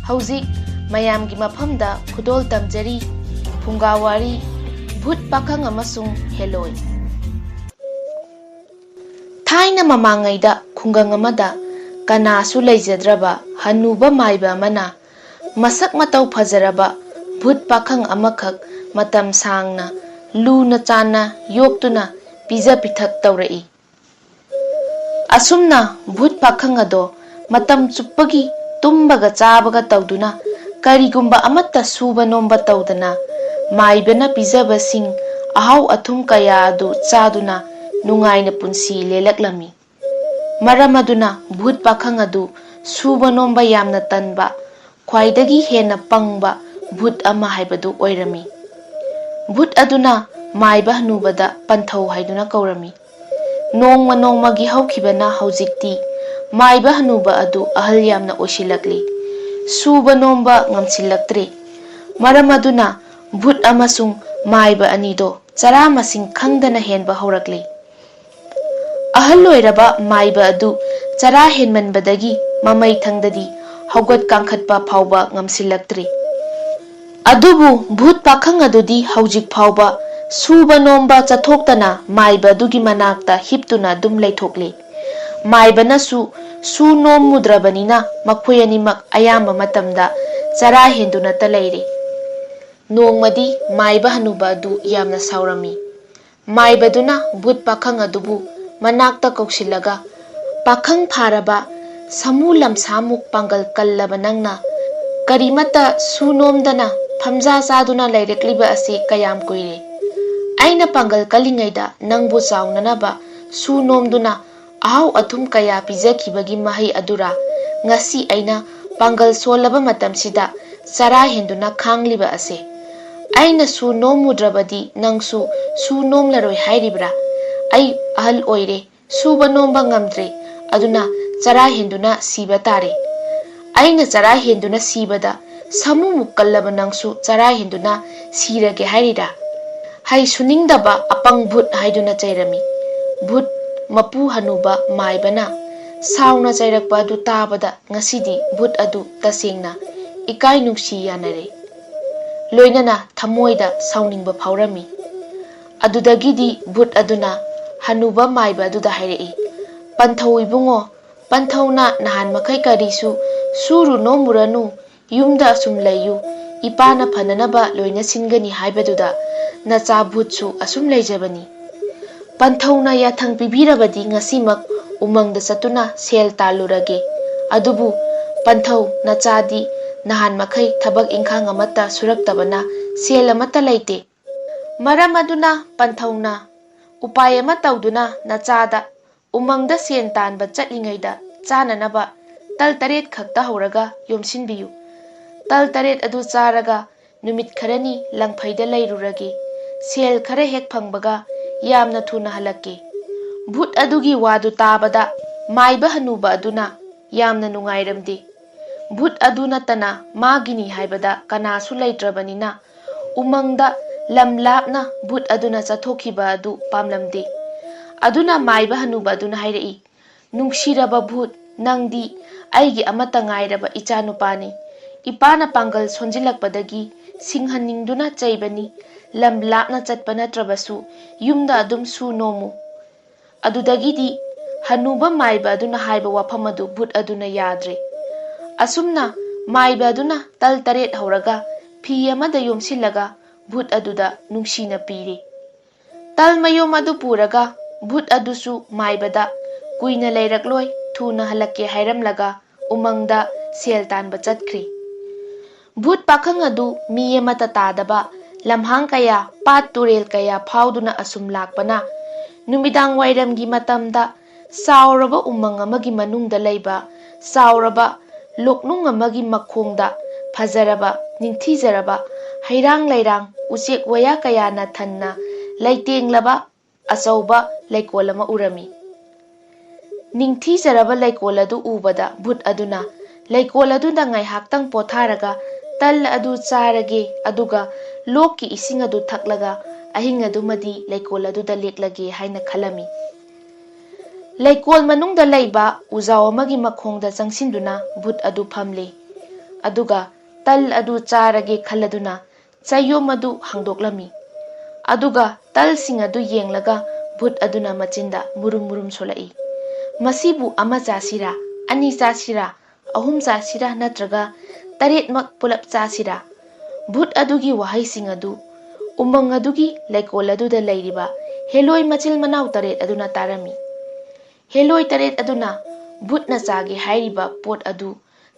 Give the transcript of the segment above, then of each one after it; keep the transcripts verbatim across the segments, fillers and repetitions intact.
ꯍꯧꯖꯤꯛ ꯃꯌꯥꯝꯒꯤ ꯃꯐꯝꯗ ꯈꯨꯗꯣꯜ ꯇꯝꯖꯔꯤ ꯐꯨꯡꯒꯥ ꯋꯥꯔꯤ, ꯚꯨꯠ ꯄꯥꯈꯪ ꯑꯃꯁꯨꯡ ꯍꯦꯂꯣꯏ꯫ ꯊꯥꯏꯅ ꯃꯃꯥꯡꯉꯩꯗ ꯈꯨꯡꯒꯪ ꯑꯃꯗ ꯀꯅꯥꯁꯨ ꯂꯩꯖꯗ꯭ꯔꯕ ꯍꯅꯨꯕ ꯃꯥꯏꯕ ꯑꯃꯅ ꯃꯁꯛ ꯃꯇꯧ ꯐꯖꯔꯕ ꯚꯨꯠ ꯄꯥꯈꯪ ꯑꯃꯈꯛ ꯃꯇꯝ ꯁꯥꯡꯅ ꯂꯨꯅ ꯆꯥꯟꯅ ꯌꯣꯛꯇꯨꯅ ꯄꯤꯖ ꯄꯤꯊꯛ ꯇꯧꯔꯛꯏ꯫ ꯑꯁꯨꯝꯅ ꯚꯨꯠ ꯄꯥꯈꯪ ꯑꯗꯣ ꯃꯇꯝ ꯆꯨꯞꯄꯒꯤ ꯇꯨꯝꯕꯒ ꯆꯥꯕꯒ ꯇꯧꯗꯨꯅ, ꯀꯔꯤꯒꯨꯝꯕ ꯑꯃꯠꯇ ꯁꯨꯕ ꯅꯣꯝꯕ ꯇꯧꯗꯅ, ꯃꯥꯏꯕꯅ ꯄꯤꯖꯕꯁꯤꯡ ꯑꯍꯥꯎ ꯑꯊꯨꯝ ꯀꯌꯥ ꯑꯗꯨ ꯆꯥꯗꯨꯅ ꯅꯨꯡꯉꯥꯏꯅ ꯄꯨꯟꯁꯤ ꯂꯦꯜꯂꯛꯂꯝꯃꯤ꯫ ꯃꯔꯝ ꯑꯗꯨꯅ ꯚꯨꯠ ꯄꯥꯈꯪ ꯑꯗꯨ ꯁꯨꯕ ꯅꯣꯝꯕ ꯌꯥꯝꯅ ꯇꯟꯕ, ꯈ꯭ꯋꯥꯏꯗꯒꯤ ꯍꯦꯟꯅ ꯄꯪꯕ ꯚꯨꯠ ꯑꯃ ꯍꯥꯏꯕꯗꯨ ꯑꯣꯏꯔꯝꯃꯤ꯫ ꯚꯨꯠ ꯑꯗꯨꯅ ꯃꯥꯏꯕ ꯍꯅꯨꯕꯗ ꯄꯟꯊꯧ ꯍꯥꯏꯗꯨꯅ ꯀꯧꯔꯝꯃꯤ꯫ ꯅꯣꯡꯃ ꯅꯣꯡꯃꯒꯤ ꯍꯧꯈꯤꯕꯅ ꯍꯧꯖꯤꯛꯇꯤ ꯃꯥꯏꯕ ꯍꯅꯨꯕ ꯑꯗꯨ ꯑꯍꯜ ꯌꯥꯝꯅ ꯑꯣꯏꯁꯤꯜꯂꯛꯂꯤ꯫ ꯁꯨꯕ ꯅꯣꯝꯕ ꯉꯝꯁꯤꯜꯂꯛꯇ꯭ꯔꯦ꯫ ꯃꯔꯝ ꯑꯗꯨꯅ ꯚꯨꯠ ꯑꯃꯁꯨꯡ ꯃꯥꯏꯕ ꯑꯅꯤꯗꯣ ꯆꯔꯥ ꯃꯁꯤꯡ ꯈꯪꯗꯅ ꯍꯦꯟꯕ ꯍꯧꯔꯛꯂꯤ꯫ ꯑꯍꯜ ꯑꯣꯏꯔꯕ ꯃꯥꯏꯕ ꯑꯗꯨ ꯆꯔꯥ ꯍꯦꯟꯃꯟꯕꯗꯒꯤ ꯃꯃꯩ ꯊꯪꯗꯗꯤ ꯍꯧꯒꯠ ꯀꯥꯡꯈꯠꯄ ꯐꯥꯎꯕ ꯉꯝꯁꯤꯜꯂꯛꯇ꯭ꯔꯤ꯫ ꯑꯗꯨꯕꯨ ꯚꯨꯠ ꯄꯥꯈꯪ ꯑꯗꯨꯗꯤ ꯍꯧꯖꯤꯛ ꯐꯥꯎꯕ ꯁꯨꯕ ꯅꯣꯝꯕ ꯆꯠꯊꯣꯛꯇꯅ ꯃꯥꯏꯕ ꯑꯗꯨꯒꯤ ꯃꯅꯥꯛꯇ ꯍꯤꯞꯇꯨꯅ ꯑꯗꯨꯝ ꯂꯩꯊꯣꯛꯂꯤ꯫ ꯃꯥꯏꯕꯅꯁꯨ ꯁꯨ ꯅꯣꯝꯃꯨꯗ꯭ꯔꯕꯅꯤꯅ ꯃꯈꯣꯏ ꯑꯅꯤꯃꯛ ꯑꯌꯥꯝꯕ ꯃꯇꯝꯗ ꯆꯔꯥ ꯍꯦꯟꯗꯨꯅꯇ ꯂꯩꯔꯤ꯫ ꯅꯣꯡꯃꯗꯤ ꯃꯥꯏꯕ ꯍꯅꯨꯕ ꯑꯗꯨ ꯌꯥꯝꯅ ꯁꯥꯎꯔꯝꯃꯤ꯫ ꯃꯥꯏꯕꯗꯨꯅ ꯚꯨꯠ ꯄꯥꯈꯪ ꯑꯗꯨꯕꯨ ꯃꯅꯥꯛꯇ ꯀꯧꯁꯤꯜꯂꯒ, "ꯄꯥꯈꯪ ꯐꯥꯔꯕ, ꯁꯃꯨ ꯂꯝꯁꯥꯃꯨꯛ ꯄꯥꯡꯒꯜ ꯀꯜꯂꯕ ꯅꯪꯅ ꯀꯔꯤꯃꯠꯇ ꯁꯨ ꯅꯣꯝꯗꯅ ꯐꯝꯖꯥ ꯆꯥꯗꯨꯅ ꯂꯩꯔꯛꯂꯤꯕ ꯑꯁꯤ ꯀꯌꯥꯝ ꯀꯨꯏꯔꯦ? ꯑꯩꯅ ꯄꯥꯡꯒꯜ ꯀꯜꯂꯤꯉꯩꯗ ꯅꯪꯕꯨ ꯆꯥꯎꯅꯅꯕ ꯁꯨ ꯅꯣꯝꯗꯨꯅ ꯑꯍꯥꯎ ꯑꯊꯨꯝ ꯀꯌꯥ ꯄꯤꯖꯈꯤꯕꯒꯤ ꯃꯍꯩ ꯑꯗꯨꯔꯥ ꯉꯁꯤ ꯑꯩꯅ ꯄꯥꯡꯒꯜ ꯁꯣꯜꯂꯕ ꯃꯇꯝꯁꯤꯗ ꯆꯔꯥ ꯍꯦꯟꯗꯨꯅ ꯈꯥꯡꯂꯤꯕ ꯑꯁꯦ? ꯑꯩꯅ ꯁꯨ ꯅꯣꯝꯃꯨꯗ꯭ꯔꯕꯗꯤ ꯅꯪꯁꯨ ꯁꯨ ꯅꯣꯝꯂꯔꯣꯏ ꯍꯥꯏꯔꯤꯕ꯭ꯔꯥ? ꯑꯩ ꯑꯍꯜ ꯑꯣꯏꯔꯦ, ꯁꯨꯕ ꯅꯣꯝꯕ ꯉꯝꯗ꯭ꯔꯦ, ꯑꯗꯨꯅ ꯆꯔꯥ ꯍꯦꯟꯗꯨꯅ ꯁꯤꯕ ꯇꯥꯔꯦ꯫ ꯑꯩꯅ ꯆꯔꯥ ꯍꯦꯟꯗꯨꯅ ꯁꯤꯕꯗ ꯁꯥꯃꯨꯃꯨꯛ ꯀꯜꯂꯕ ꯅꯪꯁꯨ ꯆꯔꯥ ꯍꯦꯟꯗꯨꯅ ꯁꯤꯔꯒꯦ ꯍꯥꯏꯔꯤꯔꯥ?" ꯍꯩ ꯁꯨꯅꯤꯡꯗꯕ ꯑꯄꯪ ꯚꯨꯠ ꯍꯥꯏꯗꯨꯅ ꯆꯩꯔꯝꯃꯤ꯫ ꯚꯨꯠ ꯃꯄꯨ ꯍꯅꯨꯕ ꯃꯥꯏꯕꯅ ꯁꯥꯎꯅ ꯆꯩꯔꯛꯄ ꯑꯗꯨ ꯇꯥꯕꯗ ꯉꯁꯤꯗꯤ ꯚꯨꯠ ꯑꯗꯨ ꯇꯁꯦꯡꯅ ꯏꯀꯥꯏ ꯅꯨꯡꯁꯤ ꯌꯥꯅꯔꯦ꯫ ꯂꯣꯏꯅꯅ ꯊꯃꯣꯏꯗ ꯁꯥꯎꯅꯤꯡꯕ ꯐꯥꯎꯔꯝꯃꯤ꯫ ꯑꯗꯨꯗꯒꯤꯗꯤ ꯚꯨꯠ ꯑꯗꯨꯅ ꯍꯅꯨꯕ ꯃꯥꯏꯕ ꯑꯗꯨꯗ ꯍꯥꯏꯔꯛꯏ, "ꯄꯟꯊꯧ ꯏꯕꯨꯡꯉꯣ, ꯄꯟꯊꯧꯅ ꯅꯍꯥꯟ ꯃꯈꯩ ꯀꯔꯤꯁꯨ ꯁꯨꯔꯨ ꯅꯣꯝꯃꯨꯔꯅꯨ, ꯌꯨꯝꯗ ꯑꯁꯨꯝ ꯂꯩꯌꯨ, ꯏꯄꯥꯅ ꯐꯅꯅꯕ ꯂꯣꯏꯅ ꯁꯤꯟꯒꯅꯤ ꯍꯥꯏꯕꯗꯨꯗ ꯅꯆꯥ ꯚꯨꯠꯁꯨ ꯑꯁꯨꯝ ꯂꯩꯖꯕꯅꯤ꯫ ꯄꯟꯊꯧꯅ ꯌꯥꯊꯪ ꯄꯤꯕꯤꯔꯕꯗꯤ ꯉꯁꯤꯃꯛ ꯎꯃꯪꯗ ꯆꯠꯇꯨꯅ ꯁꯦꯜ ꯇꯥꯜꯂꯨꯔꯒꯦ꯫ ꯑꯗꯨꯕꯨ ꯄꯟꯊꯧ, ꯅꯆꯥꯗꯤ ꯅꯍꯥꯟ ꯃꯈꯩ ꯊꯕꯛ ꯏꯪꯈꯥꯡ ꯑꯃꯠꯇ ꯁꯨꯔꯛꯇꯕꯅ ꯁꯦꯜ ꯑꯃꯠꯇ ꯂꯩꯇꯦ꯫ ꯃꯔꯝ ꯑꯗꯨꯅ ꯄꯟꯊꯧꯅ ꯎꯄꯥꯏ ꯑꯃ ꯇꯧꯗꯨꯅ ꯅꯆꯥꯗ ꯎꯃꯪꯗ ꯁꯦꯟ ꯇꯥꯟꯕ ꯆꯠꯂꯤꯉꯩꯗ ꯆꯥꯅꯅꯕ ꯇꯜ ꯇꯔꯦꯠ ꯈꯛꯇ ꯍꯧꯔꯒ ꯌꯣꯝꯁꯤꯟꯕꯤꯌꯨ꯫ ꯇꯜ ꯇꯔꯦꯠ ꯑꯗꯨ ꯆꯥꯔꯒ ꯅꯨꯃꯤꯠ ꯈꯔꯅꯤ ꯂꯪꯐꯩꯗ ꯂꯩꯔꯨꯔꯒꯦ꯫ ꯁꯦꯜ ꯈꯔ ꯍꯦꯛ ꯐꯪꯕꯒ ꯌꯥꯝꯅ ꯊꯨꯅ ꯍꯜꯂꯛꯀꯦ꯫" ꯚꯨꯠ ꯑꯗꯨꯒꯤ ꯋꯥꯗꯨ ꯇꯥꯕꯗ ꯃꯥꯏꯕ ꯍꯅꯨꯕ ꯑꯗꯨꯅ ꯌꯥꯝꯅ ꯅꯨꯡꯉꯥꯏꯔꯝꯗꯦ꯫ ꯚꯨꯠ ꯑꯗꯨ ꯅꯠꯇꯅ ꯃꯥꯒꯤꯅꯤ ꯍꯥꯏꯕꯗ ꯀꯅꯥꯁꯨ ꯂꯩꯇ꯭ꯔꯕꯅꯤꯅ ꯎꯃꯪꯗ ꯂꯝ ꯂꯥꯞꯅ ꯚꯨꯠ ꯑꯗꯨꯅ ꯆꯠꯊꯣꯛꯈꯤꯕ ꯑꯗꯨ ꯄꯥꯝꯂꯝꯗꯦ꯫ ꯑꯗꯨꯅ ꯃꯥꯏꯕ ꯍꯅꯨꯕ ꯑꯗꯨꯅ ꯍꯥꯏꯔꯛꯏ, "ꯅꯨꯡꯁꯤꯔꯕ ꯚꯨꯠ, ꯅꯪꯗꯤ ꯑꯩꯒꯤ ꯑꯃꯠꯇ ꯉꯥꯏꯔꯕ ꯏꯆꯥꯅꯨꯄꯥꯅꯤ꯫ ꯏꯄꯥꯅ ꯄꯥꯡꯒꯜ ꯁꯣꯟꯖꯤꯜꯂꯛꯄꯗꯒꯤ ꯁꯤꯡꯍꯟꯅꯤꯡꯗꯨꯅ ꯆꯩꯕꯅꯤ꯫ ꯂꯝ ꯂꯥꯞꯅ ꯆꯠꯄ ꯅꯠꯇ꯭ꯔꯕꯁꯨ ꯌꯨꯝꯗ ꯑꯗꯨꯝ ꯁꯨ ꯅꯣꯝꯃꯨ꯫" ꯑꯗꯨꯗꯒꯤꯗꯤ ꯍꯅꯨꯕ ꯃꯥꯏꯕ ꯑꯗꯨꯅ ꯍꯥꯏꯕ ꯋꯥꯐꯝ ꯑꯗꯨ ꯚꯨꯠ ꯑꯗꯨꯅ ꯌꯥꯗ꯭ꯔꯦ꯫ ꯑꯁꯨꯝꯅ ꯃꯥꯏꯕ ꯑꯗꯨꯅ ꯇꯜ ꯇꯔꯦꯠ ꯍꯧꯔꯒ ꯐꯤ ꯑꯃꯗ ꯌꯣꯝꯁꯤꯜꯂꯒ ꯚꯨꯠ ꯑꯗꯨꯗ ꯅꯨꯡꯁꯤꯅ ꯄꯤꯔꯦ꯫ ꯇꯜ ꯃꯌꯣꯝ ꯑꯗꯨ ꯄꯨꯔꯒ ꯚꯨꯠ ꯑꯗꯨꯁꯨ ꯃꯥꯏꯕꯗ ꯀꯨꯏꯅ ꯂꯩꯔꯛꯂꯣꯏ, ꯊꯨꯅ ꯍꯜꯂꯛꯀꯦ ꯍꯥꯏꯔꯝꯂꯒ ꯎꯃꯪꯗ ꯁꯦꯜ ꯇꯥꯟꯕ ꯆꯠꯈ꯭ꯔꯦ꯫ ꯚꯨꯠ ꯄꯥꯈꯪ ꯑꯗꯨ ꯃꯤ ꯑꯃꯠꯇ ꯇꯥꯗꯕ ꯂꯝꯍꯥꯡ ꯀꯌꯥ, ꯄꯥꯠ ꯇꯨꯔꯦꯜ ꯀꯌꯥ ꯐꯥꯎꯗꯨꯅ ꯑꯁꯨꯝ ꯂꯥꯛꯄꯅ, ꯅꯨꯃꯤꯗꯥꯡ ꯋꯥꯏꯔꯝꯒꯤ ꯃꯇꯝꯗ ꯆꯥꯎꯔꯕ ꯎꯃꯪ ꯑꯃꯒꯤ ꯃꯅꯨꯡꯗ ꯂꯩꯕ ꯆꯥꯎꯔꯕ ꯂꯣꯛꯅꯨꯡ ꯑꯃꯒꯤ ꯃꯈꯣꯡꯗ ꯐꯖꯔꯕ, ꯅꯤꯡꯊꯤꯖꯔꯕ ꯍꯩꯔꯥꯡ ꯂꯩꯔꯥꯡ, ꯎꯆꯦꯛ ꯋꯥꯌꯥ ꯀꯌꯥꯅ ꯊꯟꯅ ꯂꯩꯇꯦꯡꯂꯕ ꯑꯆꯧꯕ ꯂꯩꯀꯣꯜ ꯑꯃ ꯎꯔꯝꯃꯤ꯫ ꯅꯤꯡꯊꯤꯖꯔꯕ ꯂꯩꯀꯣꯜ ꯑꯗꯨ ꯎꯕꯗ ꯚꯨꯠ ꯑꯗꯨꯅ ꯂꯩꯀꯣꯜ ꯑꯗꯨꯗ ꯉꯥꯏꯍꯥꯛꯇꯪ ꯄꯣꯊꯥꯔꯒ ꯇꯜ ꯑꯗꯨ ꯆꯥꯔꯒꯦ, ꯑꯗꯨꯒ ꯂꯣꯛꯀꯤ ꯏꯁꯤꯡ ꯑꯗꯨ ꯊꯛꯂꯒ ꯑꯍꯤꯡ ꯑꯗꯨꯃꯗꯤ ꯂꯩꯀꯣꯜ ꯑꯗꯨꯗ ꯂꯦꯛꯂꯒꯦ ꯍꯥꯏꯅ ꯈꯜꯂꯝꯃꯤ꯫ ꯂꯩꯀꯣꯜ ꯃꯅꯨꯡꯗ ꯂꯩꯕ ꯎꯖꯥꯎ ꯑꯃꯒꯤ ꯃꯈꯣꯡꯗ ꯆꯪꯁꯤꯟꯗꯨꯅ ꯚꯨꯠ ꯑꯗꯨ ꯐꯝꯂꯦ꯫ ꯑꯗꯨꯒ ꯇꯜ ꯑꯗꯨ ꯆꯥꯔꯒꯦ ꯈꯜꯂꯗꯨꯅ ꯆꯌꯣꯝ ꯑꯗꯨ ꯍꯥꯡꯗꯣꯛꯂꯝꯃꯤ꯫ ꯑꯗꯨꯒ ꯇꯜꯁꯤꯡ ꯑꯗꯨ ꯌꯦꯡꯂꯒ ꯚꯨꯠ ꯑꯗꯨꯅ ꯃꯆꯤꯟꯗ ꯃꯨꯔꯨꯝ ꯃꯨꯔꯨꯝ ꯁꯣꯜꯂꯛꯏ꯫ "ꯃꯁꯤꯕꯨ ꯑꯃ ꯆꯥꯁꯤꯔꯥ, ꯑꯅꯤ ꯆꯥꯁꯤꯔꯥ, ꯑꯍꯨꯝ ꯆꯥꯁꯤꯔꯥ, ꯅꯠꯇ꯭ꯔꯒ ꯇꯔꯦꯠꯃꯛ ꯄꯨꯂꯞ ꯆꯥꯁꯤꯔꯥ?" ꯚꯨꯠ ꯑꯗꯨꯒꯤ ꯋꯥꯍꯩꯁꯤꯡ ꯑꯗꯨ ꯎꯃꯪ ꯑꯗꯨꯒꯤ ꯂꯩꯀꯣꯜ ꯑꯗꯨꯗ ꯂꯩꯔꯤꯕ ꯍꯦꯂꯣꯏ ꯃꯆꯤꯜ ꯃꯅꯥꯎ ꯇꯔꯦꯠ ꯑꯗꯨꯅ ꯇꯥꯔꯝꯃꯤ꯫ ꯍꯦꯂꯣꯏ ꯇꯔꯦꯠ ꯑꯗꯨꯅ ꯚꯨꯠꯅ ꯆꯥꯒꯦ ꯍꯥꯏꯔꯤꯕ ꯄꯣꯠ ꯑꯗꯨ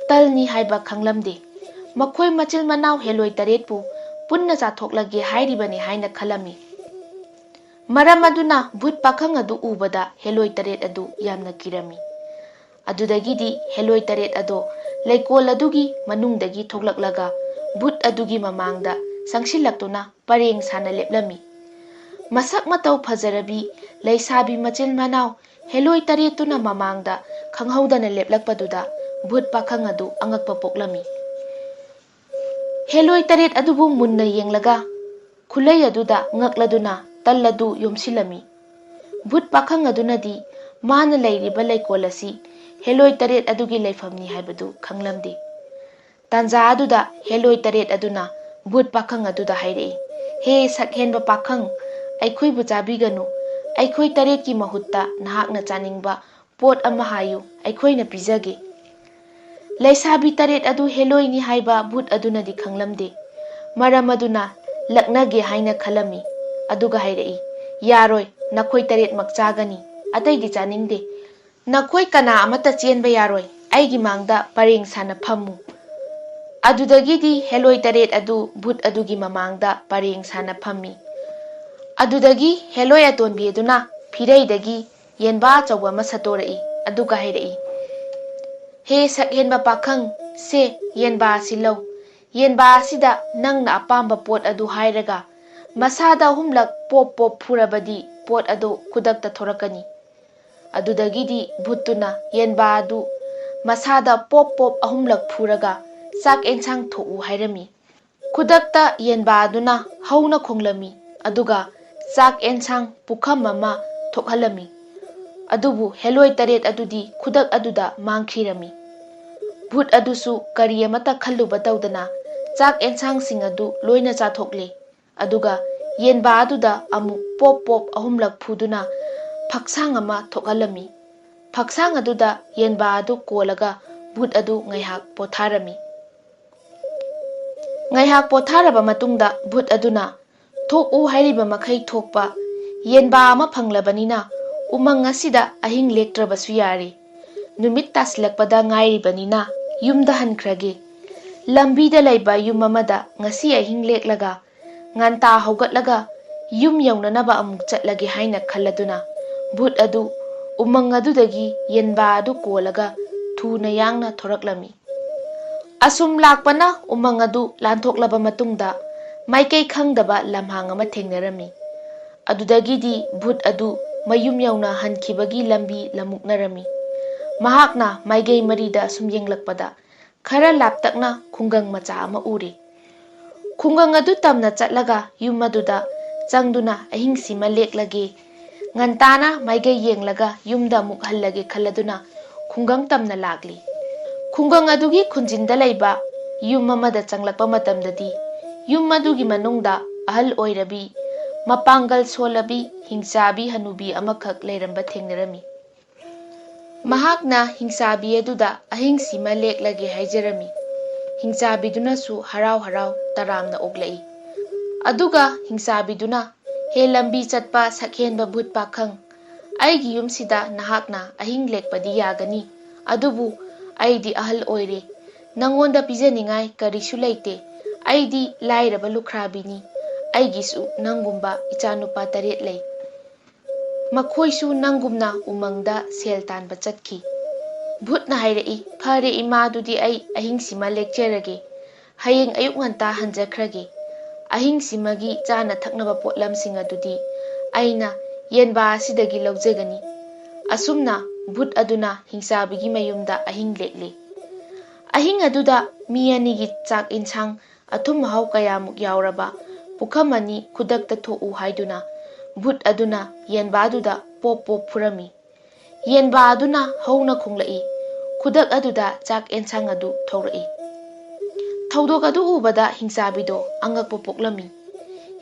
ꯇꯜꯅꯤ ꯍꯥꯏꯕ ꯈꯪꯂꯝꯗꯦ꯫ ꯃꯈꯣꯏ ꯃꯆꯤꯜ ꯃꯅꯥꯎ ꯍꯦꯂꯣꯏ ꯇꯔꯦꯠꯄꯨ ꯄꯨꯟꯅ ꯆꯥꯊꯣꯛꯂꯒꯦ ꯍꯥꯏꯔꯤꯕꯅꯤ ꯍꯥꯏꯅ ꯈꯜꯂꯝꯃꯤ꯫ ꯃꯔꯝ ꯑꯗꯨꯅ ꯚꯨꯠ ꯄꯥꯈꯪ ꯑꯗꯨ ꯎꯕꯗ ꯍꯦꯂꯣꯏ ꯇꯔꯦꯠ ꯑꯗꯨ ꯌꯥꯝꯅ ꯀꯤꯔꯝꯃꯤ꯫ ꯑꯗꯨꯗꯒꯤꯗꯤ ꯍꯦꯂꯣꯏ ꯇꯔꯦꯠ ꯑꯗꯣ ꯂꯩꯀꯣꯜ ꯑꯗꯨꯒꯤ ꯃꯅꯨꯡꯗꯒꯤ ꯊꯣꯛꯂꯛꯂꯒ ꯚꯨꯠ ꯑꯗꯨꯒꯤ ꯃꯃꯥꯡꯗ ꯆꯪꯁꯤꯜꯂꯛꯇꯨꯅ ꯄꯔꯦꯡ ꯁꯥꯅ ꯂꯦꯞꯂꯝꯃꯤ꯫ ꯃꯁꯛ ꯃꯇꯧ ꯐꯖꯔꯕꯤ ꯂꯩꯁꯥꯕꯤ ꯃꯆꯤꯟ ꯃꯅꯥꯎ ꯍꯦꯂꯣꯏ ꯇꯔꯦꯠꯇꯨꯅ ꯃꯃꯥꯡꯗ ꯈꯪꯍꯧꯗꯅ ꯂꯦꯞꯂꯛꯄꯗꯨꯗ ꯚꯨꯠ ꯄꯥꯈꯪ ꯑꯗꯨ ꯑꯉꯛꯄ ꯄꯣꯛꯂꯝꯃꯤ꯫ ꯍꯦꯂꯣꯏ ꯇꯔꯦꯠ ꯑꯗꯨꯕꯨ ꯃꯨꯟꯅ ꯌꯦꯡꯂꯒ ꯈꯨꯂꯩ ꯑꯗꯨꯗ ꯉꯛꯂꯗꯨꯅ ꯇꯜ ꯑꯗꯨ ꯌꯣꯝꯁꯤꯜꯂꯝꯃꯤ꯫ ꯚꯨꯠ ꯄꯥꯈꯪ ꯑꯗꯨꯅꯗꯤ ꯃꯥꯅ ꯂꯩꯔꯤꯕ ꯂꯩꯀꯣꯜ ꯑꯁꯤ ꯍꯦꯂꯣꯏ ꯇꯔꯦꯠ ꯑꯗꯨꯒꯤ ꯂꯩꯐꯝꯅꯤ ꯍꯥꯏꯕꯗꯨ ꯈꯪꯂꯝꯗꯦ꯫ ꯇꯥꯟꯖꯥ ꯑꯗꯨꯗ ꯍꯦꯂꯣꯏ ꯇꯔꯦꯠ ꯑꯗꯨꯅ ꯚꯨꯠ ꯄꯥꯈꯪ ꯑꯗꯨꯗ ꯍꯥꯏꯔꯛꯏ, "ꯍꯦ ꯁꯛꯍꯦꯟꯕ ꯄꯥꯈꯪ, ꯑꯩꯈꯣꯏꯕꯨ ꯆꯥꯕꯤꯒꯅꯨ꯫ ꯑꯩꯈꯣꯏ ꯇꯔꯦꯠꯀꯤ ꯃꯍꯨꯠꯇ ꯅꯍꯥꯛꯅ ꯆꯥꯅꯤꯡꯕ ꯄꯣꯠ ꯑꯃ ꯍꯥꯏꯌꯨ, ꯑꯩꯈꯣꯏꯅ ꯄꯤꯖꯒꯦ꯫" ꯂꯩꯁꯥꯕꯤ ꯇꯔꯦꯠ ꯑꯗꯨ ꯍꯦꯂꯣꯏꯅꯤ ꯍꯥꯏꯕ ꯚꯨꯠ ꯑꯗꯨꯅꯗꯤ ꯈꯪꯂꯝꯗꯦ꯫ ꯃꯔꯝ ꯑꯗꯨꯅ ꯂꯛꯅꯒꯦ ꯍꯥꯏꯅ ꯈꯜꯂꯝꯃꯤ꯫ ꯑꯗꯨꯒ ꯍꯥꯏꯔꯛꯏ, "ꯌꯥꯔꯣꯏ, ꯅꯈꯣꯏ ꯇꯔꯦꯠꯃꯛ ꯆꯥꯒꯅꯤ, ꯑꯇꯩꯗꯤ ꯆꯥꯅꯤꯡꯗꯦ꯫ ꯅꯈꯣꯏ ꯀꯅꯥ ꯑꯃꯠꯇ ꯆꯦꯟꯕ ꯌꯥꯔꯣꯏ, ꯑꯩꯒꯤ ꯃꯥꯡꯗ ꯄꯔꯦꯡ ꯁꯥꯅ ꯐꯝꯃꯨ꯫" ꯑꯗꯨꯗꯒꯤꯗꯤ ꯍꯦꯂꯣꯏ ꯇꯔꯦꯠ ꯑꯗꯨ ꯚꯨꯠ ꯑꯗꯨꯒꯤ ꯃꯃꯥꯡꯗ ꯄꯔꯦꯡ ꯁꯥꯅ ꯐꯝꯃꯤ꯫ ꯑꯗꯨꯗꯒꯤ ꯍꯦꯂꯣꯏ ꯑꯇꯣꯟꯕꯤ ꯑꯗꯨꯅ ꯐꯤꯔꯩꯗꯒꯤ ꯌꯦꯟꯕꯥ ꯑꯆꯧꯕ ꯑꯃ ꯁꯠꯇꯣꯔꯛꯏ꯫ ꯑꯗꯨꯒ ꯍꯥꯏꯔꯛꯏ, "ꯍꯦ ꯁꯛꯍꯦꯟꯕ ꯄꯥꯈꯪ, ꯁꯦ, ꯌꯦꯟꯕꯥ ꯑꯁꯤ ꯂꯧ꯫ ꯌꯦꯟꯕꯥ ꯑꯁꯤꯗ ꯅꯪꯅ ꯑꯄꯥꯝꯕ ꯄꯣꯠ ꯑꯗꯨ ꯍꯥꯏꯔꯒ ꯃꯁꯥꯗ ꯑꯍꯨꯝꯂꯛ ꯄꯣꯞ ꯄꯣꯞ ꯐꯨꯔꯕꯗꯤ ꯄꯣꯠ ꯑꯗꯨ ꯈꯨꯗꯛꯇ ꯊꯣꯔꯛꯀꯅꯤ꯫" ꯑꯗꯨꯗꯒꯤꯗꯤ ꯚꯨꯠꯇꯨꯅ ꯌꯦꯟꯕꯥ ꯑꯗꯨ ꯃꯁꯥꯗ ꯄꯣꯞ ꯄꯣꯞ ꯑꯍꯨꯝꯂꯛ ꯐꯨꯔꯒ ꯆꯥꯛ ꯑꯦꯟꯁꯥꯡ ꯊꯣꯛꯎ ꯍꯥꯏꯔꯝꯃꯤ꯫ ꯈꯨꯗꯛꯇ ꯌꯦꯟꯕꯥ ꯑꯗꯨꯅ ꯍꯧꯅ ꯈꯣꯡꯂꯝꯃꯤ, ꯑꯗꯨꯒ ꯆꯥꯛ ꯑꯦꯟꯁꯥꯡ ꯄꯨꯈꯝ ꯑꯃ ꯊꯣꯛꯍꯜꯂꯝꯃꯤ꯫ ꯑꯗꯨꯕꯨ ꯍꯦꯂꯣꯏ ꯇꯔꯦꯠ ꯑꯗꯨꯗꯤ ꯈꯨꯗꯛ ꯑꯗꯨꯗ ꯃꯥꯡꯈꯤꯔꯝꯃꯤ꯫ ꯚꯨꯠ ꯑꯗꯨꯁꯨ ꯀꯔꯤ ꯑꯃꯠꯇ ꯈꯜꯂꯨꯕ ꯇꯧꯗꯅ ꯆꯥꯛ ꯑꯦꯟꯁꯥꯡꯁꯤꯡ ꯑꯗꯨ ꯂꯣꯏꯅ ꯆꯥꯊꯣꯛꯂꯦ꯫ ꯑꯗꯨꯒ ꯌꯦꯟꯕꯥ ꯑꯗꯨꯗ ꯑꯃꯨꯛ ꯄꯣꯞ ꯄꯣꯞ ꯑꯍꯨꯝꯂꯛ ꯐꯨꯗꯨꯅ ꯐꯛꯁꯥꯡ ꯑꯃ ꯊꯣꯛꯍꯜꯂꯝꯃꯤ꯫ ꯐꯛꯁꯥꯡ ꯑꯗꯨꯗ ꯌꯦꯟꯕꯥ ꯑꯗꯨ ꯀꯣꯜꯂꯒ ꯚꯨꯠ ꯑꯗꯨ ꯉꯥꯏꯍꯥꯛ ꯄꯣꯊꯥꯔꯝꯃꯤ꯫ ꯉꯥꯏꯍꯥꯛ ꯄꯣꯊꯥꯔꯕ ꯃꯇꯨꯡꯗ ꯚꯨꯠ ꯑꯗꯨꯅ, "ꯊꯣꯛꯎ ꯍꯥꯏꯔꯤꯕ ꯃꯈꯩ ꯊꯣꯛꯄ ꯌꯦꯟꯕꯥ ꯑꯃ ꯐꯪꯂꯕꯅꯤꯅ ꯎꯃꯪ ꯑꯁꯤꯗ ꯑꯍꯤꯡ ꯂꯦꯛꯇ꯭ꯔꯕꯁꯨ ꯌꯥꯔꯦ꯫ ꯅꯨꯃꯤꯠ ꯇꯥꯁꯤꯜꯂꯛꯄꯗ ꯉꯥꯏꯔꯤꯕꯅꯤꯅ ꯌꯨꯝꯗ ꯍꯟꯈ꯭ꯔꯒꯦ꯫ ꯂꯝꯕꯤꯗ ꯂꯩꯕ ꯌꯨꯝ ꯑꯃꯗ ꯉꯁꯤ ꯑꯍꯤꯡ ꯂꯦꯛꯂꯒ ꯉꯟꯇꯥ ꯍꯧꯒꯠꯂꯒ ꯌꯨꯝ ꯌꯧꯅꯅꯕ ꯑꯃꯨꯛ ꯆꯠꯂꯒꯦ" ꯍꯥꯏꯅ ꯈꯜꯂꯗꯨꯅ ꯚꯨꯠ ꯑꯗꯨ ꯎꯃꯪ ꯑꯗꯨꯗꯒꯤ ꯌꯦꯟꯕꯥ ꯑꯗꯨ ꯀꯣꯜꯂꯒ ꯊꯨꯅ ꯌꯥꯡꯅ ꯊꯣꯔꯛꯂꯝꯃꯤ꯫ ꯑꯁꯨꯝ ꯂꯥꯛꯄꯅ ꯎꯃꯪ ꯑꯗꯨ ꯂꯥꯟꯊꯣꯛꯂꯕ ꯃꯇꯨꯡꯗ ꯃꯥꯏꯀꯩ ꯈꯪꯗꯕ ꯂꯝꯍꯥꯡ ꯑꯃ ꯊꯦꯡꯅꯔꯝꯃꯤ꯫ ꯑꯗꯨꯗꯒꯤꯗꯤ ꯚꯨꯠ ꯑꯗꯨ ꯃꯌꯨꯝ ꯌꯧꯅ ꯍꯟꯈꯤꯕꯒꯤ ꯂꯝꯕꯤ ꯂꯝꯃꯨꯛꯅꯔꯝꯃꯤ꯫ ꯃꯍꯥꯛꯅ ꯃꯥꯏꯀꯩ ꯃꯔꯤꯗ ꯁꯨꯝ ꯌꯦꯡꯂꯛꯄꯗ ꯈꯔ ꯂꯥꯞꯇꯛꯅ ꯈꯨꯡꯒꯪ ꯃꯆꯥ ꯑꯃ ꯎꯔꯦ꯫ ꯈꯨꯡꯒꯪ ꯑꯗꯨ ꯇꯝꯅ ꯆꯠꯂꯒ ꯌꯨꯝ ꯑꯗꯨꯗ ꯆꯪꯗꯨꯅ ꯑꯍꯤꯡꯁꯤꯃ ꯂꯦꯛꯂꯒꯦ, ꯉꯟꯇꯥꯅ ꯃꯥꯏꯀꯩ ꯌꯦꯡꯂꯒ ꯌꯨꯝꯗ ꯑꯃꯨꯛ ꯍꯜꯂꯒꯦ ꯈꯜꯂꯗꯨꯅ ꯈꯨꯡꯒꯪ ꯇꯝꯅ ꯂꯥꯛꯂꯤ꯫ ꯈꯨꯡꯒꯪ ꯑꯗꯨꯒꯤ ꯈꯨꯟꯖꯤꯟꯗ ꯂꯩꯕ ꯌꯨꯝ ꯑꯃꯗ ꯆꯪꯂꯛꯄ ꯃꯇꯝꯗꯗꯤ ꯌꯨꯝ ꯑꯗꯨꯒꯤ ꯃꯅꯨꯡꯗ ꯑꯍꯜ ꯑꯣꯏꯔꯕꯤ, ꯃꯄꯥꯡꯒꯜ ꯁꯣꯜꯂꯕꯤ, ꯍꯤꯡꯆꯥꯕꯤ ꯍꯅꯨꯕꯤ ꯑꯃꯈꯛ ꯂꯩꯔꯝꯕ ꯊꯦꯡꯅꯔꯝꯃꯤ꯫ ꯃꯍꯥꯛꯅ ꯍꯤꯡꯆꯥꯕꯤ ꯑꯗꯨꯗ ꯑꯍꯤꯡꯁꯤꯃ ꯂꯦꯛꯂꯒꯦ ꯍꯥꯏꯖꯔꯝꯃꯤ꯫ ꯍꯤꯡꯆꯥꯕꯤꯗꯨꯅꯁꯨ ꯍꯔꯥꯎ ꯍꯔꯥꯎ ꯇꯔꯥꯝꯅ ꯑꯣꯛꯂꯛꯏ꯫ ꯑꯗꯨꯒ ꯍꯤꯡꯆꯥꯕꯤꯗꯨꯅ, "ꯍꯦ ꯂꯝꯕꯤ ꯆꯠꯄ ꯁꯛꯍꯦꯟꯕ ꯚꯨꯠ ꯄꯥꯈꯪ, ꯑꯩꯒꯤ ꯌꯨꯝꯁꯤꯗ ꯅꯍꯥꯛꯅ ꯑꯍꯤꯡ ꯂꯦꯛꯄꯗꯤ ꯌꯥꯒꯅꯤ, ꯑꯗꯨꯕꯨ ꯑꯩꯗꯤ ꯑꯍꯜ ꯑꯣꯏꯔꯦ꯫ ꯅꯪꯉꯣꯟꯗ ꯄꯤꯖꯅꯤꯡꯉꯥꯏ ꯀꯔꯤꯁꯨ ꯂꯩꯇꯦ꯫ ꯑꯩꯗꯤ ꯂꯥꯏꯔꯕ ꯂꯨꯈ꯭ꯔꯥꯕꯤꯅꯤ꯫ ꯑꯩꯒꯤꯁꯨ ꯅꯪꯒꯨꯝꯕ ꯏꯆꯥꯅꯨꯄꯥ ꯇꯔꯦꯠ ꯂꯩ꯫ ꯃꯈꯣꯏꯁꯨ ꯅꯪꯒꯨꯝꯅ ꯎꯃꯪꯗ ꯁꯦꯜ ꯇꯥꯟꯕ ꯆꯠꯈꯤ꯫" ꯚꯨꯠꯅ ꯍꯥꯏꯔꯛꯏ, "ꯐꯔꯦ ꯏꯃꯥ, ꯑꯗꯨꯗꯤ ꯑꯩ ꯑꯍꯤꯡꯁꯤꯃ ꯂꯦꯛꯆꯔꯒꯦ꯫ ꯍꯌꯦꯡ ꯑꯌꯨꯛ ꯉꯟꯇꯥ ꯍꯟꯖꯈ꯭ꯔꯒꯦ꯫ ꯑꯍꯤꯡꯁꯤꯃꯒꯤ ꯆꯥꯅ ꯊꯛꯅꯕ ꯄꯣꯠꯂꯝꯁꯤꯡ ꯑꯗꯨꯗꯤ ꯑꯩꯅ ꯌꯦꯟꯕꯥ ꯑꯁꯤꯗꯒꯤ ꯂꯧꯖꯒꯅꯤ꯫" ꯑꯁꯨꯝꯅ ꯚꯨꯠ ꯑꯗꯨꯅ ꯍꯤꯡꯆꯥꯕꯤꯒꯤ ꯃꯌꯨꯝꯗ ꯑꯍꯤꯡ ꯂꯦꯛꯂꯤ꯫ ꯑꯍꯤꯡ ꯑꯗꯨꯗ ꯃꯤ ꯑꯅꯤꯒꯤ ꯆꯥꯛ ꯏꯟꯁꯥꯡ, ꯑꯊꯨꯝ ꯑꯍꯥꯎ ꯀꯌꯥꯃꯨꯛ ꯌꯥꯎꯔꯕ ꯄꯨꯈꯝ ꯑꯅꯤ ꯈꯨꯗꯛꯇ ꯊꯣꯛꯎ ꯍꯥꯏꯗꯨꯅ ꯚꯨꯠ ꯑꯗꯨꯅ ꯌꯦꯟꯕꯥꯗꯨꯗ ꯄꯣꯞ ꯄꯣꯞ ꯐꯨꯔꯝꯃꯤ꯫ ꯌꯦꯟꯕꯥ ꯑꯗꯨꯅ ꯍꯧꯅ ꯈꯣꯡꯂꯛꯏ, ꯈꯨꯗꯛ ꯑꯗꯨꯗ ꯆꯥꯛ ꯑꯦꯟꯁꯥꯡ ꯑꯗꯨ ꯊꯧꯔꯛꯏ꯫ ꯊꯧꯗꯣꯛ ꯑꯗꯨ ꯎꯕꯗ ꯍꯤꯡꯆꯥꯕꯤꯗꯣ ꯑꯉꯛꯄ ꯄꯣꯛꯂꯝꯃꯤ꯫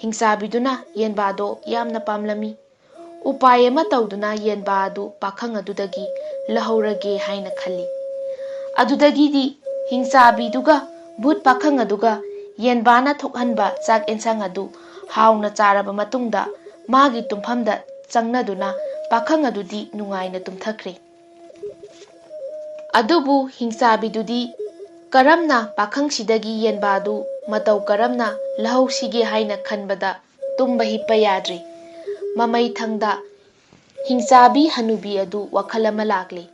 ꯍꯤꯡꯆꯥꯕꯤꯗꯨꯅ ꯌꯦꯟꯕꯥꯗꯣ ꯌꯥꯝꯅ ꯄꯥꯝꯂꯝꯃꯤ꯫ ꯎꯄꯥꯏ ꯑꯃ ꯇꯧꯗꯨꯅ ꯌꯦꯟꯕꯥ ꯑꯗꯨ ꯄꯥꯈꯪ ꯑꯗꯨꯗꯒꯤ ꯂꯧꯍꯧꯔꯒꯦ ꯍꯥꯏꯅ ꯈꯜꯂꯤ꯫ ꯑꯗꯨꯗꯒꯤꯗꯤ ꯍꯤꯡꯆꯥꯕꯤꯗꯨꯒ ꯚꯨꯠ ꯄꯥꯈꯪ ꯑꯗꯨꯒ ꯌꯦꯟꯕꯥꯅ ꯊꯣꯛꯍꯟꯕ ꯆꯥꯛ ꯑꯦꯟꯁꯥꯡ ꯑꯗꯨ ꯍꯥꯎꯅ ꯆꯥꯔꯕ ꯃꯇꯨꯡꯗ ꯃꯥꯒꯤ ꯇꯨꯝꯐꯝꯗ ꯆꯪꯅꯗꯨꯅ ꯄꯥꯈꯪ ꯑꯗꯨꯗꯤ ꯅꯨꯡꯉꯥꯏꯅ ꯇꯨꯝꯊꯈ꯭ꯔꯦ꯫ ꯑꯗꯨꯕꯨ ꯍꯤꯡꯆꯥꯕꯤꯗꯨꯗꯤ ꯀꯔꯝꯅ ꯄꯥꯈꯪꯁꯤꯗꯒꯤ ꯌꯦꯟꯕꯥꯗꯨ ꯃꯇꯧ ꯀꯔꯝꯅ ꯂꯧꯍꯧꯁꯤꯒꯦ ꯍꯥꯏꯅ ꯈꯟꯕꯗ ꯇꯨꯝꯕ ꯍꯤꯞꯄ ꯌꯥꯗ꯭ꯔꯤ꯫ ꯃꯃꯩ ꯊꯪꯗ ꯍꯤꯡꯆꯥꯕꯤ ꯍꯅꯨꯕꯤ ꯑꯗꯨ ꯋꯥꯈꯜ ꯑꯃ ꯂꯥꯛꯂꯤ꯫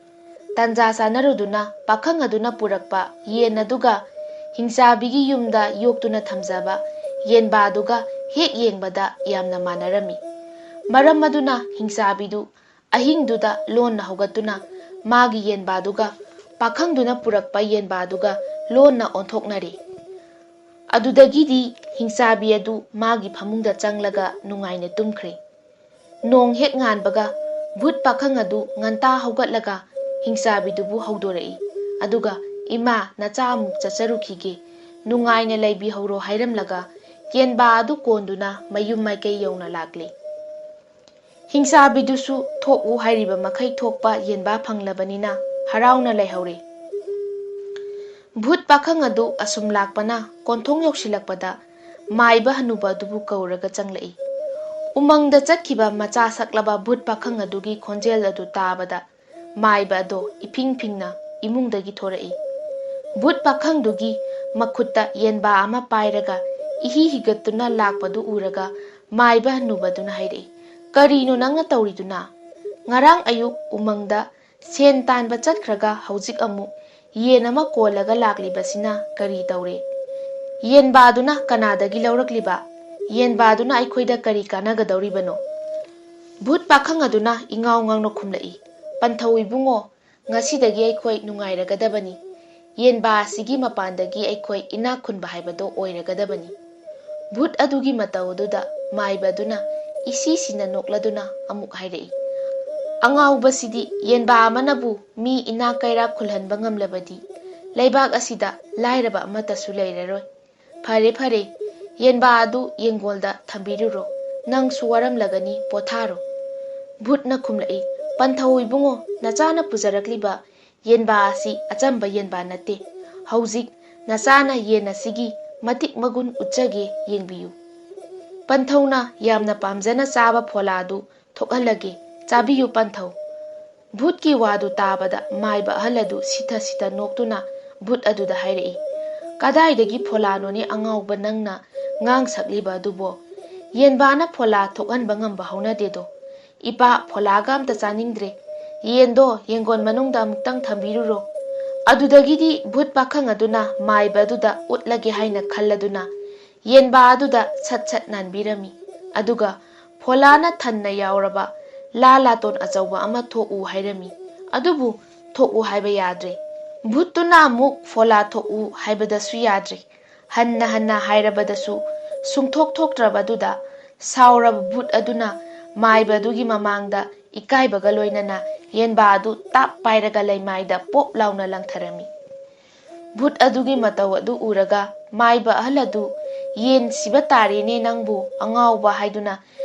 ꯇꯥꯟꯖꯥ ꯆꯥꯅꯔꯨꯗꯨꯅ ꯄꯥꯈꯪ ꯑꯗꯨꯅ ꯄꯨꯔꯛꯄ ꯌꯦꯟ ꯑꯗꯨꯒ ꯍꯤꯡꯆꯥꯕꯤꯒꯤ ꯌꯨꯝꯗ ꯌꯣꯛꯇꯨꯅ ꯊꯝꯖꯕ ꯌꯦꯟꯕꯥꯗꯨꯒ ꯍꯦꯛ ꯌꯦꯡꯕꯗ ꯌꯥꯝꯅ ꯃꯥꯟꯅꯔꯝꯃꯤ꯫ ꯃꯔꯝ ꯑꯗꯨꯅ ꯍꯤꯡꯆꯥꯕꯤꯗꯨ ꯑꯍꯤꯡꯗꯨꯗ ꯂꯣꯟꯅ ꯍꯧꯒꯠꯇꯨꯅ ꯃꯥꯒꯤ ꯌꯦꯟꯕꯥꯗꯨꯒ ꯄꯥꯈꯪꯗꯨꯅ ꯄꯨꯔꯛꯄ ꯌꯦꯟꯕꯥꯗꯨꯒ ꯂꯣꯟꯅ ꯑꯣꯟꯊꯣꯛꯅꯔꯦ꯫ ꯑꯗꯨꯗꯒꯤꯗꯤ ꯍꯤꯡꯆꯥꯕꯤ ꯑꯗꯨ ꯃꯥꯒꯤ ꯐꯃꯨꯡꯗ ꯆꯪꯂꯒ ꯅꯨꯡꯉꯥꯏꯅ ꯇꯨꯝꯈ꯭ꯔꯦ꯫ ꯅꯣꯡ ꯍꯦꯛ ꯉꯥꯟꯕꯒ ꯚꯨꯠ ꯄꯥꯈꯪ ꯑꯗꯨ ꯉꯟꯇꯥ ꯍꯧꯒꯠꯂꯒ ꯍꯤꯡꯆꯥꯕꯤꯗꯨꯕꯨ ꯍꯧꯗꯣꯔꯛꯏ꯫ ꯑꯗꯨꯒ "ꯏꯃꯥ, ꯅꯆꯥ ꯑꯃꯨꯛ ꯆꯠꯆꯔꯨꯈꯤꯒꯦ, ꯅꯨꯡꯉꯥꯏꯅ ꯂꯩꯕꯤꯍꯧꯔꯣ" ꯍꯥꯏꯔꯝꯂꯒ ꯌꯦꯟꯕꯥ ꯑꯗꯨ ꯀꯣꯟꯗꯨꯅ ꯃꯌꯨꯝ ꯃꯥꯏꯀꯩ ꯌꯧꯅ ꯂꯥꯛꯂꯤ꯫ ꯍꯤꯡꯆꯥꯕꯤꯗꯨꯁꯨ ꯊꯣꯛꯎ ꯍꯥꯏꯔꯤꯕ ꯃꯈꯩ ꯊꯣꯛꯄ ꯌꯦꯟꯕꯥ ꯐꯪꯂꯕꯅꯤꯅ ꯍꯔꯥꯎꯅ ꯂꯩꯍꯧꯔꯦ꯫ ꯚꯨꯠ ꯄꯥꯈꯪ ꯑꯗꯨ ꯑꯁꯨꯝ ꯂꯥꯛꯄꯅ ꯀꯣꯟꯊꯣꯡ ꯌꯧꯁꯤꯜꯂꯛꯄꯗ ꯃꯥꯏꯕ ꯍꯅꯨꯕ ꯑꯗꯨꯕꯨ ꯀꯧꯔꯒ ꯆꯪꯂꯛꯏ꯫ ꯎꯃꯪꯗ ꯆꯠꯈꯤꯕ ꯃꯆꯥ ꯁꯛꯂꯕ ꯚꯨꯠ ꯄꯥꯈꯪ ꯑꯗꯨꯒꯤ ꯈꯣꯟꯖꯦꯜ ꯑꯗꯨ ꯇꯥꯕꯗ ꯃꯥꯏꯕ ꯑꯗꯣ ꯏꯐꯤꯡ ꯐꯤꯡꯅ ꯏꯃꯨꯡꯗꯒꯤ ꯊꯣꯔꯛꯏ꯫ ꯚꯨꯠ ꯄꯥꯈꯪꯗꯨꯒꯤ ꯃꯈꯨꯠꯇ ꯌꯦꯟꯕꯥ ꯑꯃ ꯄꯥꯏꯔꯒ ꯏꯍꯤ ꯍꯤꯒꯠꯇꯨꯅ ꯂꯥꯛꯄꯗꯨ ꯎꯔꯒ ꯃꯥꯏꯕ ꯍꯅꯨꯕꯗꯨꯅ ꯍꯥꯏꯔꯛꯏ, "ꯀꯔꯤꯅꯣ ꯅꯪꯅ ꯇꯧꯔꯤꯗꯨꯅ? ꯉꯔꯥꯡ ꯑꯌꯨꯛ ꯎꯃꯪꯗ ꯁꯦꯟ ꯇꯥꯟꯕ ꯆꯠꯈ꯭ꯔꯒ ꯍꯧꯖꯤꯛ ꯑꯃꯨꯛ ꯌꯦꯟ ꯑꯃ ꯀꯣꯜꯂꯒ ꯂꯥꯛꯂꯤꯕꯁꯤꯅ ꯀꯔꯤ ꯇꯧꯔꯦ? ꯌꯦꯟꯕꯥꯗꯨꯅ ꯀꯅꯥꯗꯒꯤ ꯂꯧꯔꯛꯂꯤꯕ? ꯌꯦꯟꯕꯥꯗꯨꯅ ꯑꯩꯈꯣꯏꯗ ꯀꯔꯤ ꯀꯥꯟꯅꯒꯗꯧꯔꯤꯕꯅꯣ?" ꯚꯨꯠ ꯄꯥꯈꯪ ꯑꯗꯨꯅ ꯏꯉꯥꯎ ꯉꯥꯎꯅ ꯈꯨꯝꯂꯛꯏ, "ꯄꯟꯊꯧ ꯏꯕꯨꯡꯉꯣ, ꯉꯁꯤꯗꯒꯤ ꯑꯩꯈꯣꯏ ꯅꯨꯡꯉꯥꯏꯔꯒꯗꯕꯅꯤ꯫ ꯌꯦꯟꯕꯥ ꯑꯁꯤꯒꯤ ꯃꯄꯥꯟꯗꯒꯤ ꯑꯩꯈꯣꯏ ꯏꯅꯥꯛ ꯈꯨꯟꯕ ꯍꯥꯏꯕꯗꯣ ꯑꯣꯏꯔꯒꯗꯕꯅꯤ꯫" ꯚꯨꯠ ꯑꯗꯨꯒꯤ ꯃꯇꯧ ꯑꯗꯨꯗ ꯃꯥꯏꯕ ꯑꯗꯨꯅ ꯏꯁꯤꯁꯤꯅ ꯅꯣꯛꯂꯗꯨꯅ ꯑꯃꯨꯛ ꯍꯥꯏꯔꯛꯏ, ꯑꯉꯥꯎꯕꯁꯤꯗꯤ ꯌꯦꯟꯕꯥ ꯑꯃꯅꯕꯨ ꯃꯤ ꯏꯅꯥꯛ ꯀꯩꯔꯥꯛ ꯈꯨꯜꯍꯟꯕ ꯉꯝꯂꯕꯗꯤ ꯂꯩꯕꯥꯛ ꯑꯁꯤꯗ ꯂꯥꯏꯔꯕ ꯑꯃꯠꯇꯁꯨ ꯂꯩꯔꯔꯣꯏ꯫ ꯐꯔꯦ, ꯐꯔꯦ, ꯌꯦꯟꯕꯥ ꯑꯗꯨ ꯌꯦꯡꯒꯣꯜꯗ ꯊꯝꯕꯤꯔꯨꯔꯣ꯫ ꯅꯪꯁꯨ ꯋꯥꯔꯝꯂꯒꯅꯤ, ꯄꯣꯊꯥꯔꯣ꯫ ꯚꯨꯠꯅ ꯈꯨꯝꯂꯛꯏ, "ꯄꯟꯊꯧ ꯏꯕꯨꯡꯉꯣ, ꯅꯆꯥꯅ ꯄꯨꯖꯔꯛꯂꯤꯕ ꯌꯦꯟꯕꯥ ꯑꯁꯤ ꯑꯆꯝꯕ ꯌꯦꯟꯕꯥ ꯅꯠꯇꯦ꯫ ꯍꯧꯖꯤꯛ ꯅꯆꯥꯅ ꯌꯦꯟ ꯑꯁꯤꯒꯤ ꯃꯇꯤꯛ ꯃꯒꯨꯟ ꯎꯠꯆꯒꯦ, ꯌꯦꯡꯕꯤꯌꯨ꯫ ꯄꯟꯊꯧꯅ ꯌꯥꯝꯅ ꯄꯥꯝꯖꯅ ꯆꯥꯕ ꯐꯣꯂꯥꯗꯨ ꯊꯣꯛꯍꯜꯂꯒꯦ, ꯆꯥꯕꯤꯌꯨ ꯄꯟꯊꯧ꯫" ꯚꯨꯠꯀꯤ ꯋꯥꯗꯨ ꯇꯥꯕꯗ ꯃꯥꯏꯕ ꯑꯍꯜ ꯑꯗꯨ ꯁꯤꯊ ꯁꯤꯊ ꯅꯣꯛꯇꯨꯅ ꯚꯨꯠ ꯑꯗꯨꯗ ꯍꯥꯏꯔꯛꯏ, "ꯀꯗꯥꯏꯗꯒꯤ ꯐꯣꯂꯥꯅꯣꯅꯦ ꯑꯉꯥꯎꯕ ꯅꯪꯅ ꯉꯥꯡ ꯁꯛꯂꯤꯕ ꯑꯗꯨꯕꯣ? ꯌꯦꯟꯕꯥꯅ ꯐꯣꯂꯥ ꯊꯣꯛꯍꯟꯕ ꯉꯝꯕ ꯍꯧꯅꯗꯦꯗꯣ꯫ ꯏꯄꯥ, ꯐꯣꯂꯥꯒ ꯑꯝꯇ ꯆꯥꯅꯤꯡꯗ꯭ꯔꯦ꯫ ꯌꯦꯟꯗꯣ ꯌꯦꯡꯒꯣꯟ ꯃꯅꯨꯡꯗ ꯑꯃꯨꯛꯇꯪ ꯊꯝꯕꯤꯔꯨꯔꯣ꯫" ꯑꯗꯨꯗꯒꯤꯗꯤ ꯚꯨꯠ ꯄꯥꯈꯪ ꯑꯗꯨꯅ ꯃꯥꯏꯕ ꯑꯗꯨꯗ ꯎꯠꯂꯒꯦ ꯍꯥꯏꯅ ꯈꯜꯂꯗꯨꯅ ꯌꯦꯟꯕꯥ ꯑꯗꯨꯗ ꯁꯠ ꯁꯠ ꯅꯥꯟꯕꯤꯔꯝꯃꯤ꯫ ꯑꯗꯨꯒ ꯐꯣꯂꯥꯅ ꯊꯟꯅ ꯌꯥꯎꯔꯕ ꯂꯥ ꯂꯥꯇꯣꯟ ꯑꯆꯧꯕ ꯑꯃ ꯊꯣꯛꯎ ꯍꯥꯏꯔꯝꯃꯤ꯫ ꯑꯗꯨꯕꯨ ꯊꯣꯛꯎ ꯍꯥꯏꯕ ꯌꯥꯗ꯭ꯔꯦ꯫ ꯚꯨꯠꯇꯨꯅ ꯑꯃꯨꯛ ꯐꯣꯂꯥ ꯊꯣꯛꯎ ꯍꯥꯏꯕꯗꯁꯨ ꯌꯥꯗ꯭ꯔꯦ꯫ ꯍꯟꯅ ꯍꯟꯅ ꯍꯥꯏꯔꯕꯗꯁꯨ ꯁꯨꯡꯊꯣꯛ ꯊꯣꯛꯇ꯭ꯔꯕꯗꯨꯗ ꯁꯥꯎꯔꯕ ꯚꯨꯠ ꯑꯗꯨꯅ ꯃꯥꯏꯕ ꯑꯗꯨꯒꯤ ꯃꯃꯥꯡꯗ ꯏꯀꯥꯏꯕꯒ ꯂꯣꯏꯅꯅ ꯌꯦꯟꯕꯥ ꯑꯗꯨ ꯇꯥꯞ ꯄꯥꯏꯔꯒ ꯂꯩꯃꯥꯏꯗ ꯄꯣꯞ ꯂꯥꯎꯅ ꯂꯪꯊꯔꯝꯃꯤ꯫ ꯚꯨꯠ ꯑꯗꯨꯒꯤ ꯃꯇꯧ ꯑꯗꯨ ꯎꯔꯒ ꯃꯥꯏꯕ ꯑꯍꯜ ꯑꯗꯨ, "ꯌꯦꯟ ꯁꯤꯕ ꯇꯥꯔꯦꯅꯦ ꯅꯪꯕꯨ, ꯑꯉꯥꯎꯕ" ꯍꯥꯏꯗꯨꯅ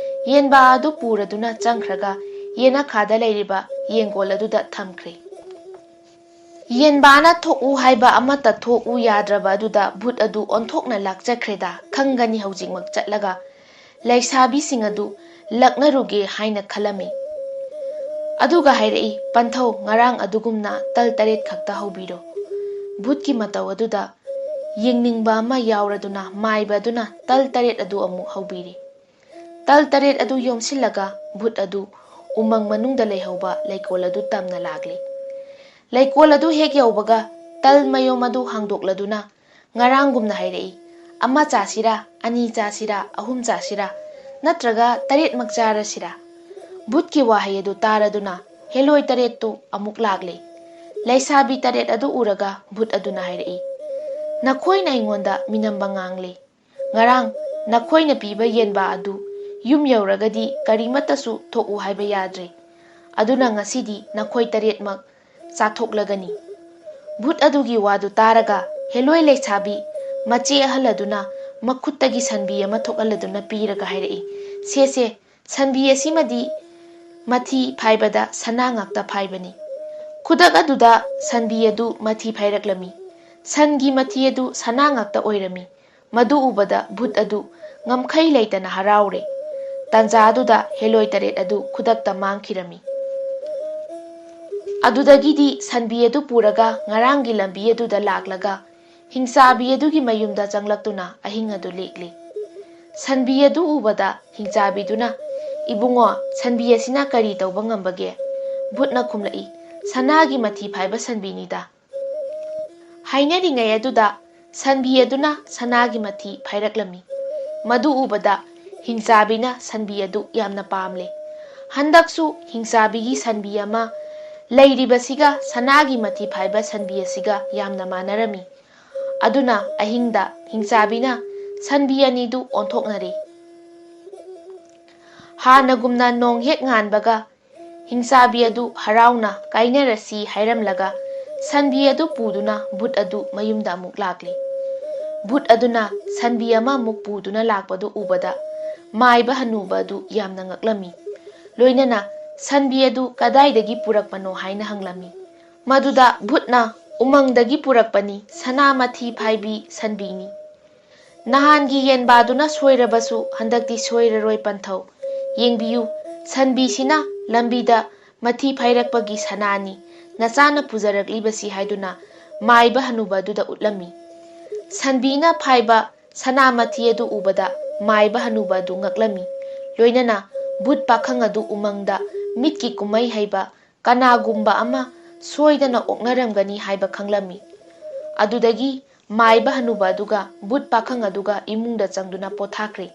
ꯌꯦꯟꯕꯥ ꯑꯗꯨ ꯄꯨꯔꯗꯨꯅ ꯆꯪꯈ꯭ꯔꯒ ꯌꯦꯅꯈꯥꯗ ꯂꯩꯔꯤꯕ ꯌꯦꯡꯒꯣꯜ ꯑꯗꯨꯗ ꯊꯝꯈ꯭ꯔꯦ꯫ ꯌꯦꯟꯕꯥꯅ ꯊꯣꯛꯎ ꯍꯥꯏꯕ ꯑꯃꯠꯇ ꯊꯣꯛꯎ ꯌꯥꯗ꯭ꯔꯕ ꯑꯗꯨꯗ ꯚꯨꯠ ꯑꯗꯨ ꯑꯣꯟꯊꯣꯛꯅ ꯂꯥꯛꯆꯈ꯭ꯔꯦꯗ, ꯈꯪꯒꯅꯤ ꯍꯧꯖꯤꯛꯃꯛ ꯆꯠꯂꯒ ꯂꯩꯁꯥꯕꯤꯁꯤꯡ ꯑꯗꯨ ꯂꯛꯅꯔꯨꯒꯦ ꯍꯥꯏꯅ ꯈꯜꯂꯝꯃꯤ꯫ ꯑꯗꯨꯒ ꯍꯥꯏꯔꯛꯏ, "ꯄꯟꯊꯧ, ꯉꯔꯥꯡ ꯑꯗꯨꯒꯨꯝꯅ ꯇꯜ ꯇꯔꯦꯠ ꯈꯛꯇ ꯍꯧꯕꯤꯔꯣ꯫" ꯚꯨꯠꯀꯤ ꯃꯇꯧ ꯑꯗꯨꯗ ꯌꯦꯡꯅꯤꯡꯕ ꯑꯃ ꯌꯥꯎꯔꯗꯨꯅ ꯃꯥꯏꯕ ꯑꯗꯨꯅ ꯇꯜ ꯇꯔꯦꯠ ꯑꯗꯨ ꯑꯃꯨꯛ ꯍꯧꯕꯤꯔꯦ꯫ ꯇꯜ ꯇꯔꯦꯠ ꯑꯗꯨ ꯌꯣꯝꯁꯤꯜꯂꯒ ꯚꯨꯠ ꯑꯗꯨ ꯎꯃꯪ ꯃꯅꯨꯡꯗ ꯂꯩꯍꯧꯕ ꯂꯩꯀꯣꯜ ꯑꯗꯨ ꯇꯝꯅ ꯂꯥꯛꯂꯦ꯫ ꯂꯩꯀꯣꯜ ꯑꯗꯨ ꯍꯦꯛ ꯌꯧꯕꯒ ꯇꯜ ꯃꯌꯣꯝ ꯑꯗꯨ ꯍꯥꯡꯗꯣꯛꯂꯗꯨꯅ ꯉꯔꯥꯡꯒꯨꯝꯅ ꯍꯥꯏꯔꯛꯏ, "ꯑꯃ ꯆꯥꯁꯤꯔꯥ, ꯑꯅꯤ ꯆꯥꯁꯤꯔꯥ, ꯑꯍꯨꯝ ꯆꯥꯁꯤꯔꯥ, ꯅꯠꯇ꯭ꯔꯒ ꯇꯔꯦꯠꯃꯛ ꯆꯥꯔꯁꯤꯔꯥ?" ꯚꯨꯠꯀꯤ ꯋꯥꯍꯩ ꯑꯗꯨ ꯇꯥꯔꯗꯨꯅ ꯍꯦꯂꯣꯏ ꯇꯔꯦꯠꯇꯨ ꯑꯃꯨꯛ ꯂꯥꯛꯂꯦ꯫ ꯂꯩꯁꯥꯕꯤ ꯇꯔꯦꯠ ꯑꯗꯨ ꯎꯔꯒ ꯚꯨꯠ ꯑꯗꯨꯅ ꯍꯥꯏꯔꯛꯏ, "ꯅꯈꯣꯏꯅ ꯑꯩꯉꯣꯟꯗ ꯃꯤꯅꯝꯕ ꯉꯥꯡꯂꯦ꯫ ꯉꯔꯥꯡ ꯅꯈꯣꯏꯅ ꯄꯤꯕ ꯌꯦꯟꯕꯥ ꯑꯗꯨ ꯌꯨꯝ ꯌꯧꯔꯒꯗꯤ ꯀꯔꯤꯃꯠꯇꯁꯨ ꯊꯣꯛꯎ ꯍꯥꯏꯕ ꯌꯥꯗ꯭ꯔꯦ꯫ ꯑꯗꯨꯅ ꯉꯁꯤꯗꯤ ꯅꯈꯣꯏ ꯇꯔꯦꯠꯃꯛ ꯆꯥꯊꯣꯛꯂꯒꯅꯤ꯫ ꯚꯨꯠ ꯑꯗꯨꯒꯤ ꯋꯥꯗꯨ ꯇꯥꯔꯒ ꯍꯦꯂꯣꯏ ꯂꯩꯁꯥꯕꯤ ꯃꯆꯦ ꯑꯍꯜ ꯑꯗꯨꯅ ꯃꯈꯨꯠꯇꯒꯤ ꯁꯟꯕꯤ ꯑꯃ ꯊꯣꯛꯍꯜꯂꯗꯨꯅ ꯄꯤꯔꯒ ꯍꯥꯏꯔꯛꯏ, "ꯁꯦ ꯁꯦ, ꯁꯟꯕꯤ ꯑꯁꯤꯃꯗꯤ ꯃꯊꯤ ꯐꯥꯏꯕꯗ ꯁꯅꯥ ꯉꯥꯛꯇ ꯐꯥꯏꯕꯅꯤ꯫" ꯈꯨꯗꯛ ꯑꯗꯨꯗ ꯁꯟꯕꯤ ꯑꯗꯨ ꯃꯊꯤ ꯐꯥꯏꯔꯛꯂꯝꯃꯤ꯫ ꯁꯟꯒꯤ ꯃꯊꯤ ꯑꯗꯨ ꯁꯅꯥ ꯉꯥꯛꯇ ꯑꯣꯏꯔꯝꯃꯤ꯫ ꯃꯗꯨ ꯎꯕꯗ ꯚꯨꯠ ꯑꯗꯨ ꯉꯝꯈꯩ ꯂꯩꯇꯅ ꯍꯔꯥꯎꯔꯦ꯫ ꯇꯥꯟꯖꯥ ꯑꯗꯨꯗ ꯍꯦꯂꯣꯏ ꯇꯔꯦꯠ ꯑꯗꯨ ꯈꯨꯗꯛꯇ ꯃꯥꯡꯈꯤꯔꯝꯃꯤ꯫ ꯑꯗꯨꯗꯒꯤꯗꯤ ꯁꯟꯕꯤ ꯑꯗꯨ ꯄꯨꯔꯒ ꯉꯔꯥꯡꯒꯤ ꯂꯝꯕꯤ ꯑꯗꯨꯗ ꯂꯥꯛꯂꯒ ꯍꯤꯡꯆꯥꯕꯤ ꯑꯗꯨꯒꯤ ꯃꯌꯨꯝꯗ ꯆꯪꯂꯛꯇꯨꯅ ꯑꯍꯤꯡ ꯑꯗꯨ ꯂꯦꯛꯂꯤ꯫ ꯁꯟꯕꯤ ꯑꯗꯨ ꯎꯕꯗ ꯍꯤꯡꯆꯥꯕꯤꯗꯨꯅ, "ꯏꯕꯨꯡꯉꯣ, ꯁꯟꯕꯤ ꯑꯁꯤꯅ ꯀꯔꯤ ꯇꯧꯕ ꯉꯝꯕꯒꯦ?" ꯚꯨꯠꯅ ꯈꯨꯝꯂꯛꯏ, "ꯁꯅꯥꯒꯤ ꯃꯊꯤ ꯐꯥꯏꯕ ꯁꯟꯕꯤꯅꯤꯗ꯫" ꯍꯥꯏꯅꯔꯤꯉꯩ ꯑꯗꯨꯗ ꯁꯟꯕꯤ ꯑꯗꯨꯅ ꯁꯅꯥꯒꯤ ꯃꯊꯤ ꯐꯥꯏꯔꯛꯂꯝꯃꯤ꯫ ꯃꯗꯨ ꯎꯕꯗ ꯍꯤꯡꯆꯥꯕꯤꯅ ꯁꯟꯕꯤ ꯑꯗꯨ ꯌꯥꯝꯅ ꯄꯥꯝꯂꯦ꯫ ꯍꯟꯗꯛꯁꯨ ꯍꯤꯡꯆꯥꯕꯤꯒꯤ ꯁꯟꯕꯤ ꯑꯃ ꯂꯩꯔꯤꯕꯁꯤꯒ ꯁꯅꯥꯒꯤ ꯃꯊꯤ ꯐꯥꯏꯕ ꯁꯟꯕꯤ ꯑꯁꯤꯒ ꯌꯥꯝꯅ ꯃꯥꯟꯅꯔꯝꯃꯤ꯫ ꯑꯗꯨꯅ ꯑꯍꯤꯡꯗ ꯍꯤꯡꯆꯥꯕꯤꯅ ꯁꯟꯕꯤ ꯑꯅꯤꯗꯨ ꯑꯣꯟꯊꯣꯛꯅꯔꯦ꯫ ꯍꯥꯟꯅꯒꯨꯝꯅ ꯅꯣꯡ ꯍꯦꯛ ꯉꯥꯟꯕꯒ ꯍꯤꯡꯆꯥꯕꯤ ꯑꯗꯨ ꯍꯔꯥꯎꯅ "ꯀꯥꯏꯅꯔꯁꯤ" ꯍꯥꯏꯔꯝꯂꯒ ꯁꯟꯕꯤ ꯑꯗꯨ ꯄꯨꯗꯨꯅ ꯚꯨꯠ ꯑꯗꯨ ꯃꯌꯨꯝꯗ ꯑꯃꯨꯛ ꯂꯥꯛꯂꯤ꯫ ꯚꯨꯠ ꯑꯗꯨꯅ ꯁꯟꯕꯤ ꯑꯃꯃꯨꯛ ꯄꯨꯗꯨꯅ ꯂꯥꯛꯄꯗꯨ ꯎꯕꯗ ꯃꯥꯏꯕ ꯍꯅꯨꯕ ꯑꯗꯨ ꯌꯥꯝꯅ ꯉꯛꯂꯝꯃꯤ꯫ ꯂꯣꯏꯅꯅ ꯁꯟꯕꯤ ꯑꯗꯨ ꯀꯗꯥꯏꯗꯒꯤ ꯄꯨꯔꯛꯄꯅꯣ ꯍꯥꯏꯅ ꯍꯪꯂꯝꯃꯤ꯫ ꯃꯗꯨꯗ ꯚꯨꯠꯅ, "ꯎꯃꯪꯗꯒꯤ ꯄꯨꯔꯛꯄꯅꯤ, ꯁꯅꯥ ꯃꯊꯤ ꯐꯥꯏꯕꯤ ꯁꯟꯕꯤꯅꯤ꯫ ꯅꯍꯥꯟꯒꯤ ꯌꯦꯟꯕꯥꯗꯨꯅ ꯁꯣꯏꯔꯕꯁꯨ ꯍꯟꯗꯛꯇꯤ ꯁꯣꯏꯔꯔꯣꯏ ꯄꯟꯊꯧ꯫ ꯌꯦꯡꯕꯤꯌꯨ, ꯁꯟꯕꯤꯁꯤꯅ ꯂꯝꯕꯤꯗ ꯃꯊꯤ ꯐꯥꯏꯔꯛꯄꯒꯤ ꯁꯅꯥꯅꯤ, ꯅꯆꯥꯅ ꯄꯨꯖꯔꯛꯂꯤꯕꯁꯤ" ꯍꯥꯏꯗꯨꯅ ꯃꯥꯏꯕ ꯍꯅꯨꯕ ꯑꯗꯨꯗ ꯎꯠꯂꯝꯃꯤ꯫ ꯁꯟꯕꯤꯅ ꯐꯥꯏꯕ ꯁꯅꯥ ꯃꯊꯤ ꯑꯗꯨ ꯎꯕꯗ ꯃꯥꯏꯕ ꯍꯅꯨꯕ ꯑꯗꯨ ꯉꯛꯂꯝꯃꯤ꯫ ꯂꯣꯏꯅꯅ ꯚꯨꯠ ꯄꯥꯈꯪ ꯑꯗꯨ ꯎꯃꯪꯗ ꯃꯤꯠꯀꯤ ꯀꯨꯝꯍꯩ ꯍꯩꯕ ꯀꯅꯥꯒꯨꯝꯕ ꯑꯃ ꯁꯣꯏꯗꯅ ꯑꯣꯛꯅꯔꯝꯒꯅꯤ ꯍꯥꯏꯕ ꯈꯪꯂꯝꯃꯤ꯫ ꯑꯗꯨꯗꯒꯤ ꯃꯥꯏꯕ ꯍꯅꯨꯕ ꯑꯗꯨꯒ ꯚꯨꯠ ꯄꯥꯈꯪ ꯑꯗꯨꯒ ꯏꯃꯨꯡꯗ ꯆꯪꯗꯨꯅ ꯄꯣꯊꯥꯈ꯭ꯔꯦ꯫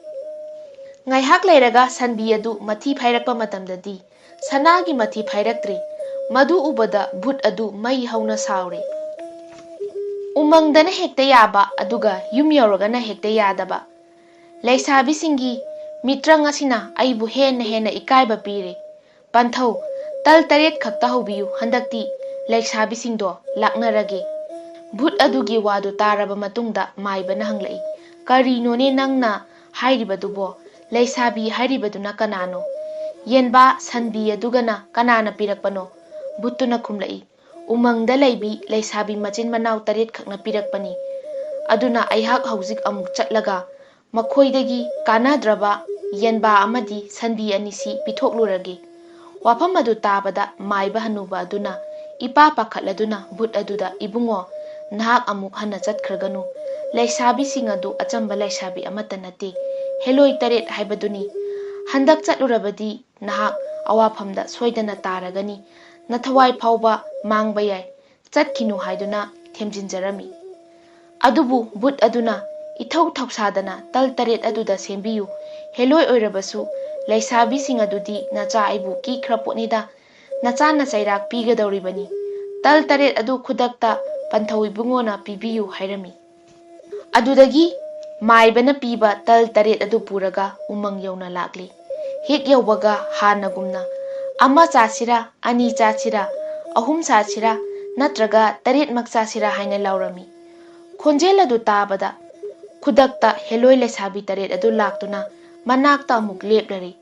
ꯉꯥꯏꯍꯥꯛ ꯂꯩꯔꯒ ꯁꯟꯕꯤ ꯑꯗꯨ ꯃꯊꯤ ꯐꯥꯏꯔꯛꯄ ꯃꯇꯝꯗꯗꯤ ꯁꯅꯥꯒꯤ ꯃꯊꯤ ꯐꯥꯏꯔꯛꯇ꯭ꯔꯦ꯫ ꯃꯗꯨ ꯎꯕꯗ ꯚꯨꯠ ꯑꯗꯨ ꯃꯩ ꯍꯧꯅ ꯁꯥꯎꯔꯦ꯫ "ꯎꯃꯪꯗꯅ ꯍꯦꯛꯇ ꯌꯥꯕ, ꯑꯗꯨꯒ ꯌꯨꯝ ꯌꯧꯔꯒꯅ ꯍꯦꯛꯇ ꯌꯥꯗꯕ꯫ ꯂꯩꯁꯥꯕꯤꯁꯤꯡꯒꯤ ꯃꯤꯇ꯭ꯔꯪ ꯑꯁꯤꯅ ꯑꯩꯕꯨ ꯍꯦꯟꯅ ꯍꯦꯟꯅ ꯏꯀꯥꯏꯕ ꯄꯤꯔꯦ꯫ ꯄꯟꯊꯧ, "ꯇꯜ ꯇꯔꯦꯠ ꯈꯛꯇ ꯍꯧꯕꯤꯌꯨ, ꯍꯟꯗꯛꯇꯤ ꯂꯩꯁꯥꯕꯤꯁꯤꯡꯗꯣ ꯂꯥꯛꯅꯔꯒꯦ꯫" ꯚꯨꯠ ꯑꯗꯨꯒꯤ ꯋꯥꯗꯨ ꯇꯥꯔꯕ ꯃꯇꯨꯡꯗ ꯃꯥꯏꯕꯅ ꯍꯪꯂꯛꯏ, "ꯀꯔꯤꯅꯣꯅꯦ ꯅꯪꯅ ꯍꯥꯏꯔꯤꯕꯗꯨꯕꯣ? ꯂꯩꯁꯥꯕꯤ ꯍꯥꯏꯔꯤꯕꯗꯨꯅ ꯀꯅꯥꯅꯣ? ꯌꯦꯟꯕꯥ ꯁꯟꯕꯤ ꯑꯗꯨꯒꯅ ꯀꯅꯥꯅ ꯄꯤꯔꯛꯄꯅꯣ?" ꯚꯨꯠꯇꯨꯅ ꯈꯨꯝꯂꯛꯏ, "ꯎꯃꯪꯗ ꯂꯩꯕꯤ ꯂꯩꯁꯥꯕꯤ ꯃꯆꯤꯟ ꯃꯅꯥꯎ ꯇꯔꯦꯠ ꯈꯛꯅ ꯄꯤꯔꯛꯄꯅꯤ꯫ ꯑꯗꯨꯅ ꯑꯩꯍꯥꯛ ꯍꯧꯖꯤꯛ ꯑꯃꯨꯛ ꯆꯠꯂꯒ ꯃꯈꯣꯏꯗꯒꯤ ꯀꯥꯟꯅꯗ꯭ꯔꯕ ꯌꯦꯟꯕꯥ ꯑꯃꯗꯤ ꯁꯟꯕꯤ ꯑꯅꯤꯁꯤ ꯄꯤꯊꯣꯛꯂꯨꯔꯒꯦ꯫" ꯋꯥꯐꯝ ꯑꯗꯨ ꯇꯥꯕꯗ ꯃꯥꯏꯕ ꯍꯅꯨꯕ ꯑꯗꯨꯅ ꯏꯄꯥ ꯄꯥꯈꯠꯂꯗꯨꯅ ꯚꯨꯠ ꯑꯗꯨꯗ, "ꯏꯕꯨꯡꯉꯣ, ꯅꯍꯥꯛ ꯑꯃꯨꯛ ꯍꯟꯅ ꯆꯠꯈ꯭ꯔꯒꯅꯨ꯫ ꯂꯩꯁꯥꯕꯤꯁꯤꯡ ꯑꯗꯨ ꯑꯆꯝꯕ ꯂꯩꯁꯥꯕꯤ ꯑꯃꯠꯇ ꯅꯠꯇꯦ꯫ ꯍꯦꯂꯣꯏ ꯇꯔꯦꯠ ꯍꯥꯏꯕꯗꯨꯅꯤ꯫ ꯍꯟꯗꯛ ꯆꯠꯂꯨꯔꯕꯗꯤ ꯅꯍꯥꯛ ꯑꯋꯥꯐꯝꯗ ꯁꯣꯏꯗꯅ ꯇꯥꯔꯒꯅꯤ꯫ ꯅꯊꯋꯥꯏ ꯐꯥꯎꯕ ꯃꯥꯡꯕ ꯌꯥꯏ꯫ ꯆꯠꯈꯤꯅꯨ" ꯍꯥꯏꯗꯨꯅ ꯊꯦꯝꯖꯤꯟꯖꯔꯝꯃꯤ꯫ ꯑꯗꯨꯕꯨ ꯚꯨꯠ ꯑꯗꯨꯅ ꯏꯊꯧ ꯊꯧꯁꯥꯗꯅ, "ꯇꯜ ꯇꯔꯦꯠ ꯑꯗꯨꯗ ꯁꯦꯝꯕꯤꯌꯨ꯫ ꯍꯦꯂꯣꯏ ꯑꯣꯏꯔꯕꯁꯨ ꯂꯩꯁꯥꯕꯤꯁꯤꯡ ꯑꯗꯨꯗꯤ ꯅꯆꯥ ꯑꯩꯕꯨ ꯀꯤꯈ꯭ꯔ ꯄꯣꯠꯅꯤꯗ꯫ ꯅꯆꯥꯅ ꯆꯩꯔꯥꯛ ꯄꯤꯒꯗꯧꯔꯤꯕꯅꯤ꯫ ꯇꯜ ꯇꯔꯦꯠ ꯑꯗꯨ ꯈꯨꯗꯛꯇ ꯄꯟꯊꯧ ꯏꯕꯨꯡꯉꯣꯅ ꯄꯤꯕꯤꯌꯨ" ꯍꯥꯏꯔꯝꯃꯤ꯫ ꯑꯗꯨꯗꯒꯤ ꯃꯥꯏꯕꯅ ꯄꯤꯕ ꯇꯜ ꯇꯔꯦꯠ ꯑꯗꯨ ꯄꯨꯔꯒ ꯎꯃꯪ ꯌꯧꯅ ꯂꯥꯛꯂꯤ꯫ ꯍꯦꯛ ꯌꯧꯕꯒ ꯍꯥꯟꯅꯒꯨꯝꯅ, "ꯑꯃ ꯆꯥꯁꯤꯔꯥ, ꯑꯅꯤ ꯆꯥꯁꯤꯔꯥ, ꯑꯍꯨꯝ ꯆꯥꯁꯤꯔꯥ, ꯅꯠꯇ꯭ꯔꯒ ꯇꯔꯦꯠꯃꯛ ꯆꯥꯁꯤꯔꯥ?" ꯍꯥꯏꯅ ꯂꯥꯎꯔꯝꯃꯤ꯫ ꯈꯣꯟꯖꯦꯜ ꯑꯗꯨ ꯇꯥꯕꯗ ꯈꯨꯗꯛꯇ ꯍꯦꯂꯣꯏ ꯂꯩꯁꯥꯕꯤ ꯇꯔꯦꯠ ꯑꯗꯨ ꯂꯥꯛꯇꯨꯅ ꯃꯅꯥꯛꯇ ꯑꯃꯨꯛ ꯂꯦꯞꯂꯔꯤ꯫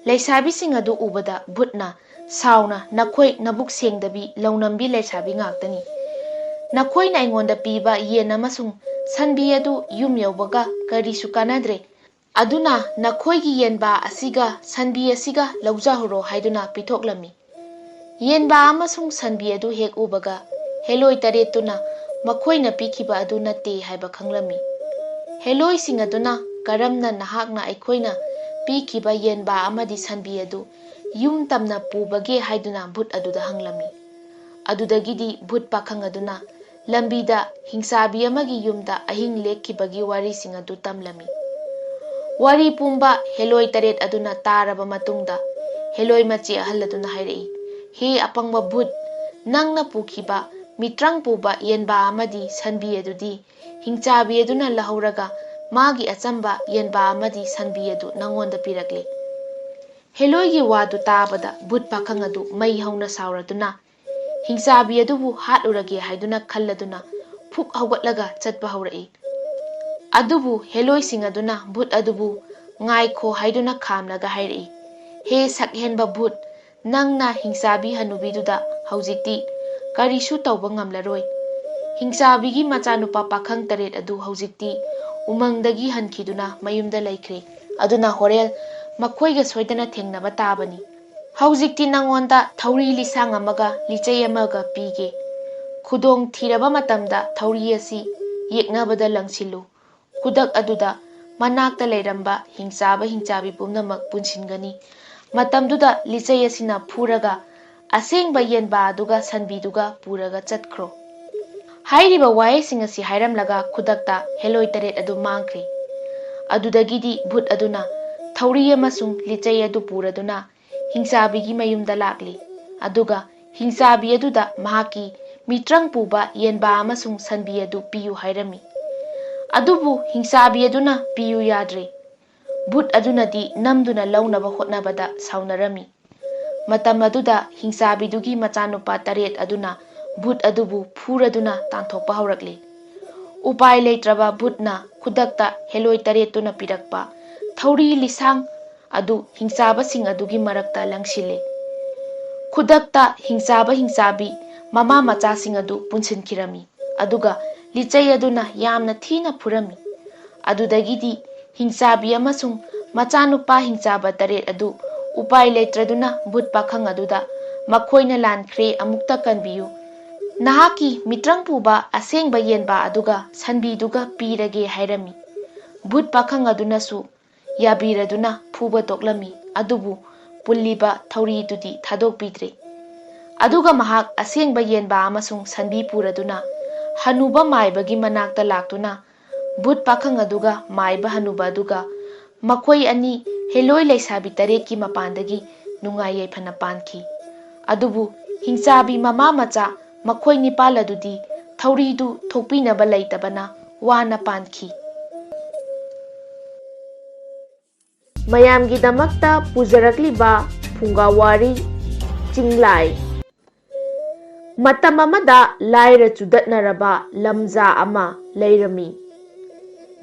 ꯂꯩꯁꯥꯕꯤꯁꯤꯡ ꯑꯗꯨ ꯎꯕꯗ ꯚꯨꯠꯅ ꯁꯥꯎꯅ, "ꯅꯈꯣꯏ ꯅꯕꯨꯛ ꯁꯦꯡꯗꯕꯤ ꯂꯧꯅꯝꯕꯤ ꯂꯩꯁꯥꯕꯤ ꯉꯥꯛꯇꯅꯤ꯫ ꯅꯈꯣꯏꯅ ꯑꯩꯉꯣꯟꯗ ꯄꯤꯕ ꯌꯦꯟ ꯑꯃꯁꯨꯡ ꯁꯟꯕꯤ ꯑꯗꯨ ꯌꯨꯝ ꯌꯧꯕꯒ ꯀꯔꯤꯁꯨ ꯀꯥꯟꯅꯗ꯭ꯔꯦ꯫ ꯑꯗꯨꯅ ꯅꯈꯣꯏꯒꯤ ꯌꯦꯟꯕꯥ ꯑꯁꯤꯒ ꯁꯟꯕꯤ ꯑꯁꯤꯒ ꯂꯧꯖꯍꯧꯔꯣ" ꯍꯥꯏꯗꯨꯅ ꯄꯤꯊꯣꯛꯂꯝꯃꯤ꯫ ꯌꯦꯟꯕꯥ ꯑꯃꯁꯨꯡ ꯁꯟꯕꯤ ꯑꯗꯨ ꯍꯦꯛ ꯎꯕꯒ ꯍꯦꯂꯣꯏ ꯇꯔꯦꯠꯇꯨꯅ ꯃꯈꯣꯏꯅ ꯄꯤꯈꯤꯕ ꯑꯗꯨ ꯅꯠꯇꯦ ꯍꯥꯏꯕ ꯈꯪꯂꯝꯃꯤ꯫ ꯍꯦꯂꯣꯏꯁꯤꯡ ꯑꯗꯨꯅ ꯀꯔꯝꯅ ꯅꯍꯥꯛꯅ ꯑꯩꯈꯣꯏꯅ ꯄꯤꯈꯤꯕ ꯌꯦꯟꯕꯥ ꯑꯃꯗꯤ ꯁꯟꯕꯤ ꯑꯗꯨ ꯌꯨꯝ ꯇꯝꯅ ꯄꯨꯕꯒꯦ ꯍꯥꯏꯗꯨꯅ ꯚꯨꯠ ꯑꯗꯨꯗ ꯍꯪꯂꯝꯃꯤ꯫ ꯑꯗꯨꯗꯒꯤꯗꯤ ꯚꯨꯠ ꯄꯥꯈꯪ ꯑꯗꯨꯅ ꯂꯝꯕꯤꯗ ꯍꯤꯡꯆꯥꯕꯤ ꯑꯃꯒꯤ ꯌꯨꯝꯗ ꯑꯍꯤꯡ ꯂꯦꯛꯈꯤꯕꯒꯤ ꯋꯥꯔꯤꯁꯤꯡ ꯑꯗꯨ ꯇꯝꯂꯝꯃꯤ꯫ ꯋꯥꯔꯤ ꯄꯨꯝꯕ ꯍꯦꯂꯣꯏ ꯇꯔꯦꯠ ꯑꯗꯨꯅ ꯇꯥꯔꯕ ꯃꯇꯨꯡꯗ ꯍꯦꯂꯣꯏ ꯃꯆꯦ ꯑꯍꯜ ꯑꯗꯨꯅ ꯍꯥꯏꯔꯛꯏ, "ꯍꯦ ꯑꯄꯪꯕ ꯚꯨꯠ, ꯅꯪꯅ ꯄꯨꯈꯤꯕ ꯃꯤꯇ꯭ꯔꯪ ꯄꯨꯕ ꯌꯦꯟꯕꯥ ꯑꯃꯗꯤ ꯁꯟꯕꯤ ꯑꯗꯨꯗꯤ ꯍꯤꯡꯆꯥꯕꯤ ꯑꯗꯨꯅ ꯂꯧꯍꯧꯔꯒ ꯃꯥꯒꯤ ꯑꯆꯝꯕ ꯌꯦꯟꯕꯥ ꯑꯃꯗꯤ ꯁꯟꯕꯤ ꯑꯗꯨ ꯅꯪꯉꯣꯟꯗ ꯄꯤꯔꯛꯂꯦ꯫ ꯍꯦꯂꯣꯏꯒꯤ ꯋꯥꯗꯨ ꯇꯥꯕꯗ ꯚꯨꯠ ꯄꯥꯈꯪ ꯑꯗꯨ ꯃꯩ ꯍꯧꯅ ꯁꯥꯎꯔꯗꯨꯅ ꯍꯤꯡꯆꯥꯕꯤ ꯑꯗꯨꯕꯨ ꯍꯥꯠꯂꯨꯔꯒꯦ ꯍꯥꯏꯗꯨꯅ ꯈꯜꯂꯗꯨꯅ ꯐꯨꯛ ꯍꯧꯒꯠꯂꯒ ꯆꯠꯄ ꯍꯧꯔꯛꯏ꯫ ꯑꯗꯨꯕꯨ ꯍꯦꯂꯣꯏꯁꯤꯡ ꯑꯗꯨꯅ ꯚꯨꯠ ꯑꯗꯨꯕꯨ "ꯉꯥꯏꯈꯣ" ꯍꯥꯏꯗꯨꯅ ꯈꯥꯝꯂꯒ ꯍꯥꯏꯔꯛꯏ, "ꯍꯦ ꯁꯛꯍꯦꯟꯕ ꯚꯨꯠ, ꯅꯪꯅ ꯍꯤꯡꯆꯥꯕꯤ ꯍꯅꯨꯕꯤꯗꯨꯗ ꯍꯧꯖꯤꯛꯇꯤ ꯀꯔꯤꯁꯨ ꯇꯧꯕ ꯉꯝꯂꯔꯣꯏ꯫ ꯍꯤꯡꯆꯥꯕꯤꯒꯤ ꯃꯆꯥꯅꯨꯄꯥ ꯄꯥꯈꯪ ꯇꯔꯦꯠ ꯑꯗꯨ ꯍꯧꯖꯤꯛꯇꯤ ꯎꯃꯪꯗꯒꯤ ꯍꯟꯈꯤꯗꯨꯅ ꯃꯌꯨꯝꯗ ꯂꯩꯈ꯭ꯔꯦ꯫ ꯑꯗꯨꯅ ꯍꯣꯔꯦꯟ ꯃꯈꯣꯏꯒ ꯁꯣꯏꯗꯅ ꯊꯦꯡꯅꯕ ꯇꯥꯕꯅꯤ꯫ ꯍꯧꯖꯤꯛꯇꯤ ꯅꯉꯣꯟꯗ ꯊꯧꯔꯤ ꯂꯤꯁꯥꯡ ꯑꯃꯒ ꯂꯤꯆꯩ ꯑꯃꯒ ꯄꯤꯒꯦ꯫ ꯈꯨꯗꯣꯡ ꯊꯤꯔꯕ ꯃꯇꯝꯗ ꯊꯧꯔꯤ ꯑꯁꯤ ꯌꯦꯛꯅꯕꯗ ꯂꯪꯁꯤꯜꯂꯨ꯫ ꯈꯨꯗꯛ ꯑꯗꯨꯗ ꯃꯅꯥꯛꯇ ꯂꯩꯔꯝꯕ ꯍꯤꯡꯆꯥꯕ ꯍꯤꯡꯆꯥꯕꯤ ꯄꯨꯝꯅꯃꯛ ꯄꯨꯟꯁꯤꯟꯒꯅꯤ꯫ ꯃꯇꯝꯗꯨꯗ ꯂꯤꯆꯩ ꯑꯁꯤꯅ ꯐꯨꯔꯒ ꯑꯁꯦꯡꯕ ꯌꯦꯟꯕꯥ ꯑꯗꯨꯒ ꯁꯟꯕꯤꯗꯨꯒ ꯄꯨꯔꯒ ꯆꯠꯈ꯭ꯔꯣ"꯫ ꯍꯥꯏꯔꯤꯕ ꯋꯥꯍꯩꯁꯤꯡ ꯑꯁꯤ ꯍꯥꯏꯔꯝꯂꯒ ꯈꯨꯗꯛꯇ ꯍꯦꯂꯣꯏ ꯇꯔꯦꯠ ꯑꯗꯨ ꯃꯥꯡꯈ꯭ꯔꯦ꯫ ꯑꯗꯨꯗꯒꯤꯗꯤ ꯚꯨꯠ ꯑꯗꯨꯅ ꯊꯧꯔꯤ ꯑꯃꯁꯨꯡ ꯂꯤꯆꯩ ꯑꯗꯨ ꯄꯨꯔꯗꯨꯅ ꯍꯤꯡꯆꯥꯕꯤꯒꯤ ꯃꯌꯨꯝꯗ ꯂꯥꯛꯂꯤ꯫ ꯑꯗꯨꯒ ꯍꯤꯡꯆꯥꯕꯤ ꯑꯗꯨꯗ ꯃꯍꯥꯛꯀꯤ ꯃꯤꯇ꯭ꯔꯪ ꯄꯨꯕ ꯌꯦꯟꯕꯥ ꯑꯃꯁꯨꯡ ꯁꯟꯕꯤ ꯑꯗꯨ ꯄꯤꯌꯨ ꯍꯥꯏꯔꯝꯃꯤ꯫ ꯑꯗꯨꯕꯨ ꯍꯤꯡꯆꯥꯕꯤ ꯑꯗꯨꯅ ꯄꯤꯌꯨ ꯌꯥꯗ꯭ꯔꯦ꯫ ꯚꯨꯠ ꯑꯗꯨꯅꯗꯤ ꯅꯝꯗꯨꯅ ꯂꯧꯅꯕ ꯍꯣꯠꯅꯕꯗ ꯁꯥꯎꯅꯔꯝꯃꯤ꯫ ꯃꯇꯝ ꯑꯗꯨꯗ ꯍꯤꯡꯆꯥꯕꯤꯗꯨꯒꯤ ꯃꯆꯥꯅꯨꯄꯥ ꯇꯔꯦꯠ ꯑꯗꯨꯅ ꯚꯨꯠ ꯑꯗꯨꯕꯨ ꯐꯨꯔꯗꯨꯅ ꯇꯥꯟꯊꯣꯛꯄ ꯍꯧꯔꯛꯂꯤ꯫ ꯎꯄꯥꯏ ꯂꯩꯇ꯭ꯔꯕ ꯚꯨꯠꯅ ꯈꯨꯗꯛꯇ ꯍꯦꯂꯣꯏ ꯇꯔꯦꯠꯇꯨꯅ ꯄꯤꯔꯛꯄ ꯊꯧꯔꯤ ꯂꯤꯁꯥꯡ ꯑꯗꯨ ꯍꯤꯡꯆꯥꯕꯁꯤꯡ ꯑꯗꯨꯒꯤ ꯃꯔꯛꯇ ꯂꯪꯁꯤꯜꯂꯤ꯫ ꯈꯨꯗꯛꯇ ꯍꯤꯡꯆꯥꯕ ꯍꯤꯡꯆꯥꯕꯤ ꯃꯃꯥ ꯃꯆꯥꯁꯤꯡ ꯑꯗꯨ ꯄꯨꯟꯁꯤꯟꯈꯤꯔꯝꯃꯤ꯫ ꯑꯗꯨꯒ ꯂꯤꯆꯩ ꯑꯗꯨꯅ ꯌꯥꯝꯅ ꯊꯤꯅ ꯐꯨꯔꯝꯃꯤ꯫ ꯑꯗꯨꯗꯒꯤꯗꯤ ꯍꯤꯡꯆꯥꯕꯤ ꯑꯃꯁꯨꯡ ꯃꯆꯥꯅꯨꯄꯥ ꯍꯤꯡꯆꯥꯕ ꯇꯔꯦꯠ ꯑꯗꯨ ꯎꯄꯥꯏ ꯂꯩꯇ꯭ꯔꯗꯨꯅ ꯚꯨꯠ ꯄꯥꯈꯪ ꯑꯗꯨꯗ "ꯃꯈꯣꯏꯅ ꯂꯥꯟꯈ꯭ꯔꯦ, ꯑꯃꯨꯛꯇ ꯀꯟꯕꯤꯌꯨ꯫ ꯅꯍꯥꯛꯀꯤ ꯃꯤꯇ꯭ꯔꯪ ꯄꯨꯕ ꯑꯁꯦꯡꯕ ꯌꯦꯟꯕꯥ ꯑꯗꯨꯒ ꯁꯟꯕꯤꯗꯨꯒ ꯄꯤꯔꯒꯦ" ꯍꯥꯏꯔꯝꯃꯤ꯫ ꯚꯨꯠ ꯄꯥꯈꯪ ꯑꯗꯨꯅꯁꯨ ꯌꯥꯕꯤꯔꯗꯨꯅ ꯐꯨꯕ ꯇꯣꯛꯂꯝꯃꯤ꯫ ꯑꯗꯨꯕꯨ ꯄꯨꯜꯂꯤꯕ ꯊꯧꯔꯤꯗꯨꯗꯤ ꯊꯥꯗꯣꯛꯄꯤꯗ꯭ꯔꯦ꯫ ꯑꯗꯨꯒ ꯃꯍꯥꯛ ꯑꯁꯦꯡꯕ ꯌꯦꯟꯕꯥ ꯑꯃꯁꯨꯡ ꯁꯟꯕꯤ ꯄꯨꯔꯗꯨꯅ ꯍꯅꯨꯕ ꯃꯥꯏꯕꯒꯤ ꯃꯅꯥꯛꯇ ꯂꯥꯛꯇꯨꯅ ꯚꯨꯠ ꯄꯥꯈꯪ ꯑꯗꯨꯒ ꯃꯥꯏꯕ ꯍꯅꯨꯕ ꯑꯗꯨꯒ ꯃꯈꯣꯏ ꯑꯅꯤ ꯍꯦꯂꯣꯏ ꯂꯩꯁꯥꯕꯤ ꯇꯔꯦꯠꯀꯤ ꯃꯄꯥꯟꯗꯒꯤ ꯅꯨꯡꯉꯥꯏ ꯌꯥꯏꯐꯅ ꯄꯥꯟꯈꯤ꯫ ꯑꯗꯨꯕꯨ ꯍꯤꯡꯆꯥꯕꯤ ꯃꯃꯥ ꯃꯆꯥ ꯃꯈꯣꯏ ꯅꯤꯄꯥꯜ ꯑꯗꯨꯗꯤ ꯊꯧꯔꯤꯗꯨ ꯊꯣꯛꯄꯤꯅꯕ ꯂꯩꯇꯕꯅ ꯋꯥꯅ ꯄꯥꯟꯈꯤ꯫ ꯃꯌꯥꯝꯒꯤꯗꯃꯛꯇ ꯄꯨꯖꯔꯛꯂꯤꯕ ꯐꯨꯡꯒꯥꯋꯥꯔꯤ ꯆꯤꯡꯂꯥꯏ꯫ ꯃꯇꯝ ꯑꯃꯗ ꯂꯥꯏꯔ ꯆꯨꯗꯠꯅꯔꯕ ꯂꯝꯖꯥ ꯑꯃ ꯂꯩꯔꯝꯃꯤ꯫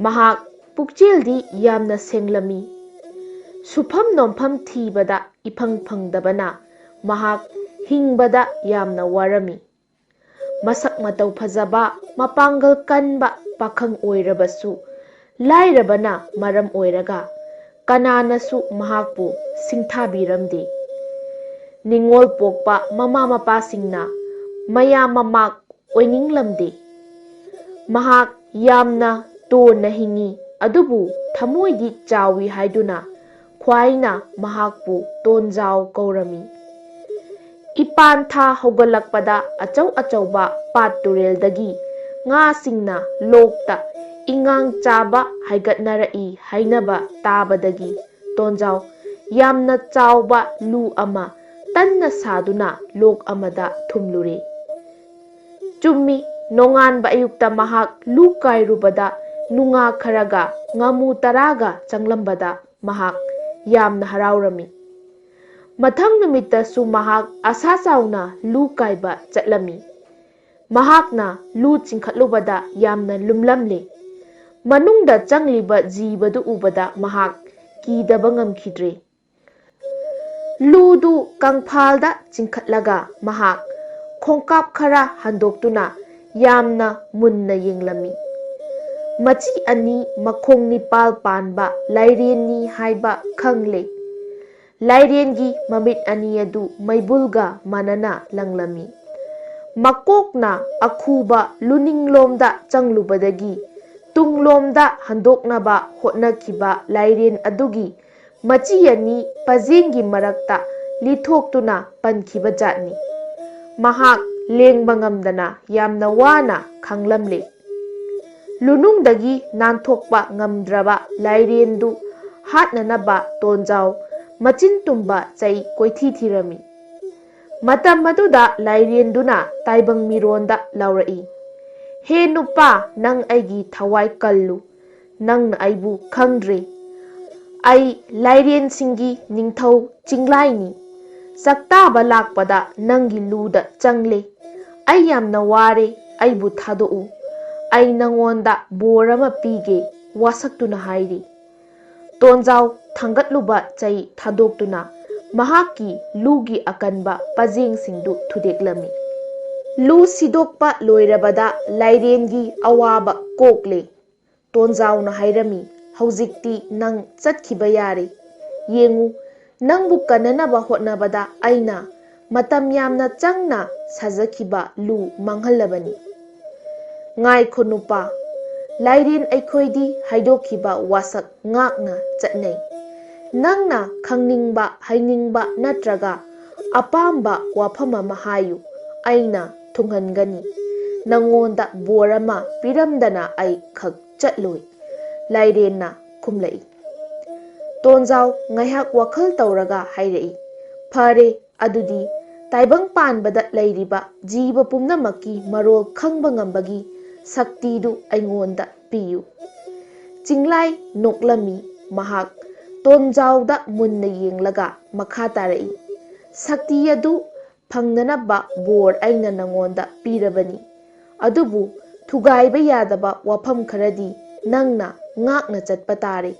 ꯃꯍꯥꯛ ꯄꯨꯛꯆꯦꯜꯗꯤ ꯌꯥꯝꯅ ꯁꯦꯡꯂꯝꯃꯤ꯫ ꯁꯨꯐꯝ ꯅꯣꯝꯐꯝ ꯊꯤꯕꯗ ꯏꯐꯪ ꯐꯪꯗꯕꯅ ꯃꯍꯥꯛ ꯍꯤꯡꯕꯗ ꯌꯥꯝꯅ ꯋꯥꯔꯝꯃꯤ꯫ ꯃꯁꯛ ꯃꯇꯧ ꯐꯖꯕ, ꯃꯄꯥꯡꯒꯜ ꯀꯟꯕ ꯄꯥꯈꯪ ꯑꯣꯏꯔꯕꯁꯨ, ꯂꯥꯏꯔꯕꯅ ꯃꯔꯝ ꯑꯣꯏꯔꯒ ꯀꯅꯥꯅꯁꯨ ꯃꯍꯥꯛꯄꯨ ꯁꯤꯡꯊꯥꯕꯤꯔꯝꯗꯦ꯫ ꯅꯤꯡꯉꯣꯜ ꯄꯣꯛꯄ ꯃꯃꯥ ꯃꯄꯥꯁꯤꯡꯅ ꯃꯌꯥꯝ ꯃꯃꯥꯛ ꯑꯣꯏꯅꯤꯡꯂꯝꯗꯦ꯫ ꯃꯍꯥꯛ ꯌꯥꯝꯅ ꯇꯣꯟꯅ ꯍꯤꯡꯏ, ꯑꯗꯨꯕꯨ ꯊꯃꯣꯏꯗꯤ ꯆꯥꯎꯏ ꯍꯥꯏꯗꯨꯅ ꯈ꯭ꯋꯥꯏꯅ ꯃꯍꯥꯛꯄꯨ ꯇꯣꯟꯖꯥꯎ ꯀꯧꯔꯝꯃꯤ꯫ ꯏꯄꯥꯟ ꯊꯥ ꯍꯧꯒꯠꯂꯛꯄꯗ ꯑꯆꯧ ꯑꯆꯧꯕ ꯄꯥꯠ ꯇꯨꯔꯦꯜꯗꯒꯤ ꯉꯥꯁꯤꯡꯅ ꯂꯣꯛꯇ ꯏꯉꯥꯡ ꯆꯥꯕ ꯍꯥꯏꯒꯠꯅꯔꯛꯏ ꯍꯥꯏꯅꯕ ꯇꯥꯕꯗꯒꯤ ꯇꯣꯟꯖꯥꯎ ꯌꯥꯝꯅ ꯆꯥꯎꯕ ꯂꯨ ꯑꯃ ꯇꯟꯅ ꯁꯥꯗꯨꯅ ꯂꯣꯛ ꯑꯃꯗ ꯊꯨꯝꯂꯨꯔꯦ꯫ ꯆꯨꯝꯃꯤ, ꯅꯣꯡꯉꯥꯟꯕ ꯑꯌꯨꯛꯇ ꯃꯍꯥꯛ ꯂꯨ ꯀꯥꯏꯔꯨꯕꯗ ꯅꯨꯡꯉꯥ ꯈꯔꯒ ꯉꯥꯃꯨ ꯇꯔꯥꯒ ꯆꯪꯂꯝꯕꯗ ꯃꯍꯥꯛ ꯌꯥꯝꯅ ꯍꯔꯥꯎꯔꯝꯃꯤ꯫ ꯃꯊꯪ ꯅꯨꯃꯤꯠꯇꯁꯨ ꯃꯍꯥꯛ ꯑꯁꯥ ꯆꯥꯎꯅ ꯂꯨ ꯀꯥꯏꯕ ꯆꯠꯂꯝꯃꯤ꯫ ꯃꯍꯥꯛꯅ ꯂꯨ ꯆꯤꯡꯈꯠꯂꯨꯕꯗ ꯌꯥꯝꯅ ꯂꯨꯝꯂꯝꯂꯦ꯫ ꯃꯅꯨꯡꯗ ꯆꯪꯂꯤꯕ ꯖꯤꯕꯗꯨ ꯎꯕꯗ ꯃꯍꯥꯛ ꯀꯤꯗꯕ ꯉꯝꯈꯤꯗ꯭ꯔꯦ꯫ ꯂꯨꯗꯨ ꯀꯪꯐꯥꯜꯗ ꯆꯤꯡꯈꯠꯂꯒ ꯃꯍꯥꯛ ꯈꯣꯡꯀꯥꯞ ꯈꯔ ꯍꯟꯗꯣꯛꯇꯨꯅ ꯌꯥꯝꯅ ꯃꯨꯟꯅ ꯌꯦꯡꯂꯝꯃꯤ꯫ ꯃꯆꯤ ꯑꯅꯤ ꯃꯈꯣꯡ ꯅꯤꯄꯥꯜ ꯄꯥꯟꯕ ꯂꯥꯏꯔꯦꯟꯅꯤ ꯍꯥꯏꯕ ꯈꯪꯂꯦ꯫ ꯂꯥꯏꯔꯦꯟꯒꯤ ꯃꯃꯤꯠ ꯑꯅꯤ ꯑꯗꯨ ꯃꯩꯕꯨꯜꯒ ꯃꯥꯟꯅꯅ ꯂꯪꯂꯝꯃꯤ꯫ ꯃꯀꯣꯛꯅ ꯑꯈꯨꯕ ꯂꯨꯅꯤꯡꯂꯣꯝꯗ ꯆꯪꯂꯨꯕꯗꯒꯤ ꯇꯨꯡꯂꯣꯝꯗ ꯍꯟꯗꯣꯛꯅꯕ ꯍꯣꯠꯅꯈꯤꯕ ꯂꯥꯏꯔꯦꯟ ꯑꯗꯨꯒꯤ ꯃꯆꯤ ꯑꯅꯤ ꯄꯖꯦꯡꯒꯤ ꯃꯔꯛꯇ ꯂꯤꯊꯣꯛꯇꯨꯅ ꯄꯟꯈꯤꯕ ꯖꯥꯠꯅꯤ꯫ ꯃꯍꯥꯛ ꯂꯦꯡꯕ ꯉꯝꯗꯅ ꯌꯥꯝꯅ ꯋꯥꯅ ꯈꯥꯡꯂꯝꯂꯦ꯫ ꯂꯨꯅꯨꯡꯗꯒꯤ ꯅꯥꯟꯊꯣꯛꯄ ꯉꯝꯗ꯭ꯔꯕ ꯂꯥꯏꯔꯦꯟꯗꯨ ꯍꯥꯠꯅꯅꯕ ꯇꯣꯟꯖꯥꯎ ꯃꯆꯤꯟ ꯇꯨꯝꯕ ꯆꯩ ꯀꯣꯏꯊꯤ ꯊꯤꯔꯝꯃꯤ꯫ ꯃꯇꯝ ꯑꯗꯨꯗ ꯂꯥꯏꯔꯦꯟꯗꯨꯅ ꯇꯥꯏꯕꯪ ꯃꯤꯔꯣꯟꯗ ꯂꯥꯎꯔꯛꯏ, "ꯍꯦ ꯅꯨꯄꯥ, ꯅꯪ ꯑꯩꯒꯤ ꯊꯋꯥꯏ ꯀꯜꯂꯨ꯫ ꯅꯪꯅ ꯑꯩꯕꯨ ꯈꯪꯗ꯭ꯔꯦ꯫ ꯑꯩ ꯂꯥꯏꯔꯦꯟꯁꯤꯡꯒꯤ ꯅꯤꯡꯊꯧ ꯆꯤꯡꯂꯥꯏꯅꯤ꯫ ꯆꯥꯛꯇꯥꯕ ꯂꯥꯛꯄꯗ ꯅꯪꯒꯤ ꯂꯨꯗ ꯆꯪꯂꯦ꯫ ꯑꯩ ꯌꯥꯝꯅ ꯋꯥꯔꯦ, ꯑꯩꯕꯨ ꯊꯥꯗꯣꯛꯎ꯫ ꯑꯩ ꯅꯉꯣꯟꯗ ꯕꯣꯔ ꯑꯃ ꯄꯤꯒꯦ, ꯋꯥꯁꯛꯇꯨꯅ ꯍꯥꯏꯔꯤ꯫ ꯇꯣꯟꯖꯥꯎ ꯊꯥꯡꯒꯠꯂꯨꯕ ꯆꯩ ꯊꯥꯗꯣꯛꯇꯨꯅ ꯃꯍꯥꯛꯀꯤ ꯂꯨꯒꯤ ꯑꯀꯟꯕ ꯄꯖꯦꯡꯁꯤꯡꯗꯨ ꯊꯨꯗꯦꯛꯂꯝꯃꯤ꯫ ꯂꯨ ꯁꯤꯗꯣꯛꯄ ꯂꯣꯏꯔꯕꯗ ꯂꯥꯏꯔꯦꯟꯒꯤ ꯑꯋꯥꯕ ꯀꯣꯛꯂꯦ꯫ ꯇꯣꯟꯖꯥꯎꯅ ꯍꯥꯏꯔꯝꯃꯤ, "ꯍꯧꯖꯤꯛꯇꯤ ꯅꯪ ꯆꯠꯈꯤꯕ ꯌꯥꯔꯦ꯫ ꯌꯦꯡꯉꯨ, ꯅꯪꯕꯨ ꯀꯟꯅꯅꯕ ꯍꯣꯠꯅꯕꯗ ꯑꯩꯅ ꯃꯇꯝ ꯌꯥꯝꯅ ꯆꯪꯅ ꯁꯥꯖꯈꯤꯕ ꯂꯨ ꯃꯥꯡꯍꯜꯂꯕꯅꯤ꯫" "ꯉꯥꯏꯈꯣ ꯅꯨꯄꯥ, ꯂꯥꯏꯔꯦꯟ ꯑꯩꯈꯣꯏꯗꯤ ꯍꯥꯏꯗꯣꯛꯈꯤꯕ ꯋꯥꯁꯛ ꯉꯥꯛꯅ ꯆꯠꯅꯩ꯫ ꯅꯪꯅ ꯈꯪꯅꯤꯡꯕ, ꯍꯩꯅꯤꯡꯕ ꯅꯠꯇ꯭ꯔꯒ ꯑꯄꯥꯝꯕ ꯋꯥꯐꯝ ꯑꯃ ꯍꯥꯏꯌꯨ, ꯑꯩꯅ ꯊꯨꯡꯍꯟꯒꯅꯤ꯫ ꯅꯉꯣꯟꯗ ꯕꯣꯔ ꯑꯃ ꯄꯤꯔꯝꯗꯅ ꯑꯩ ꯈꯛ ꯆꯠꯂꯣꯏ꯫" ꯂꯥꯏꯔꯦꯟꯅ ꯈꯨꯝꯂꯛꯏ꯫ ꯇꯣꯟꯖꯥꯎ ꯉꯥꯏꯍꯥꯛ ꯋꯥꯈꯜ ꯇꯧꯔꯒ ꯍꯥꯏꯔꯛꯏ, "ꯐꯔꯦ, ꯑꯗꯨꯗꯤ ꯇꯥꯏꯕꯪ ꯄꯥꯟꯕꯗ ꯂꯩꯔꯤꯕ ꯖꯤꯕ ꯄꯨꯝꯅꯃꯛꯀꯤ ꯃꯔꯣꯜ ꯈꯪꯕ ꯉꯝꯕꯒꯤ ꯁꯛꯇꯤꯗꯨ ꯑꯩꯉꯣꯟꯗ ꯄꯤꯌꯨ꯫" ꯆꯤꯡꯂꯥꯏ ꯅꯣꯛꯂꯝꯃꯤ꯫ ꯃꯍꯥꯛ ꯇꯣꯟꯖꯥꯎꯗ ꯃꯨꯟꯅ ꯌꯦꯡꯂꯒ ꯃꯈꯥ ꯇꯥꯔꯛꯏ, "ꯁꯛꯇꯤ ꯑꯗꯨ ꯐꯪꯅꯅꯕ ꯕꯣꯔ ꯑꯩꯅ ꯅꯉꯣꯟꯗ ꯄꯤꯔꯕꯅꯤ꯫ ꯑꯗꯨꯕꯨ ꯊꯨꯒꯥꯏꯕ ꯌꯥꯗꯕ ꯋꯥꯐꯝ ꯈꯔꯗꯤ ꯅꯪꯅ ꯉꯥꯛꯅ ꯆꯠꯄ ꯇꯥꯔꯦ꯫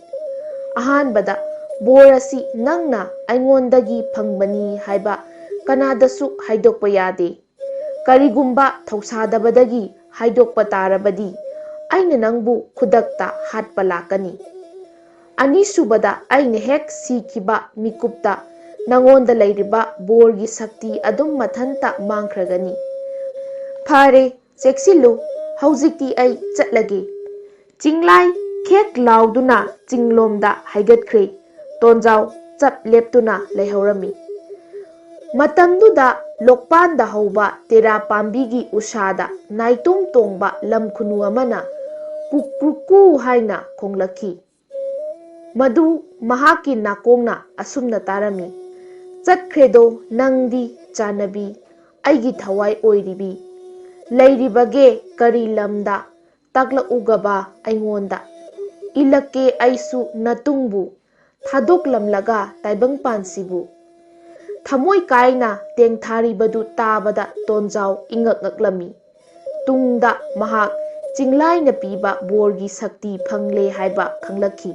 ꯑꯍꯥꯟꯕꯗ, ꯕꯣꯔ ꯑꯁꯤ ꯅꯪꯅ ꯑꯩꯉꯣꯟꯗꯒꯤ ꯐꯪꯕꯅꯤ ꯍꯥꯏꯕ ꯀꯅꯥꯗꯁꯨ ꯍꯥꯏꯗꯣꯛꯄ ꯌꯥꯗꯦ꯫ ꯀꯔꯤꯒꯨꯝꯕ ꯊꯧꯁꯥꯗꯕꯗꯒꯤ ꯍꯥꯏꯗꯣꯛꯄ ꯇꯥꯔꯕꯗꯤ ꯑꯩꯅ ꯅꯪꯕꯨ ꯈꯨꯗꯛꯇ ꯍꯥꯠꯄ ꯂꯥꯛꯀꯅꯤ꯫ ꯑꯅꯤꯁꯨꯕꯗ, ꯑꯩꯅ ꯍꯦꯛ ꯁꯤꯈꯤꯕ ꯃꯤꯀꯨꯞꯇ ꯅꯉꯣꯟꯗ ꯂꯩꯔꯤꯕ ꯕꯣꯔꯒꯤ ꯁꯛꯇꯤ ꯑꯗꯨꯝ ꯃꯊꯟꯇ ꯃꯥꯡꯈ꯭ꯔꯒꯅꯤ꯫ ꯐꯔꯦ, ꯆꯦꯛꯁꯤꯜꯂꯨ, ꯍꯧꯖꯤꯛꯇꯤ ꯑꯩ ꯆꯠꯂꯒꯦ꯫" ꯆꯤꯡꯂꯥꯏ ꯈꯦꯛ ꯂꯥꯎꯗꯨꯅ ꯆꯤꯡꯂꯣꯝꯗ ꯍꯥꯏꯒꯠꯈ꯭ꯔꯦ꯫ ꯇꯣꯟꯖꯥꯎ ꯆꯞ ꯂꯦꯞꯇꯨꯅ ꯂꯩꯍꯧꯔꯝꯃꯤ꯫ ꯃꯇꯝꯗꯨꯗ ꯂꯣꯛꯄꯥꯟꯗ ꯍꯧꯕ ꯇꯦꯔꯥ ꯄꯥꯝꯕꯤꯒꯤ ꯎꯁꯥꯗ ꯅꯥꯏꯇꯣꯝ ꯇꯣꯡꯕ ꯂꯝ ꯈꯨꯅꯨ ꯑꯃꯅ ꯀꯨꯛ ꯀ꯭ꯔꯨꯛ ꯀꯨ ꯍꯥꯏꯅ ꯈꯣꯡꯂꯛꯈꯤ꯫ ꯃꯗꯨ ꯃꯍꯥꯛꯀꯤ ꯅꯥꯀꯣꯡꯅ ꯑꯁꯨꯝꯅ ꯇꯥꯔꯝꯃꯤ, "ꯆꯠꯈ꯭ꯔꯦꯗꯣ ꯅꯪꯗꯤ ꯆꯥꯟꯅꯕꯤ, ꯑꯩꯒꯤ ꯊꯋꯥꯏ ꯑꯣꯏꯔꯤꯕꯤ꯫ ꯂꯩꯔꯤꯕꯒꯦ ꯀꯔꯤ ꯂꯝꯗ? ꯇꯥꯛꯂꯛꯎꯒꯕ ꯑꯩꯉꯣꯟꯗ꯫ ꯏꯜꯂꯛꯀꯦ ꯑꯩꯁꯨ ꯅꯇꯨꯡꯕꯨ꯫ ꯊꯥꯗꯣꯛꯂꯝꯂꯒ ꯇꯥꯏꯕꯪꯄꯥꯟꯁꯤꯕꯨ ꯊꯃꯣꯏ ꯀꯥꯏꯅ ꯇꯦꯡꯊꯥꯔꯤꯕꯗꯨ ꯇꯥꯕꯗ ꯇꯣꯟꯖꯥꯎ ꯏꯉꯛ ꯉꯛꯂꯝꯃꯤ꯫ ꯇꯨꯡꯗ ꯃꯍꯥꯛ ꯆꯤꯡꯂꯥꯏꯅ ꯄꯤꯕ ꯕꯣꯔꯒꯤ ꯁꯛꯇꯤ ꯐꯪꯂꯦ ꯍꯥꯏꯕ ꯈꯪꯂꯛꯈꯤ꯫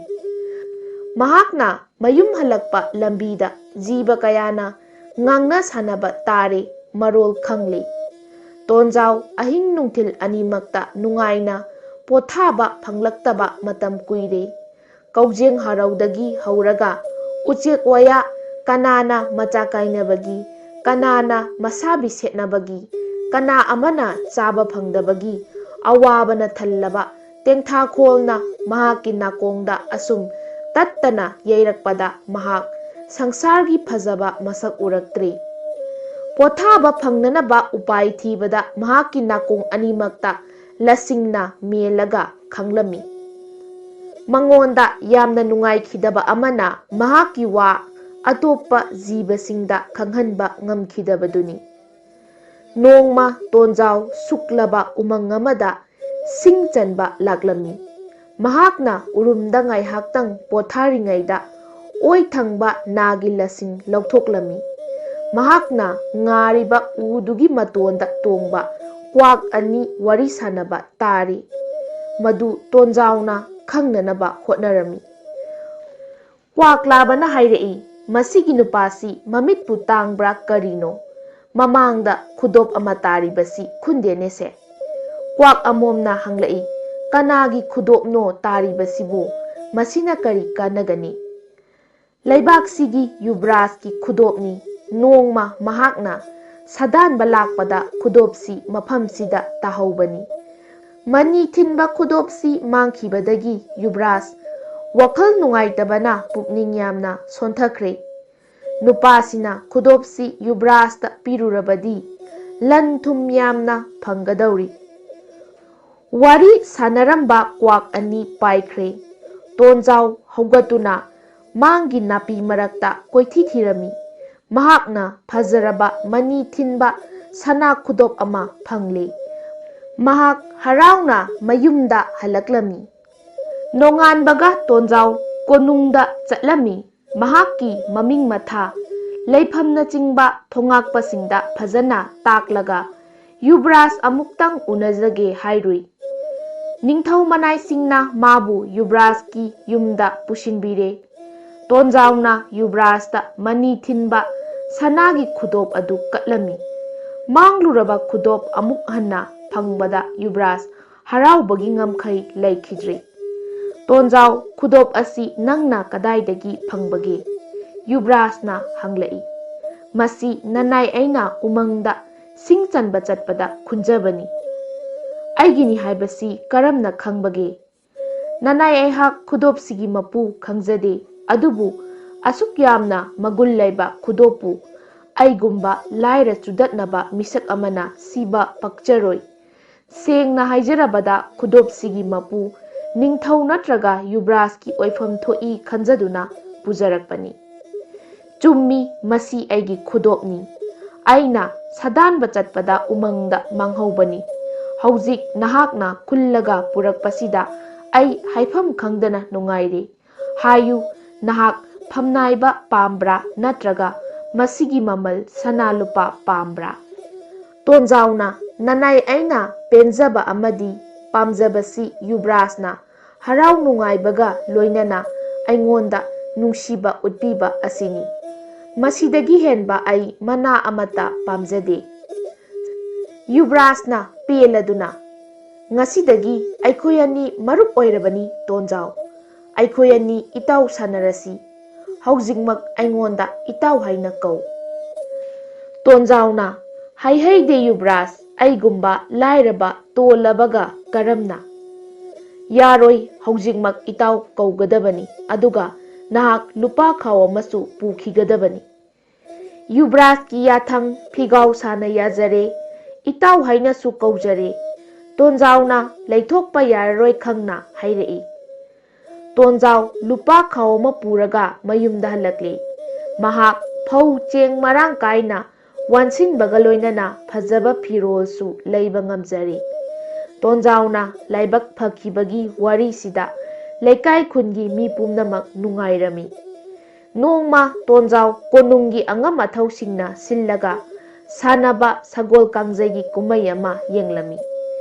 ꯃꯍꯥꯛꯅ ꯃꯌꯨꯝ ꯍꯜꯂꯛꯄ ꯂꯝꯕꯤꯗ ꯖꯤꯕ ꯀꯌꯥꯅ ꯉꯥꯡꯅ ꯁꯥꯟꯅꯕ ꯇꯥꯔꯦ, ꯃꯔꯣꯜ ꯈꯪꯂꯦ꯫ ꯇꯣꯟꯖꯥꯎ ꯑꯍꯤꯡ ꯅꯨꯡꯊꯤꯜ ꯑꯅꯤꯃꯛꯇ ꯅꯨꯡꯉꯥꯏꯅ ꯄꯣꯊꯥꯕ ꯐꯪꯂꯛꯇꯕ ꯃꯇꯝ ꯀꯨꯏꯔꯦ꯫ ꯀꯧꯖꯦꯡ ꯍꯔꯥꯎꯗꯒꯤ ꯍꯧꯔꯒ ꯎꯆꯦꯛ ꯋꯥꯌꯥ, ꯀꯅꯥꯅ ꯃꯆꯥ ꯀꯥꯏꯅꯕꯒꯤ, ꯀꯅꯥꯅ ꯃꯁꯥꯕꯤ ꯁꯦꯠꯅꯕꯒꯤ, ꯀꯅꯥ ꯑꯃꯅ ꯆꯥꯕ ꯐꯪꯗꯕꯒꯤ ꯑꯋꯥꯕꯅ ꯊꯜꯂꯕ ꯇꯦꯡꯊꯥꯈꯣꯜꯅ ꯃꯍꯥꯛꯀꯤ ꯅꯥꯀꯣꯡꯗ ꯑꯁꯨꯝ ꯇꯠꯇꯅ ꯌꯩꯔꯛꯄꯗ ꯃꯍꯥꯛ ꯁꯪꯁꯥꯔꯒꯤ ꯐꯖꯕ ꯃꯁꯛ ꯎꯔꯛꯇ꯭ꯔꯤ꯫ ꯄꯣꯊꯥꯕ ꯐꯪꯅꯅꯕ ꯎꯄꯥꯏ ꯊꯤꯕꯗ ꯃꯍꯥꯛꯀꯤ ꯅꯥꯀꯣꯡ ꯑꯅꯤꯃꯛꯇ ꯂꯁꯤꯡꯅ ꯃꯦꯜꯂꯒ ꯈꯪꯂꯝꯃꯤ꯫ ꯃꯉꯣꯟꯗ ꯌꯥꯝꯅ ꯅꯨꯡꯉꯥꯏꯈꯤꯗꯕ ꯑꯃꯅ ꯃꯍꯥꯛꯀꯤ ꯋꯥ ꯑꯇꯣꯞꯄ ꯖꯤꯕꯁꯤꯡꯗ ꯈꯪꯍꯟꯕ ꯉꯝꯈꯤꯗꯕꯗꯨꯅꯤ꯫ ꯅꯣꯡꯃ ꯇꯣꯟꯖꯥꯎ ꯁꯨꯛꯂꯕ ꯎꯃꯪ ꯑꯃꯗ ꯁꯤꯡ ꯆꯟꯕ ꯂꯥꯛꯂꯝꯃꯤ꯫ ꯃꯍꯥꯛꯅ ꯎꯔꯨꯝꯗ ꯉꯥꯏꯍꯥꯛꯇꯪ ꯄꯣꯊꯥꯔꯤꯉꯩꯗ ꯑꯣꯏ ꯊꯪꯕ ꯅꯥꯒꯤ ꯂꯁꯤꯡ ꯂꯧꯊꯣꯛꯂꯝꯃꯤ꯫ ꯃꯍꯥꯛꯅ ꯉꯥꯔꯤꯕ ꯎꯗꯨꯒꯤ ꯃꯇꯣꯟꯗ ꯇꯣꯡꯕ ꯀ꯭ꯋꯥꯛ ꯑꯅꯤ ꯋꯥꯔꯤ ꯁꯥꯟꯅꯕ ꯇꯥꯔꯤ꯫ ꯃꯗꯨ ꯇꯣꯟꯖꯥꯎꯅ ꯈꯪꯅꯅꯕ ꯍꯣꯠꯅꯔꯝꯃꯤ꯫ ꯀ꯭ꯋꯥꯛꯂꯥꯕꯅ ꯍꯥꯏꯔꯛꯏ, "ꯃꯁꯤꯒꯤ ꯅꯨꯄꯥꯁꯤ ꯃꯃꯤꯠꯄꯨ ꯇꯥꯡꯕ꯭ꯔꯥ ꯀꯔꯤꯅꯣ? ꯃꯃꯥꯡꯗ ꯈꯨꯗꯣꯞ ꯑꯃ ꯇꯥꯔꯤꯕꯁꯤ ꯈꯨꯟꯗꯦꯅꯦꯁꯦ?" ꯀ꯭ꯋꯥꯛ ꯑꯃꯣꯝꯅ ꯍꯪꯂꯛꯏ, "ꯀꯅꯥꯒꯤ ꯈꯨꯗꯣꯞꯅꯣ ꯇꯥꯔꯤꯕꯁꯤꯕꯨ? ꯃꯁꯤꯅ ꯀꯔꯤ ꯀꯥꯟꯅꯒꯅꯤ?" "ꯂꯩꯕꯥꯛꯁꯤꯒꯤ ꯌꯨꯕ꯭ꯔꯥꯖꯀꯤ ꯈꯨꯗꯣꯞꯅꯤ꯫ ꯅꯣꯡꯃ ꯃꯍꯥꯛꯅ ꯁꯥꯗꯥꯟꯕ ꯂꯥꯛꯄꯗ ꯈꯨꯗꯣꯞꯁꯤ ꯃꯐꯝꯁꯤꯗ ꯇꯥꯍꯧꯕꯅꯤ꯫ ꯃꯅꯤ ꯊꯤꯟꯕ ꯈꯨꯗꯣꯞꯁꯤ ꯃꯥꯡꯈꯤꯕꯗꯒꯤ ꯌꯨꯕ꯭ꯔꯥꯖ ꯋꯥꯈꯜ ꯅꯨꯡꯉꯥꯏꯇꯕꯅ ꯄꯨꯛꯅꯤꯡ ꯌꯥꯝꯅ ꯁꯣꯟꯊꯈ꯭ꯔꯦ꯫ ꯅꯨꯄꯥꯁꯤꯅ ꯈꯨꯗꯣꯞꯁꯤ ꯌꯨꯕ꯭ꯔꯥꯖꯇ ꯄꯤꯔꯨꯔꯕꯗꯤ ꯂꯟ ꯊꯨꯝ ꯌꯥꯝꯅ ꯐꯪꯒꯗꯧꯔꯤ꯫" ꯋꯥꯔꯤ ꯁꯥꯟꯅꯔꯝꯕ ꯀ꯭ꯋꯥꯛ ꯑꯅꯤ ꯄꯥꯏꯈ꯭ꯔꯦ꯫ ꯇꯣꯟꯖꯥꯎ ꯍꯧꯒꯠꯇꯨꯅ ꯃꯥꯡꯒꯤ ꯅꯥꯄꯤ ꯃꯔꯛꯇ ꯀꯣꯏꯊꯤ ꯊꯤꯔꯝꯃꯤ꯫ ꯃꯍꯥꯛꯅ ꯐꯖꯔꯕ ꯃꯅꯤ ꯊꯤꯟꯕ ꯁꯅꯥ ꯈꯨꯗꯣꯞ ꯑꯃ ꯐꯪꯂꯦ꯫ ꯃꯍꯥꯛ ꯍꯔꯥꯎꯅ ꯃꯌꯨꯝꯗ ꯍꯜꯂꯛꯂꯝꯃꯤ꯫ ꯅꯣꯡꯉꯥꯟꯕꯒ ꯇꯣꯟꯖꯥꯎ ꯀꯣꯅꯨꯡꯗ ꯆꯠꯂꯝꯃꯤ꯫ ꯃꯍꯥꯛꯀꯤ ꯃꯃꯤꯡ ꯃꯊꯥ, ꯂꯩꯐꯝꯅꯆꯤꯡꯕ ꯊꯣꯉꯥꯛꯄꯁꯤꯡꯗ ꯐꯖꯅ ꯇꯥꯛꯂꯒ, "ꯌꯨꯕꯔꯥꯖ ꯑꯃꯨꯛꯇꯪ ꯎꯅꯖꯒꯦ" ꯍꯥꯏꯔꯨꯏ꯫ ꯅꯤꯡꯊꯧ ꯃꯅꯥꯏꯁꯤꯡꯅ ꯃꯥꯕꯨ ꯌꯨꯕꯔꯥꯖꯀꯤ ꯌꯨꯝꯗ ꯄꯨꯁꯤꯟꯕꯤꯔꯦ꯫ ꯇꯣꯟꯖꯥꯎꯅ ꯌꯨꯕꯔꯥꯖꯇ ꯃꯅꯤ ꯊꯤꯟꯕ ꯁꯅꯥꯒꯤ ꯈꯨꯗꯣꯞ ꯑꯗꯨ ꯀꯠꯂꯝꯃꯤ꯫ ꯃꯥꯡꯂꯨꯔꯕ ꯈꯨꯗꯣꯞ ꯑꯃꯨꯛ ꯍꯟꯅ ꯐꯪꯕꯗ ꯌꯨꯕꯔꯥꯖ ꯍꯔꯥꯎꯕꯒꯤ ꯉꯝꯈꯩ ꯂꯩꯈꯤꯗ꯭ꯔꯦ꯫ "ꯇꯣꯟꯖꯥꯎ, ꯈꯨꯗꯣꯞ ꯑꯁꯤ ꯅꯪꯅ ꯀꯗꯥꯏꯗꯒꯤ ꯐꯪꯕꯒꯦ?" ꯌꯨꯕꯔꯥꯖꯅ ꯍꯪꯂꯛꯏ꯫ "ꯃꯁꯤ ꯅꯅꯥꯏ ꯑꯩꯅ ꯎꯃꯪꯗ ꯁꯤꯡ ꯆꯟꯕ ꯆꯠꯄꯗ ꯈꯨꯟꯖꯕꯅꯤ꯫ ꯑꯩꯒꯤꯅꯤ ꯍꯥꯏꯕꯁꯤ ꯀꯔꯝꯅ ꯈꯪꯕꯒꯦ?" "ꯅꯅꯥꯏ, ꯑꯩꯍꯥꯛ ꯈꯨꯗꯣꯞꯁꯤꯒꯤ ꯃꯄꯨ ꯈꯪꯖꯗꯦ, ꯑꯗꯨꯕꯨ ꯑꯁꯨꯛ ꯌꯥꯝꯅ ꯃꯒꯨꯟ ꯂꯩꯕ ꯈꯨꯗꯣꯞꯄꯨ ꯑꯩꯒꯨꯝꯕ ꯂꯥꯏꯔ ꯆꯨꯗꯠꯅꯕ ꯃꯤꯁꯛ ꯑꯃꯅ ꯁꯤꯕ ꯄꯛꯆꯔꯣꯏ꯫ ꯁꯦꯡꯅ ꯍꯥꯏꯖꯔꯕꯗ, ꯈꯨꯗꯣꯞꯁꯤꯒꯤ ꯃꯄꯨ ꯅꯤꯡꯊꯧ ꯅꯠꯇ꯭ꯔꯒ ꯌꯨꯕꯔꯥꯖꯀꯤ ꯑꯣꯏꯐꯝ ꯊꯣꯛꯏ ꯈꯟꯖꯗꯨꯅ ꯄꯨꯖꯔꯛꯄꯅꯤ꯫ ꯆꯨꯝꯃꯤ, ꯃꯁꯤ ꯑꯩꯒꯤ ꯈꯨꯗꯣꯞꯅꯤ꯫ ꯑꯩꯅ ꯁꯥꯗꯥꯟꯕ ꯆꯠꯄꯗ ꯎꯃꯪꯗ ꯃꯥꯡꯍꯧꯕꯅꯤ꯫ ꯍꯧꯖꯤꯛ ꯅꯍꯥꯛꯅ ꯈꯨꯜꯂꯒ ꯄꯨꯔꯛꯄꯁꯤꯗ ꯑꯩ ꯍꯥꯏꯐꯝ ꯈꯪꯗꯅ ꯅꯨꯡꯉꯥꯏꯔꯦ꯫ ꯍꯥꯏꯌꯨ, ꯅꯍꯥꯛ ꯐꯝꯅꯥꯏꯕ ꯄꯥꯝꯕ꯭ꯔꯥ, ꯅꯠꯇ꯭ꯔꯒ ꯃꯁꯤꯒꯤ ꯃꯃꯜ ꯁꯅꯥ ꯂꯨꯄꯥ ꯄꯥꯝꯕ꯭ꯔꯥ?" ꯇꯣꯟꯖꯥꯎꯅ, "ꯅꯅꯥꯏ ꯑꯩꯅ ꯄꯦꯟꯖꯕ ꯑꯃꯗꯤ ꯄꯥꯝꯖꯕꯁꯤ ꯌꯨꯕꯔꯥꯖꯅ ꯍꯔꯥꯎ ꯅꯨꯡꯉꯥꯏꯕꯒ ꯂꯣꯏꯅꯅ ꯑꯩꯉꯣꯟꯗ ꯅꯨꯡꯁꯤꯕ ꯎꯠꯄꯤꯕ ꯑꯁꯤꯅꯤ꯫ ꯃꯁꯤꯗꯒꯤ ꯍꯦꯟꯕ ꯑꯩ ꯃꯅꯥ ꯑꯃꯠꯇ ꯄꯥꯝꯖꯗꯦ꯫" ꯌꯨꯕꯔꯥꯖꯅ ꯄꯦꯜꯂꯗꯨꯅ, "ꯉꯁꯤꯗꯒꯤ ꯑꯩꯈꯣꯏ ꯑꯅꯤ ꯃꯔꯨꯞ ꯑꯣꯏꯔꯕꯅꯤ, ꯇꯣꯟꯖꯥꯎ꯫ ꯑꯩꯈꯣꯏ ꯑꯅꯤ ꯏꯇꯥꯎ ꯁꯥꯟꯅꯔꯁꯤ꯫ ꯍꯧꯖꯤꯛꯃꯛ ꯑꯩꯉꯣꯟꯗ ꯏꯇꯥꯎ ꯍꯥꯏꯅ ꯀꯧ꯫" ꯇꯣꯟꯖꯥꯎꯅ, "ꯍꯩꯍꯩꯗꯦ ꯌꯨꯕꯔꯥꯖ, ꯑꯩꯒꯨꯝꯕ ꯂꯥꯏꯔꯕ ꯇꯣꯜꯂꯕꯒ ꯀꯔꯝꯅ?" "ꯌꯥꯔꯣꯏ, ꯍꯧꯖꯤꯛꯃꯛ ꯏꯇꯥꯎ ꯀꯧꯒꯗꯕꯅꯤ, ꯑꯗꯨꯒ ꯅꯍꯥꯛ ꯂꯨꯄꯥ ꯈꯥꯎ ꯑꯃꯁꯨ ꯄꯨꯈꯤꯒꯗꯕꯅꯤ꯫" ꯌꯨꯕꯔꯥꯖꯀꯤ ꯌꯥꯊꯪ ꯐꯤꯒꯥꯎ ꯁꯥꯅ ꯌꯥꯖꯔꯦ, ꯏꯇꯥꯎ ꯍꯥꯏꯅꯁꯨ ꯀꯧꯖꯔꯦ꯫ ꯇꯣꯟꯖꯥꯎꯅ ꯂꯩꯊꯣꯛꯄ ꯌꯥꯔꯔꯣꯏ ꯈꯪꯅ ꯍꯥꯏꯔꯛꯏ꯫ ꯇꯣꯟꯖꯥꯎ ꯂꯨꯄꯥ ꯈꯥꯎ ꯑꯃ ꯄꯨꯔꯒ ꯃꯌꯨꯝꯗ ꯍꯜꯂꯛꯂꯦ꯫ ꯃꯍꯥꯛ ꯐꯧ ꯆꯦꯡ ꯃꯔꯥꯡ ꯀꯥꯏꯅ ꯋꯥꯟꯁꯤꯟꯕꯒ ꯂꯣꯏꯅꯅ ꯐꯖꯕ ꯐꯤꯔꯣꯜꯁꯨ ꯂꯩꯕ ꯉꯝꯖꯔꯦ꯫ ꯇꯣꯟꯖꯥꯎꯅ ꯂꯥꯏꯕꯛ ꯐꯈꯤꯕꯒꯤ ꯋꯥꯔꯤꯁꯤꯗ ꯂꯩꯀꯥꯏ ꯈꯨꯟꯒꯤ ꯃꯤ ꯄꯨꯝꯅꯃꯛ ꯅꯨꯡꯉꯥꯏꯔꯝꯃꯤ꯫ ꯅꯣꯡꯃ ꯇꯣꯟꯖꯥꯎ ꯀꯣꯅꯨꯡꯒꯤ ꯑꯉꯝ ꯑꯊꯧꯁꯤꯡꯅ ꯁꯤꯜꯂꯒ ꯁꯥꯟꯅꯕ ꯁꯒꯣꯜ ꯀꯥꯡꯖꯩꯒꯤ ꯀꯨꯝꯍꯩ ꯑꯃ ꯌꯦꯡꯂꯝꯃꯤ꯫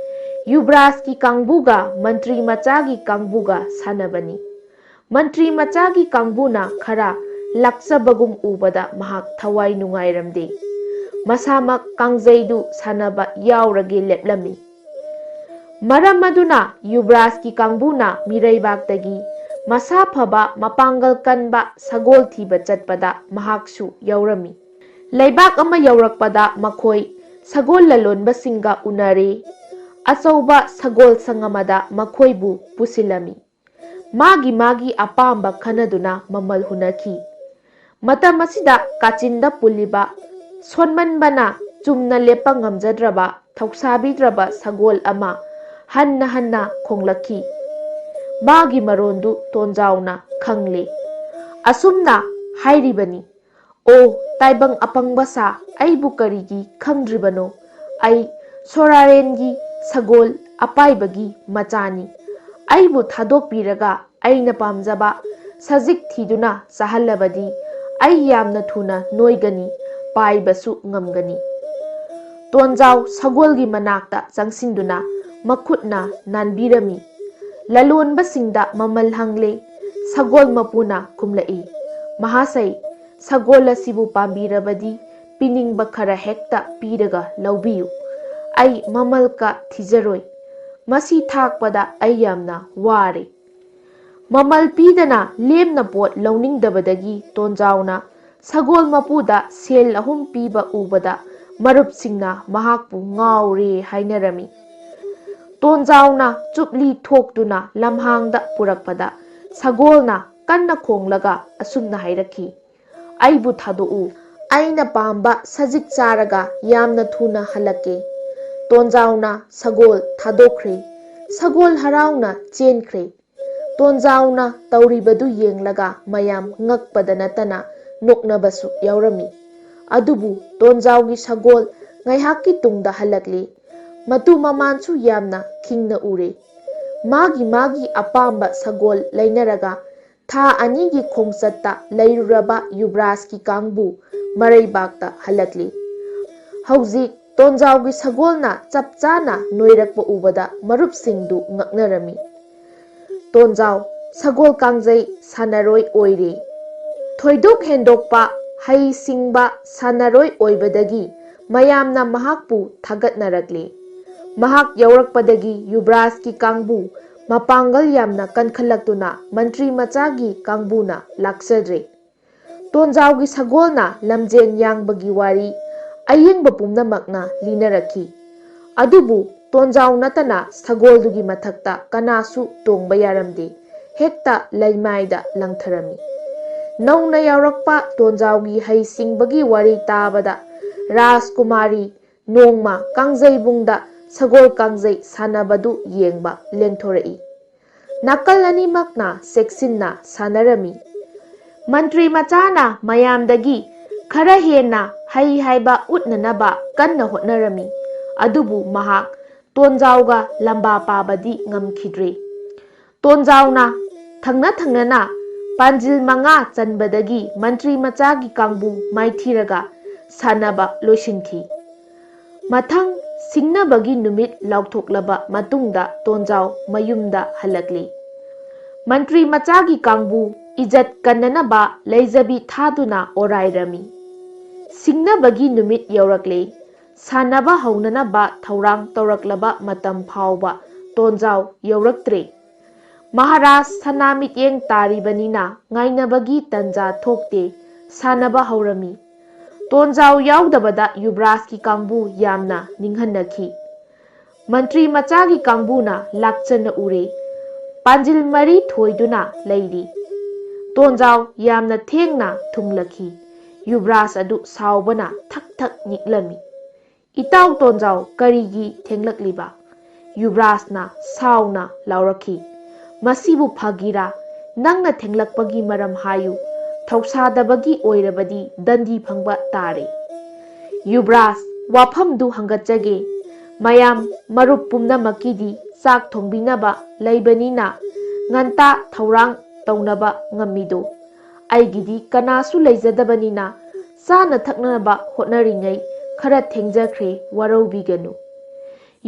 ꯌꯨꯕ꯭ꯔꯥꯖꯀꯤ ꯀꯥꯡꯕꯨꯒ ꯃꯟꯇ꯭ꯔꯤ ꯃꯆꯥꯒꯤ ꯀꯥꯡꯕꯨꯒ ꯁꯥꯟꯅꯕꯅꯤ꯫ ꯃꯟꯇ꯭ꯔꯤ ꯃꯆꯥꯒꯤ ꯀꯥꯡꯕꯨꯅ ꯈꯔ ꯂꯥꯛꯆꯕꯒꯨꯝ ꯎꯕꯗ ꯃꯍꯥꯛ ꯊꯋꯥꯏ ꯅꯨꯡꯉꯥꯏꯔꯝꯗꯦ꯫ ꯃꯁꯥꯃꯛ ꯀꯥꯡꯖꯩꯗꯨ ꯁꯥꯟꯅꯕ ꯌꯥꯎꯔꯒꯦ ꯂꯦꯞꯂꯝꯃꯤ꯫ ꯃꯔꯝ ꯑꯗꯨꯅ ꯌꯨꯕ꯭ꯔꯥꯖꯀꯤ ꯀꯥꯡꯕꯨꯅ ꯃꯤꯔꯩꯕꯥꯛꯇꯒꯤ ꯃꯁꯥ ꯐꯕ ꯃꯄꯥꯡꯒꯜ ꯀꯟꯕ ꯁꯒꯣꯜ ꯊꯤꯕ ꯆꯠꯄꯗ ꯃꯍꯥꯛꯁꯨ ꯌꯥꯎꯔꯝꯃꯤ꯫ ꯂꯩꯕꯥꯛ ꯑꯃ ꯌꯧꯔꯛꯄꯗ ꯃꯈꯣꯏ ꯁꯒꯣꯜ ꯂꯂꯣꯟꯕꯁꯤꯡꯒ ꯎꯅꯔꯦ꯫ ꯑꯆꯧꯕ ꯁꯒꯣꯜ ꯁꯪ ꯑꯃꯗ ꯃꯈꯣꯏꯕꯨ ꯄꯨꯁꯤꯜꯂꯝꯃꯤ꯫ ꯃꯥꯒꯤ ꯃꯥꯒꯤ ꯑꯄꯥꯝꯕ ꯈꯟꯅꯗꯨꯅ ꯃꯃꯜ ꯍꯨꯅꯈꯤ꯫ ꯃꯇꯝ ꯑꯁꯤꯗ ꯀꯥꯆꯤꯟꯗ ꯄꯨꯜꯂꯤꯕ ꯁꯣꯟꯃꯟꯕꯅ ꯆꯨꯝꯅ ꯂꯦꯞꯄ ꯉꯝꯖꯗ꯭ꯔꯕ ꯊꯧꯁꯥꯕꯤꯗ꯭ꯔꯕ ꯁꯒꯣꯜ ꯑꯃ ꯍꯟꯅ ꯍꯟꯅ ꯈꯣꯡꯂꯛꯈꯤ꯫ ꯃꯥꯒꯤ ꯃꯔꯣꯟꯗꯨ ꯇꯣꯟꯖꯥꯎꯅ ꯈꯪꯂꯦ꯫ ꯑꯁꯨꯝꯅ ꯍꯥꯏꯔꯤꯕꯅꯤ, "ꯑꯣ, ꯇꯥꯏꯕꯪ ꯑꯄꯪꯕ ꯁꯥ, ꯑꯩꯕꯨ ꯀꯔꯤꯒꯤ ꯈꯪꯗ꯭ꯔꯤꯕꯅꯣ? ꯑꯩ ꯁꯣꯔꯥꯔꯦꯟꯒꯤ ꯁꯒꯣꯜ ꯑꯄꯥꯏꯕꯒꯤ ꯃꯆꯥꯅꯤ꯫ ꯑꯩꯕꯨ ꯊꯥꯗꯣꯛꯄꯤꯔꯒ ꯑꯩꯅ ꯄꯥꯝꯖꯕ ꯁꯖꯤꯛ ꯊꯤꯗꯨꯅ ꯆꯥꯍꯜꯂꯕꯗꯤ ꯑꯩ ꯌꯥꯝꯅ ꯊꯨꯅ ꯅꯣꯏꯒꯅꯤ, ꯄꯥꯏꯕꯁꯨ ꯉꯝꯒꯅꯤ꯫" ꯇꯣꯟꯖꯥꯎ ꯁꯒꯣꯜꯒꯤ ꯃꯅꯥꯛꯇ ꯆꯪꯁꯤꯟꯗꯨꯅ ꯃꯈꯨꯠꯅ ꯅꯥꯟꯕꯤꯔꯝꯃꯤ꯫ ꯂꯂꯣꯟꯕꯁꯤꯡꯗ ꯃꯃꯜ ꯍꯪꯂꯦ꯫ ꯁꯒꯣꯜ ꯃꯄꯨꯅ ꯈꯨꯝꯂꯛꯏ, "ꯃꯍꯥꯁꯩ, ꯁꯒꯣꯜ ꯑꯁꯤꯕꯨ ꯄꯥꯝꯕꯤꯔꯕꯗꯤ ꯄꯤꯅꯤꯡꯕ ꯈꯔ ꯍꯦꯛꯇ ꯄꯤꯔꯒ ꯂꯧꯕꯤꯌꯨ꯫ ꯑꯩ ꯃꯃꯜ ꯀ ꯊꯤꯖꯔꯣꯏ꯫ ꯃꯁꯤ ꯊꯥꯛꯄꯗ ꯑꯩ ꯌꯥꯝꯅ ꯋꯥꯔꯦ꯫" ꯃꯃꯜ ꯄꯤꯗꯅ ꯂꯦꯝꯅ ꯄꯣꯠ ꯂꯧꯅꯤꯡꯗꯕꯗꯒꯤ ꯇꯣꯟꯖꯥꯎꯅ ꯁꯒꯣꯜ ꯃꯄꯨꯗ ꯁꯦꯜ ꯑꯍꯨꯝ ꯄꯤꯕ ꯎꯕꯗ ꯃꯔꯨꯞꯁꯤꯡꯅ ꯃꯍꯥꯛꯄꯨ ꯉꯥꯎꯔꯦ ꯍꯥꯏꯅꯔꯝꯃꯤ꯫ ꯇꯣꯟꯖꯥꯎꯅ ꯆꯨꯞꯂꯤ ꯊꯣꯛꯇꯨꯅ ꯂꯝꯍꯥꯡꯗ ꯄꯨꯔꯛꯄꯗ ꯁꯒꯣꯜꯅ ꯀꯟꯅ ꯈꯣꯡꯂꯒ ꯑꯁꯨꯝꯅ ꯍꯥꯏꯔꯛꯈꯤ, "ꯑꯩꯕꯨ ꯊꯥꯗꯣꯛꯎ꯫ ꯑꯩꯅ ꯄꯥꯝꯕ ꯁꯖꯤꯛ ꯆꯥꯔꯒ ꯌꯥꯝꯅ ꯊꯨꯅ ꯍꯜꯂꯛꯀꯦ꯫" ꯇꯣꯟꯖꯥꯎꯅ ꯁꯒꯣꯜ ꯊꯥꯗꯣꯛꯈ꯭ꯔꯦ꯫ ꯁꯒꯣꯜ ꯍꯔꯥꯎꯅ ꯆꯦꯟꯈ꯭ꯔꯦ꯫ ꯇꯣꯟꯖꯥꯎꯅ ꯇꯧꯔꯤꯕꯗꯨ ꯌꯦꯡꯂꯒ ꯃꯌꯥꯝ ꯉꯛꯄꯗ ꯅꯠꯇꯅ ꯅꯣꯛꯅꯕꯁꯨ ꯌꯥꯎꯔꯝꯃꯤ꯫ ꯑꯗꯨꯕꯨ ꯇꯣꯟꯖꯥꯎꯒꯤ ꯁꯒꯣꯜ ꯉꯥꯏꯍꯥꯛꯀꯤ ꯇꯨꯡꯗ ꯍꯜꯂꯛꯂꯤ꯫ ꯃꯇꯨ ꯃꯃꯥꯟꯁꯨ ꯌꯥꯝꯅ ꯈꯤꯡꯅ ꯎꯔꯦ꯫ ꯃꯥꯒꯤ ꯃꯥꯒꯤ ꯑꯄꯥꯝꯕ ꯁꯒꯣꯜ ꯂꯩꯅꯔꯒ ꯊꯥ ꯑꯅꯤꯒꯤ ꯈꯣꯡꯆꯠꯇ ꯂꯩꯔꯨꯔꯕ ꯌꯨꯕ꯭ꯔꯥꯖꯀꯤ ꯀꯥꯡꯕꯨ ꯃꯔꯩꯕꯥꯛꯇ ꯍꯜꯂꯛꯂꯤ꯫ ꯍꯧꯖꯤꯛ ꯇꯣꯟꯖꯥꯎꯒꯤ ꯁꯒꯣꯜꯅ ꯆꯞ ꯆꯥꯅ ꯅꯣꯏꯔꯛꯄ ꯎꯕꯗ ꯃꯔꯨꯞꯁꯤꯡꯗꯨ ꯉꯛꯅꯔꯝꯃꯤ꯫ "ꯇꯣꯟꯖꯥꯎ, ꯁꯒꯣꯜ ꯀꯥꯡꯖꯩ ꯁꯥꯟꯅꯔꯣꯏ ꯑꯣꯏꯔꯦ꯫ ꯊꯣꯏꯗꯣꯛ ꯍꯦꯟꯗꯣꯛꯄ, ꯍꯩ ꯁꯤꯡꯕ ꯁꯥꯟꯅꯔꯣꯏ ꯑꯣꯏꯕꯗꯒꯤ ꯃꯌꯥꯝꯅ ꯃꯍꯥꯛꯄꯨ ꯊꯥꯒꯠꯅꯔꯛꯂꯤ꯫ ꯃꯍꯥꯛ ꯌꯥꯎꯔꯛꯄꯗꯒꯤ ꯌꯨꯕ꯭ꯔꯥꯖꯀꯤ ꯀꯥꯡꯕꯨ ꯃꯄꯥꯡꯒꯜ ꯌꯥꯝꯅ ꯀꯟꯈꯠꯂꯛꯇꯨꯅ ꯃꯟꯇ꯭ꯔꯤ ꯃꯆꯥꯒꯤ ꯀꯥꯡꯕꯨꯅ ꯂꯥꯛꯆꯗ꯭ꯔꯦ꯫ ꯇꯣꯟꯖꯥꯎꯒꯤ ꯁꯒꯣꯜꯅ ꯂꯝꯖꯦꯟ ꯌꯥꯡꯕꯒꯤ ꯋꯥꯔꯤ ꯑꯌꯦꯡꯕ ꯄꯨꯝꯅꯃꯛꯅ ꯂꯤꯅꯔꯛꯈꯤ꯫ ꯑꯗꯨꯕꯨ ꯇꯣꯟꯖꯥꯎ ꯅꯠꯇꯅ ꯁꯒꯣꯜꯗꯨꯒꯤ ꯃꯊꯛꯇ ꯀꯅꯥꯁꯨ ꯇꯣꯡꯕ ꯌꯥꯔꯝꯗꯦ꯫ ꯍꯦꯛꯇ ꯂꯩꯃꯥꯏꯗ ꯂꯪꯊꯔꯝꯃꯤ꯫ ꯅꯧꯅ ꯌꯥꯎꯔꯛꯄ ꯇꯣꯟꯖꯥꯎꯒꯤ ꯍꯩ ꯁꯤꯡꯕꯒꯤ ꯋꯥꯔꯤ ꯇꯥꯕꯗ ꯔꯥꯖꯀꯨꯃꯥꯔꯤ ꯅꯣꯡꯃ ꯀꯥꯡꯖꯩꯕꯨꯡꯗ ꯁꯒꯣꯜ ꯀꯥꯡꯖꯩ ꯁꯥꯟꯅꯕꯗꯨ ꯌꯦꯡꯕ ꯂꯦꯡꯊꯣꯔꯛꯏ꯫ ꯅꯥꯀꯜ ꯑꯅꯤꯃꯛꯅ ꯆꯦꯛꯁꯤꯟꯅ ꯁꯥꯟꯅꯔꯝꯃꯤ꯫ ꯃꯟꯇ꯭ꯔꯤ ꯃꯆꯥꯅ ꯃꯌꯥꯝꯗꯒꯤ ꯈꯔ ꯍꯦꯟꯅ ꯍꯩ ꯍꯥꯏꯕ ꯎꯠꯅꯅꯕ ꯀꯟꯅ ꯍꯣꯠꯅꯔꯝꯃꯤ꯫ ꯑꯗꯨꯕꯨ ꯃꯍꯥꯛ ꯇꯣꯟꯖꯥꯎꯒ ꯂꯝꯕꯥ ꯄꯥꯕꯗꯤ ꯉꯝꯈꯤꯗ꯭ꯔꯦ꯫ ꯇꯣꯟꯖꯥꯎꯅ ꯊꯪꯅ ꯊꯪꯅꯅ ꯄꯥꯟꯖꯤꯜ ꯃꯉꯥ ꯆꯟꯕꯗꯒꯤ ꯃꯟꯇ꯭ꯔꯤ ꯃꯆꯥꯒꯤ ꯀꯥꯡꯕꯨ ꯃꯥꯏꯊꯤꯔꯒ ꯁꯥꯟꯅꯕ ꯂꯣꯏꯁꯤꯟꯈꯤ꯫ ꯃꯊꯪ ꯁꯤꯡꯅꯕꯒꯤ ꯅꯨꯃꯤꯠ ꯂꯥꯎꯊꯣꯛꯂꯕ ꯃꯇꯨꯡꯗ ꯇꯣꯟꯖꯥꯎ ꯃꯌꯨꯝꯗ ꯍꯜꯂꯛꯂꯤ꯫ ꯃꯟꯇ꯭ꯔꯤ ꯃꯆꯥꯒꯤ ꯀꯥꯡꯕꯨ ꯏꯖꯠ ꯀꯟꯅꯅꯕ ꯂꯩꯖꯕꯤ ꯊꯥꯗꯨꯅ ꯑꯣꯔꯥꯏꯔꯝꯃꯤ꯫ ꯁꯤꯡꯅꯕꯒꯤ ꯅꯨꯃꯤꯠ ꯌꯧꯔꯛꯂꯦ꯫ ꯁꯥꯟꯅꯕ ꯍꯧꯅꯅꯕ ꯊꯧꯔꯥꯡ ꯇꯧꯔꯛꯂꯕ ꯃꯇꯝ ꯐꯥꯎꯕ ꯇꯣꯟꯖꯥꯎ ꯌꯧꯔꯛꯇ꯭ꯔꯦ꯫ ꯃꯍꯥꯔꯥꯖ ꯁꯅꯥ ꯃꯤꯠꯌꯦꯡ ꯇꯥꯔꯤꯕꯅꯤꯅ ꯉꯥꯏꯅꯕꯒꯤ ꯇꯟꯖꯥ ꯊꯣꯛꯇꯦ꯫ ꯁꯥꯟꯅꯕ ꯍꯧꯔꯝꯃꯤ꯫ ꯇꯣꯟꯖꯥꯎ ꯌꯥꯎꯗꯕꯗ ꯌꯨꯕ꯭ꯔꯥꯖꯀꯤ ꯀꯥꯡꯕꯨ ꯌꯥꯝꯅ ꯅꯤꯡꯍꯟꯅꯈꯤ꯫ ꯃꯟꯇ꯭ꯔꯤ ꯃꯆꯥꯒꯤ ꯀꯥꯡꯕꯨꯅ ꯂꯥꯛꯆꯟꯅ ꯎꯔꯦ꯫ ꯄꯥꯟꯖꯤꯜ ꯃꯔꯤ ꯊꯣꯏꯗꯨꯅ ꯂꯩꯔꯤ꯫ ꯇꯣꯟꯖꯥꯎ ꯌꯥꯝꯅ ꯊꯦꯡꯅ ꯊꯨꯡꯂꯛꯈꯤ꯫ ꯌꯨꯕ꯭ꯔꯥꯖ ꯑꯗꯨ ꯁꯥꯎꯕꯅ ꯊꯛ ꯊꯛ ꯅꯤꯛꯂꯝꯃꯤ꯫ "ꯏꯇꯥꯎ ꯇꯣꯟꯖꯥꯎ, ꯀꯔꯤꯒꯤ ꯊꯦꯡꯂꯛꯂꯤꯕ?" ꯌꯨꯕ꯭ꯔꯥꯖꯅ ꯁꯥꯎꯅ ꯂꯥꯎꯔꯛꯈꯤ꯫ "ꯃꯁꯤꯕꯨ ꯐꯥꯒꯤꯔꯥ? ꯅꯪꯅ ꯊꯦꯡꯂꯛꯄꯒꯤ ꯃꯔꯝ ꯍꯥꯏꯌꯨ꯫ ꯊꯧꯁꯥꯗꯕꯒꯤ ꯑꯣꯏꯔꯕꯗꯤ ꯗꯟꯗꯤ ꯐꯪꯕ ꯇꯥꯔꯦ꯫" "ꯌꯨꯕ꯭ꯔꯥꯖ, ꯋꯥꯐꯝꯗꯨ ꯍꯪꯒꯠꯆꯒꯦ꯫ ꯃꯌꯥꯝ ꯃꯔꯨꯞ ꯄꯨꯝꯅꯃꯛꯀꯤꯗꯤ ꯆꯥꯛ ꯊꯣꯡꯕꯤꯅꯕ ꯂꯩꯕꯅꯤꯅ ꯉꯟꯇꯥ ꯊꯧꯔꯥꯡ ꯇꯧꯅꯕ ꯉꯝꯃꯤꯗꯣ꯫ ꯑꯩꯒꯤꯗꯤ ꯀꯅꯥꯁꯨ ꯂꯩꯖꯗꯕꯅꯤꯅ ꯆꯥꯅ ꯊꯛꯅꯕ ꯍꯣꯠꯅꯔꯤꯉꯩ ꯈꯔ ꯊꯦꯡꯖꯈ꯭ꯔꯦ, ꯋꯥꯔꯧꯕꯤꯒꯅꯨ꯫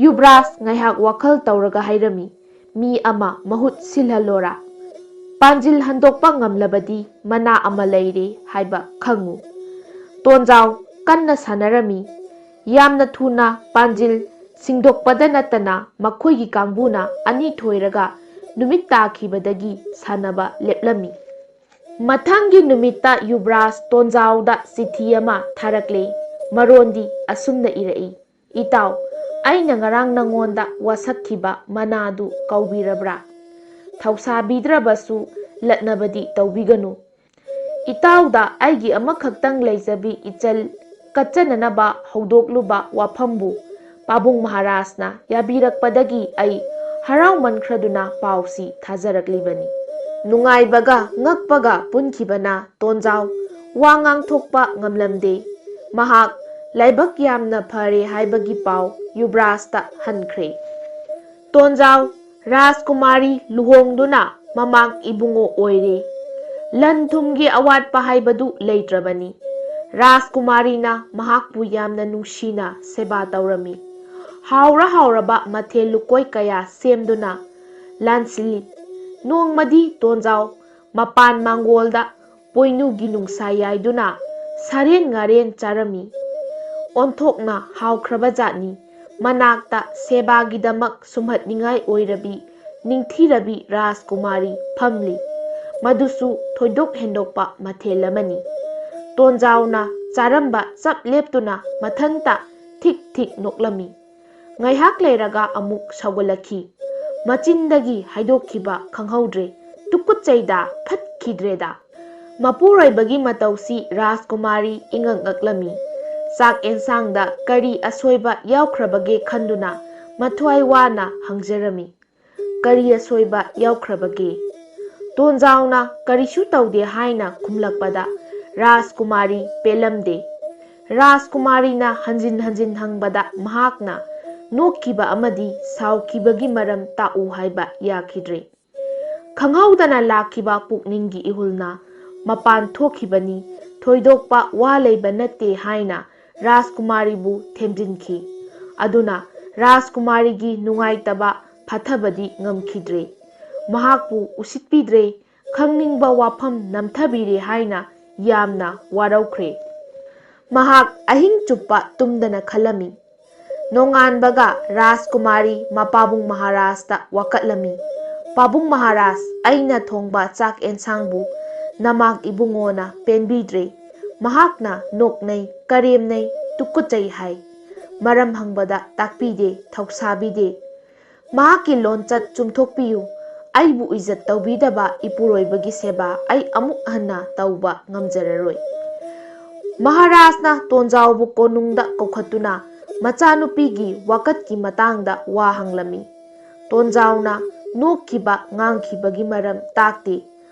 ꯌꯨꯕ꯭ꯔꯥꯖ ꯉꯥꯏꯍꯥꯛ ꯋꯥꯈꯜ ꯇꯧꯔꯒ ꯍꯥꯏꯔꯝꯃꯤ, "ꯃꯤ ꯑꯃ ꯃꯍꯨꯠ ꯁꯤꯜꯍꯜꯂꯣꯔꯥ? ꯄꯥꯟꯖꯤꯜ ꯍꯟꯗꯣꯛꯄ ꯉꯝꯂꯕꯗꯤ ꯃꯅꯥ ꯑꯃ ꯂꯩꯔꯦ ꯍꯥꯏꯕ ꯈꯪꯉꯨ꯫" ꯇꯣꯟꯖꯥꯎ ꯀꯟꯅ ꯁꯥꯟꯅꯔꯝꯃꯤ꯫ ꯌꯥꯝꯅ ꯊꯨꯅ ꯄꯥꯟꯖꯤꯜ ꯁꯤꯡꯗꯣꯛꯄꯗ ꯅꯠꯇꯅ ꯃꯈꯣꯏꯒꯤ ꯀꯥꯡꯕꯨꯅ ꯑꯅꯤ ꯊꯣꯏꯔꯒ ꯅꯨꯃꯤꯠ ꯇꯥꯈꯤꯕꯗꯒꯤ ꯁꯥꯟꯅꯕ ꯂꯦꯞꯂꯝꯃꯤ꯫ ꯃꯊꯪꯒꯤ ꯅꯨꯃꯤꯠꯇ ꯌꯨꯕ꯭ꯔꯥꯖ ꯇꯣꯟꯖꯥꯎꯗ ꯆꯤꯊꯤ ꯑꯃ ꯊꯥꯔꯛꯂꯦ꯫ ꯃꯔꯣꯟꯗꯤ ꯑꯁꯨꯝꯅ ꯏꯔꯛꯏ, "ꯏꯇꯥꯎ, ꯑꯩꯅ ꯉꯔꯥꯡ ꯅꯉꯣꯟꯗ ꯋꯥꯁꯛꯈꯤꯕ ꯃꯅꯥꯗꯨ ꯀꯥꯎꯕꯤꯔꯕ꯭ꯔꯥ? ꯊꯧꯁꯥꯕꯤꯗ꯭ꯔꯕꯁꯨ ꯂꯠꯅꯕꯗꯤ ꯇꯧꯕꯤꯒꯅꯨ꯫ ꯏꯇꯥꯎꯗ ꯑꯩꯒꯤ ꯑꯃꯈꯛꯇꯪ ꯂꯩꯖꯕꯤ ꯏꯆꯜ ꯀꯠꯆꯅꯅꯕ ꯍꯧꯗꯣꯛꯂꯨꯕ ꯋꯥꯐꯝꯕꯨ ꯄꯥꯕꯨꯡ ꯃꯍꯥꯔꯥꯖꯅ ꯌꯥꯕꯤꯔꯛꯄꯗꯒꯤ ꯑꯩ ꯍꯔꯥꯎꯃꯟꯈ꯭ꯔꯗꯨꯅ ꯄꯥꯎꯁꯤ ꯊꯥꯖꯔꯛꯂꯤꯕꯅꯤ꯫" ꯅꯨꯡꯉꯥꯏꯕꯒ ꯉꯛꯄꯒ ꯄꯨꯟꯈꯤꯕꯅ ꯇꯣꯟꯖꯥꯎ ꯋꯥ ꯉꯥꯡꯊꯣꯛꯄ ꯉꯝꯂꯝꯗꯦ꯫ ꯃꯍꯥꯛ ꯂꯥꯏꯕꯛ ꯌꯥꯝꯅ ꯐꯔꯦ ꯍꯥꯏꯕꯒꯤ ꯄꯥꯎ ꯌꯨꯕ꯭ꯔꯥꯖꯇ ꯍꯟꯈ꯭ꯔꯦ꯫ ꯇꯣꯟꯖꯥꯎ ꯔꯥꯖꯀꯨꯃꯥꯔꯤ ꯂꯨꯍꯣꯡꯗꯨꯅ ꯃꯃꯥꯡ ꯏꯕꯨꯡꯉꯣ ꯑꯣꯏꯔꯦ꯫ ꯂꯟ ꯊꯨꯝꯒꯤ ꯑꯋꯥꯠꯄ ꯍꯥꯏꯕꯗꯨ ꯂꯩꯇ꯭ꯔꯕꯅꯤ꯫ ꯔꯥꯖꯀꯨꯃꯥꯔꯤꯅ ꯃꯍꯥꯛꯄꯨ ꯌꯥꯝꯅ ꯅꯨꯡꯁꯤꯅ ꯁꯦꯕꯥ ꯇꯧꯔꯝꯃꯤ꯫ ꯍꯥꯎꯔ ꯍꯥꯎꯔꯕ ꯃꯊꯦꯜ ꯂꯨꯀꯣꯏ ꯀꯌꯥ ꯁꯦꯝꯗꯨꯅ ꯂꯥꯟꯁꯤꯜꯂꯤ꯫ ꯅꯣꯡꯃꯗꯤ ꯇꯣꯟꯖꯥꯎ ꯃꯄꯥꯟ ꯃꯥꯡꯒꯣꯜꯗ ꯄꯣꯏꯅꯨꯒꯤ ꯅꯨꯡꯁꯥ ꯌꯥꯏꯗꯨꯅ ꯁꯥꯔꯦꯟ ꯉꯥꯔꯦꯟ ꯆꯥꯔꯝꯃꯤ꯫ ꯑꯣꯟꯊꯣꯛꯅ ꯍꯥꯎꯈ꯭ꯔꯕ ꯖꯥꯠꯅꯤ꯫ ꯃꯅꯥꯛꯇ ꯁꯦꯕꯥꯒꯤꯗꯃꯛ ꯁꯨꯝꯍꯠꯅꯤꯡꯉꯥꯏ ꯑꯣꯏꯔꯕꯤ ꯅꯤꯡꯊꯤꯔꯕꯤ ꯔꯥꯖꯀꯨꯃꯥꯔꯤ ꯐꯝꯂꯤ꯫ ꯃꯗꯨꯁꯨ ꯊꯣꯏꯗꯣꯛ ꯍꯦꯟꯗꯣꯛꯄ ꯃꯊꯦꯜ ꯑꯃꯅꯤ꯫ ꯇꯣꯟꯖꯥꯎꯅ ꯆꯥꯔꯝꯕ ꯆꯞ ꯂꯦꯞꯇꯨꯅ ꯃꯊꯟꯇ ꯊꯤꯛ ꯊꯤꯛ ꯅꯣꯛꯂꯝꯃꯤ꯫ ꯉꯥꯏꯍꯥꯛ ꯂꯩꯔꯒ ꯑꯃꯨꯛ ꯁꯧꯒꯠꯂꯛꯈꯤ꯫ ꯃꯆꯤꯟꯗꯒꯤ ꯍꯥꯏꯗꯣꯛꯈꯤꯕ ꯈꯪꯍꯧꯗ꯭ꯔꯦ꯫ "ꯇꯨꯀꯠꯆꯩꯗ, ꯐꯠꯈꯤꯗ꯭ꯔꯦꯗ!" ꯃꯄꯨꯔꯣꯏꯕꯒꯤ ꯃꯇꯧꯁꯤ ꯔꯥꯖꯀꯨꯃꯥꯔꯤ ꯏꯉꯛ ꯉꯛꯂꯝꯃꯤ꯫ ꯆꯥꯛ ꯑꯦꯟꯁꯥꯡꯗ ꯀꯔꯤ ꯑꯁꯣꯏꯕ ꯌꯥꯎꯈ꯭ꯔꯕꯒꯦ ꯈꯟꯗꯨꯅ ꯃꯊ꯭ꯋꯥꯏ ꯋꯥꯅ ꯍꯪꯖꯔꯝꯃꯤ꯫ "ꯀꯔꯤ ꯑꯁꯣꯏꯕ ꯌꯥꯎꯈ꯭ꯔꯕꯒꯦ?" ꯇꯣꯟꯖꯥꯎꯅ "ꯀꯔꯤꯁꯨ ꯇꯧꯗꯦ" ꯍꯥꯏꯅ ꯈꯨꯝꯂꯛꯄꯗ ꯔꯥꯖꯀꯨꯃꯥꯔꯤ ꯄꯦꯜꯂꯝꯗꯦ꯫ ꯔꯥꯖꯀꯨꯃꯥꯔꯤꯅ ꯍꯟꯖꯤꯟ ꯍꯟꯖꯤꯟ ꯍꯪꯕꯗ ꯃꯍꯥꯛꯅ ꯅꯣꯛꯈꯤꯕ ꯑꯃꯗꯤ ꯁꯥꯎꯈꯤꯕꯒꯤ ꯃꯔꯝ ꯇꯥꯛꯎ ꯍꯥꯏꯕ ꯌꯥꯈꯤꯗ꯭ꯔꯦ꯫ ꯈꯪꯍꯧꯗꯅ ꯂꯥꯛꯈꯤꯕ ꯄꯨꯛꯅꯤꯡꯒꯤ ꯏꯍꯨꯜꯅ ꯃꯄꯥꯟ ꯊꯣꯛꯈꯤꯕꯅꯤ꯫ ꯊꯣꯏꯗꯣꯛꯄ ꯋꯥ ꯂꯩꯕ ꯅꯠꯇꯦ ꯍꯥꯏꯅ ꯔꯥꯖꯀꯨꯃꯥꯔꯤꯕꯨ ꯊꯦꯝꯖꯤꯟꯈꯤ꯫ ꯑꯗꯨꯅ ꯔꯥꯖꯀꯨꯃꯥꯔꯤꯒꯤ ꯅꯨꯡꯉꯥꯏꯇꯕ ꯐꯥꯊꯕꯗꯤ ꯉꯝꯈꯤꯗ꯭ꯔꯦ꯫ ꯃꯍꯥꯛꯄꯨ ꯎꯁꯤꯠꯄꯤꯗ꯭ꯔꯦ, ꯈꯪꯅꯤꯡꯕ ꯋꯥꯐꯝ ꯅꯝꯊꯕꯤꯔꯦ ꯍꯥꯏꯅ ꯌꯥꯝꯅ ꯋꯥꯔꯧꯈ꯭ꯔꯦ꯫ ꯃꯍꯥꯛ ꯑꯍꯤꯡ ꯆꯨꯞꯄ ꯇꯨꯝꯗꯅ ꯈꯜꯂꯝꯃꯤ꯫ ꯅꯣꯡꯉꯥꯟꯕꯒ ꯔꯥꯖꯀꯨꯃꯥꯔꯤ ꯃꯄꯥꯕꯨꯡ ꯃꯍꯥꯔꯥꯖꯇ ꯋꯥꯀꯠꯂꯝꯃꯤ꯫ "ꯄꯥꯕꯨꯡ ꯃꯍꯥꯔꯥꯖ, ꯑꯩꯅ ꯊꯣꯡꯕ ꯆꯥꯛ ꯑꯦꯟꯁꯥꯡꯕꯨ ꯅꯃꯥꯛ ꯏꯕꯨꯡꯉꯣꯅ ꯄꯦꯟꯕꯤꯗ꯭ꯔꯦ꯫ ꯃꯍꯥꯛꯅ ꯅꯣꯛꯅꯩ, ꯀꯔꯦꯝꯅꯩ, ꯇꯨꯀꯠꯆꯩ ꯍꯥꯏ꯫ ꯃꯔꯝ ꯍꯪꯕꯗ ꯇꯥꯛꯄꯤꯗꯦ, ꯊꯧꯁꯥꯕꯤꯗꯦ꯫ ꯃꯍꯥꯛꯀꯤ ꯂꯣꯟꯆꯠ ꯆꯨꯝꯊꯣꯛꯄꯤꯌꯨ꯫ ꯑꯩꯕꯨ ꯏꯖꯠ ꯇꯧꯕꯤꯗꯕ ꯏꯄꯨꯔꯣꯏꯕꯒꯤ ꯁꯦꯕꯥ ꯑꯩ ꯑꯃꯨꯛ ꯍꯟꯅ ꯇꯧꯕ ꯉꯝꯖꯔꯔꯣꯏ"꯫ ꯃꯍꯥꯔꯥꯖꯅ ꯇꯣꯟꯖꯥꯎꯕꯨ ꯀꯣꯅꯨꯡꯗ ꯀꯧꯈꯠꯇꯨꯅ ꯃꯆꯥꯅꯨꯄꯤꯒꯤ ꯋꯥꯀꯠꯀꯤ ꯃꯇꯥꯡꯗ ꯋꯥ ꯍꯪꯂꯝꯃꯤ꯫ ꯇꯣꯟꯖꯥꯎꯅ ꯅꯣꯛꯈꯤꯕ ꯉꯥꯡꯈꯤꯕꯒꯤ ꯃꯔꯝ ꯇꯥꯛꯇꯦ꯫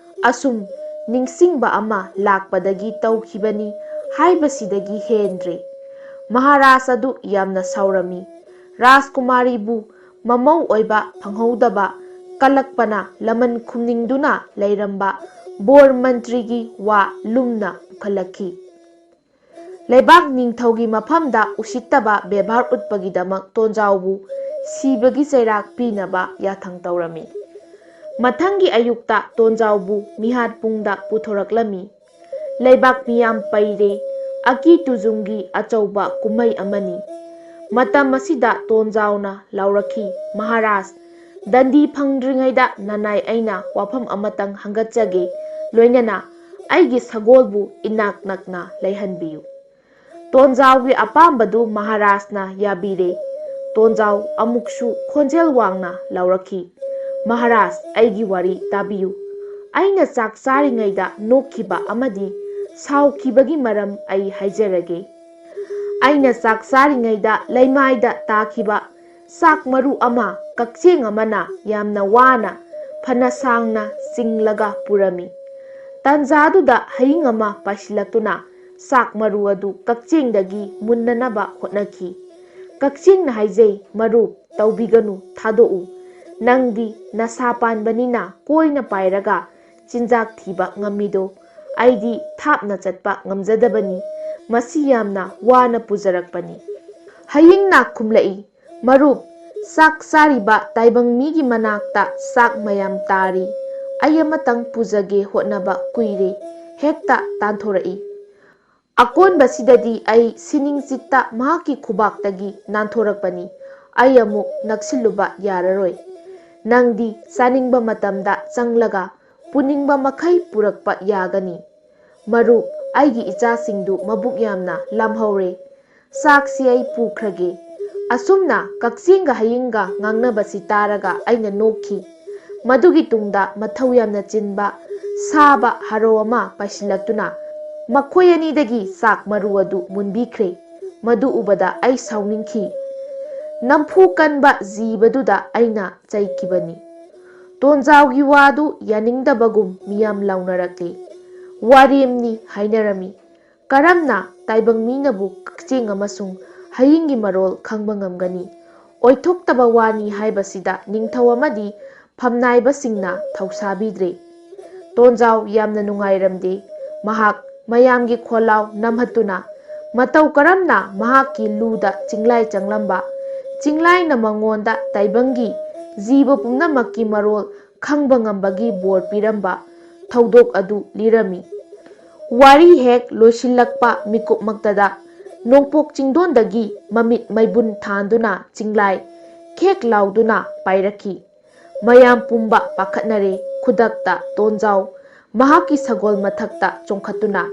ꯑꯁꯨꯝ ꯅꯤꯡꯁꯤꯡꯕ ꯑꯃ ꯂꯥꯛꯄꯗꯒꯤ ꯇꯧꯈꯤꯕꯅꯤ ꯍꯥꯏꯕꯁꯤꯗꯒꯤ ꯍꯦꯟꯗ꯭ꯔꯦ꯫ ꯃꯍꯥꯔꯥꯖ ꯑꯗꯨ ꯌꯥꯝꯅ ꯁꯥꯎꯔꯝꯃꯤ꯫ ꯔꯥꯖꯀꯨꯃꯥꯔꯤꯕꯨ ꯃꯃꯧ ꯑꯣꯏꯕ ꯐꯪꯍꯧꯗꯕ ꯀꯂꯛꯄꯅ ꯂꯃꯟ ꯈꯨꯝꯅꯤꯡꯗꯨꯅ ꯂꯩꯔꯝꯕ ꯕꯣꯔ ꯃꯟꯇ꯭ꯔꯤꯒꯤ ꯋꯥ ꯂꯨꯝꯅ ꯄꯨꯈꯠꯂꯛꯈꯤ꯫ ꯂꯩꯕꯥꯛ ꯅꯤꯡꯊꯧꯒꯤ ꯃꯐꯝꯗ ꯎꯁꯤꯠꯇꯕ ꯕꯦꯕꯥꯔ ꯎꯠꯄꯒꯤꯗꯃꯛ ꯇꯣꯟꯖꯥꯎꯕꯨ ꯁꯤꯕꯒꯤ ꯆꯩꯔꯥꯛ ꯄꯤꯅꯕ ꯌꯥꯊꯪ ꯇꯧꯔꯝꯃꯤ꯫ ꯃꯊꯪꯒꯤ ꯑꯌꯨꯛꯇ ꯇꯣꯟꯖꯥꯎꯕꯨ ꯃꯤꯍꯥꯠ ꯄꯨꯡꯗ ꯄꯨꯊꯣꯔꯛꯂꯝꯃꯤ꯫ ꯂꯩꯕꯥꯛ ꯃꯤꯌꯥꯝ ꯄꯩꯔꯦ꯫ ꯑꯀꯤ ꯇꯨꯖꯨꯡꯒꯤ ꯑꯆꯧꯕ ꯀꯨꯝꯍꯩ ꯑꯃꯅꯤ꯫ ꯃꯇꯝ ꯑꯁꯤꯗ ꯇꯣꯟꯖꯥꯎꯅ ꯂꯥꯎꯔꯛꯈꯤ, "ꯃꯍꯥꯔꯥꯖ, ꯗꯟꯗꯤ ꯐꯪꯗ꯭ꯔꯤꯉꯩꯗ ꯅꯅꯥꯏ ꯑꯩꯅ ꯋꯥꯐꯝ ꯑꯃꯇꯪ ꯍꯪꯒꯠꯆꯒꯦ, ꯂꯣꯏꯅꯅ ꯑꯩꯒꯤ ꯁꯒꯣꯜꯕꯨ ꯏꯅꯥꯛ ꯅꯛꯅ ꯂꯩꯍꯟꯕꯤꯌꯨ"꯫ ꯇꯣꯟꯖꯥꯎꯒꯤ ꯑꯄꯥꯝꯕꯗꯨ ꯃꯍꯥꯔꯥꯖꯅ ꯌꯥꯕꯤꯔꯦ꯫ ꯇꯣꯟꯖꯥꯎ ꯑꯃꯨꯛꯁꯨ ꯈꯣꯟꯖꯦꯜ ꯋꯥꯡꯅ ꯂꯥꯎꯔꯛꯈꯤ, "ꯃꯍꯥꯔꯥꯖ, ꯑꯩꯒꯤ ꯋꯥꯔꯤ ꯇꯥꯕꯤꯌꯨ꯫ ꯑꯩꯅ ꯆꯥꯛ ꯆꯥꯔꯤꯉꯩꯗ ꯅꯣꯛꯈꯤꯕ ꯑꯃꯗꯤ ꯁꯥꯎꯈꯤꯕꯒꯤ ꯃꯔꯝ ꯑꯩ ꯍꯥꯏꯖꯔꯒꯦ꯫ ꯑꯩꯅ ꯆꯥꯛ ꯆꯥꯔꯤꯉꯩꯗ ꯂꯩꯃꯥꯏꯗ ꯇꯥꯈꯤꯕ ꯆꯥꯛ ꯃꯔꯨ ꯑꯃ ꯀꯛꯆꯦꯡ ꯑꯃꯅ ꯌꯥꯝꯅ ꯋꯥꯅ ꯐꯅ ꯁꯥꯡꯅ ꯆꯤꯡꯂꯒ ꯄꯨꯔꯝꯃꯤ꯫ ꯇꯥꯟꯖꯥꯗꯨꯗ ꯍꯌꯤꯡ ꯑꯃ ꯄꯥꯏꯁꯤꯜꯂꯛꯇꯨꯅ ꯆꯥꯛ ꯃꯔꯨ ꯑꯗꯨ ꯀꯛꯆꯦꯡꯗꯒꯤ ꯃꯨꯟꯅꯅꯕ ꯍꯣꯠꯅꯈꯤ꯫ ꯀꯛꯆꯦꯡꯅ ꯍꯥꯏꯖꯩ, "ꯃꯔꯨꯞ, ꯇꯧꯕꯤꯒꯅꯨ, ꯊꯥꯗꯣꯛꯎ꯫ ꯅꯪꯗꯤ ꯅꯁꯥ ꯄꯥꯟꯕꯅꯤꯅ ꯀꯣꯏꯅ ꯄꯥꯏꯔꯒ ꯆꯤꯟꯖꯥꯛ ꯊꯤꯕ ꯉꯝꯃꯤꯗꯣ, ꯑꯩꯗꯤ ꯊꯥꯞꯅ ꯆꯠꯄ ꯉꯝꯖꯗꯕꯅꯤ꯫ ꯃꯁꯤ ꯌꯥꯝꯅ ꯋꯥꯅ ꯄꯨꯖꯔꯛꯄꯅꯤ꯫" ꯍꯌꯤꯡꯅ ꯈꯨꯝꯂꯛꯏ, "ꯃꯔꯨꯞ, ꯆꯥꯛ ꯆꯥꯔꯤꯕ ꯇꯥꯏꯕꯪ ꯃꯤꯒꯤ ꯃꯅꯥꯛꯇ ꯆꯥꯛ ꯃꯌꯥꯝ ꯇꯥꯔꯤ꯫ ꯑꯩ ꯑꯃꯇꯪ ꯄꯨꯖꯒꯦ ꯍꯣꯠꯅꯕ ꯀꯨꯏꯔꯦ, ꯍꯦꯛꯇ ꯇꯥꯟꯊꯣꯔꯛꯏ꯫ ꯑꯀꯣꯟꯕꯁꯤꯗꯗꯤ ꯑꯩ ꯁꯤꯅꯤꯡꯆꯤꯠꯇ ꯃꯍꯥꯛꯀꯤ ꯈꯨꯕꯥꯛꯇꯒꯤ ꯅꯥꯟꯊꯣꯔꯛꯄꯅꯤ꯫ ꯑꯩ ꯑꯃꯨꯛ ꯅꯛꯁꯤꯜꯂꯨꯕ ꯌꯥꯔꯔꯣꯏ꯫ ꯅꯪꯗꯤ ꯆꯥꯅꯤꯡꯕ ꯃꯇꯝꯗ ꯆꯪꯂꯒ ꯄꯨꯅꯤꯡꯕ ꯃꯈꯩ ꯄꯨꯔꯛꯄ ꯌꯥꯒꯅꯤ꯫ ꯃꯔꯨꯞ, ꯑꯩꯒꯤ ꯏꯆꯥꯁꯤꯡꯗꯨ ꯃꯕꯨꯛ ꯌꯥꯝꯅ ꯂꯥꯝꯍꯧꯔꯦ꯫ ꯆꯥꯛꯁꯤ ꯑꯩ ꯄꯨꯈ꯭ꯔꯒꯦ꯫" ꯑꯁꯨꯝꯅ ꯀꯛꯆꯦꯡꯒ ꯍꯌꯤꯡꯒ ꯉꯥꯡꯅꯕꯁꯤ ꯇꯥꯔꯒ ꯑꯩꯅ ꯅꯣꯛꯈꯤ꯫ ꯃꯗꯨꯒꯤ ꯇꯨꯡꯗ ꯃꯊꯧ ꯌꯥꯝꯅ ꯆꯤꯟꯕ, ꯁꯥꯕ ꯍꯔꯣ ꯑꯃ ꯄꯥꯏꯁꯤꯜꯂꯛꯇꯨꯅ ꯃꯈꯣꯏ ꯑꯅꯤꯗꯒꯤ ꯆꯥꯛ ꯃꯔꯨ ꯑꯗꯨ ꯃꯨꯟꯕꯤꯈ꯭ꯔꯦ꯫ ꯃꯗꯨ ꯎꯕꯗ ꯑꯩ ꯁꯥꯎꯅꯤꯡꯈꯤ꯫ ꯅꯝꯐꯨ ꯀꯟꯕ ꯖꯤꯕꯗꯨꯗ ꯑꯩꯅ ꯆꯩꯈꯤꯕꯅꯤ꯫ ꯇꯣꯟꯖꯥꯎꯒꯤ ꯋꯥꯗꯨ ꯌꯥꯅꯤꯡꯗꯕꯒꯨꯝ ꯃꯤꯌꯥꯝ ꯂꯥꯎꯅꯔꯛꯂꯤ꯫ ꯋꯥꯔꯦꯝꯅꯤ ꯍꯥꯏꯅꯔꯝꯃꯤ꯫ ꯀꯔꯝꯅ ꯇꯥꯏꯕꯪ ꯃꯤꯅꯕꯨ ꯀꯛꯆꯦꯡ ꯑꯃꯁꯨꯡ ꯍꯌꯤꯡꯒꯤ ꯃꯔꯣꯜ ꯈꯪꯕ ꯉꯝꯒꯅꯤ? ꯑꯣꯏꯊꯣꯛꯇꯕ ꯋꯥꯅꯤ ꯍꯥꯏꯕꯁꯤꯗ ꯅꯤꯡꯊꯧ ꯑꯃꯗꯤ ꯐꯝꯅꯥꯏꯕꯁꯤꯡꯅ ꯊꯧꯁꯥꯕꯤꯗ꯭ꯔꯦ꯫ ꯇꯣꯟꯖꯥꯎ ꯌꯥꯝꯅ ꯅꯨꯡꯉꯥꯏꯔꯝꯗꯦ꯫ ꯃꯍꯥꯛ ꯃꯌꯥꯝꯒꯤ ꯈꯣꯜꯂꯥꯎ ꯅꯝꯍꯠꯇꯨꯅ ꯃꯇꯧ ꯀꯔꯝꯅ ꯃꯍꯥꯛꯀꯤ ꯂꯨꯗ ꯆꯤꯡꯂꯥꯏ ꯆꯪꯂꯝꯕ, ꯆꯤꯡꯂꯥꯏꯅ ꯃꯉꯣꯟꯗ ꯇꯥꯏꯕꯪꯒꯤ ꯖꯤꯕ ꯄꯨꯝꯅꯃꯛꯀꯤ ꯃꯔꯣꯜ ꯈꯪꯕ ꯉꯝꯕꯒꯤ ꯕꯣꯔ ꯄꯤꯔꯝꯕ ꯊꯧꯗꯣꯛ ꯑꯗꯨ ꯂꯤꯔꯝꯃꯤ꯫ ꯋꯥꯔꯤ ꯍꯦꯛ ꯂꯣꯏꯁꯤꯜꯂꯛꯄ ꯃꯤꯀꯨꯞꯃꯛꯇꯗ ꯅꯣꯡꯄꯣꯛ ꯆꯤꯡꯗꯣꯟꯗꯒꯤ ꯃꯃꯤꯠ ꯃꯩꯕꯨꯟ ꯊꯥꯟꯗꯨꯅ ꯆꯤꯡꯂꯥꯏ ꯈꯦꯛ ꯂꯥꯎꯗꯨꯅ ꯄꯥꯏꯔꯛꯈꯤ꯫ ꯃꯌꯥꯝ ꯄꯨꯝꯕ ꯄꯥꯈꯠꯅꯔꯦ꯫ ꯈꯨꯗꯛꯇ ꯇꯣꯟꯖꯥꯎ ꯃꯍꯥꯛꯀꯤ ꯁꯒꯣꯜ ꯃꯊꯛꯇ ꯆꯣꯡꯈꯠꯇꯨꯅ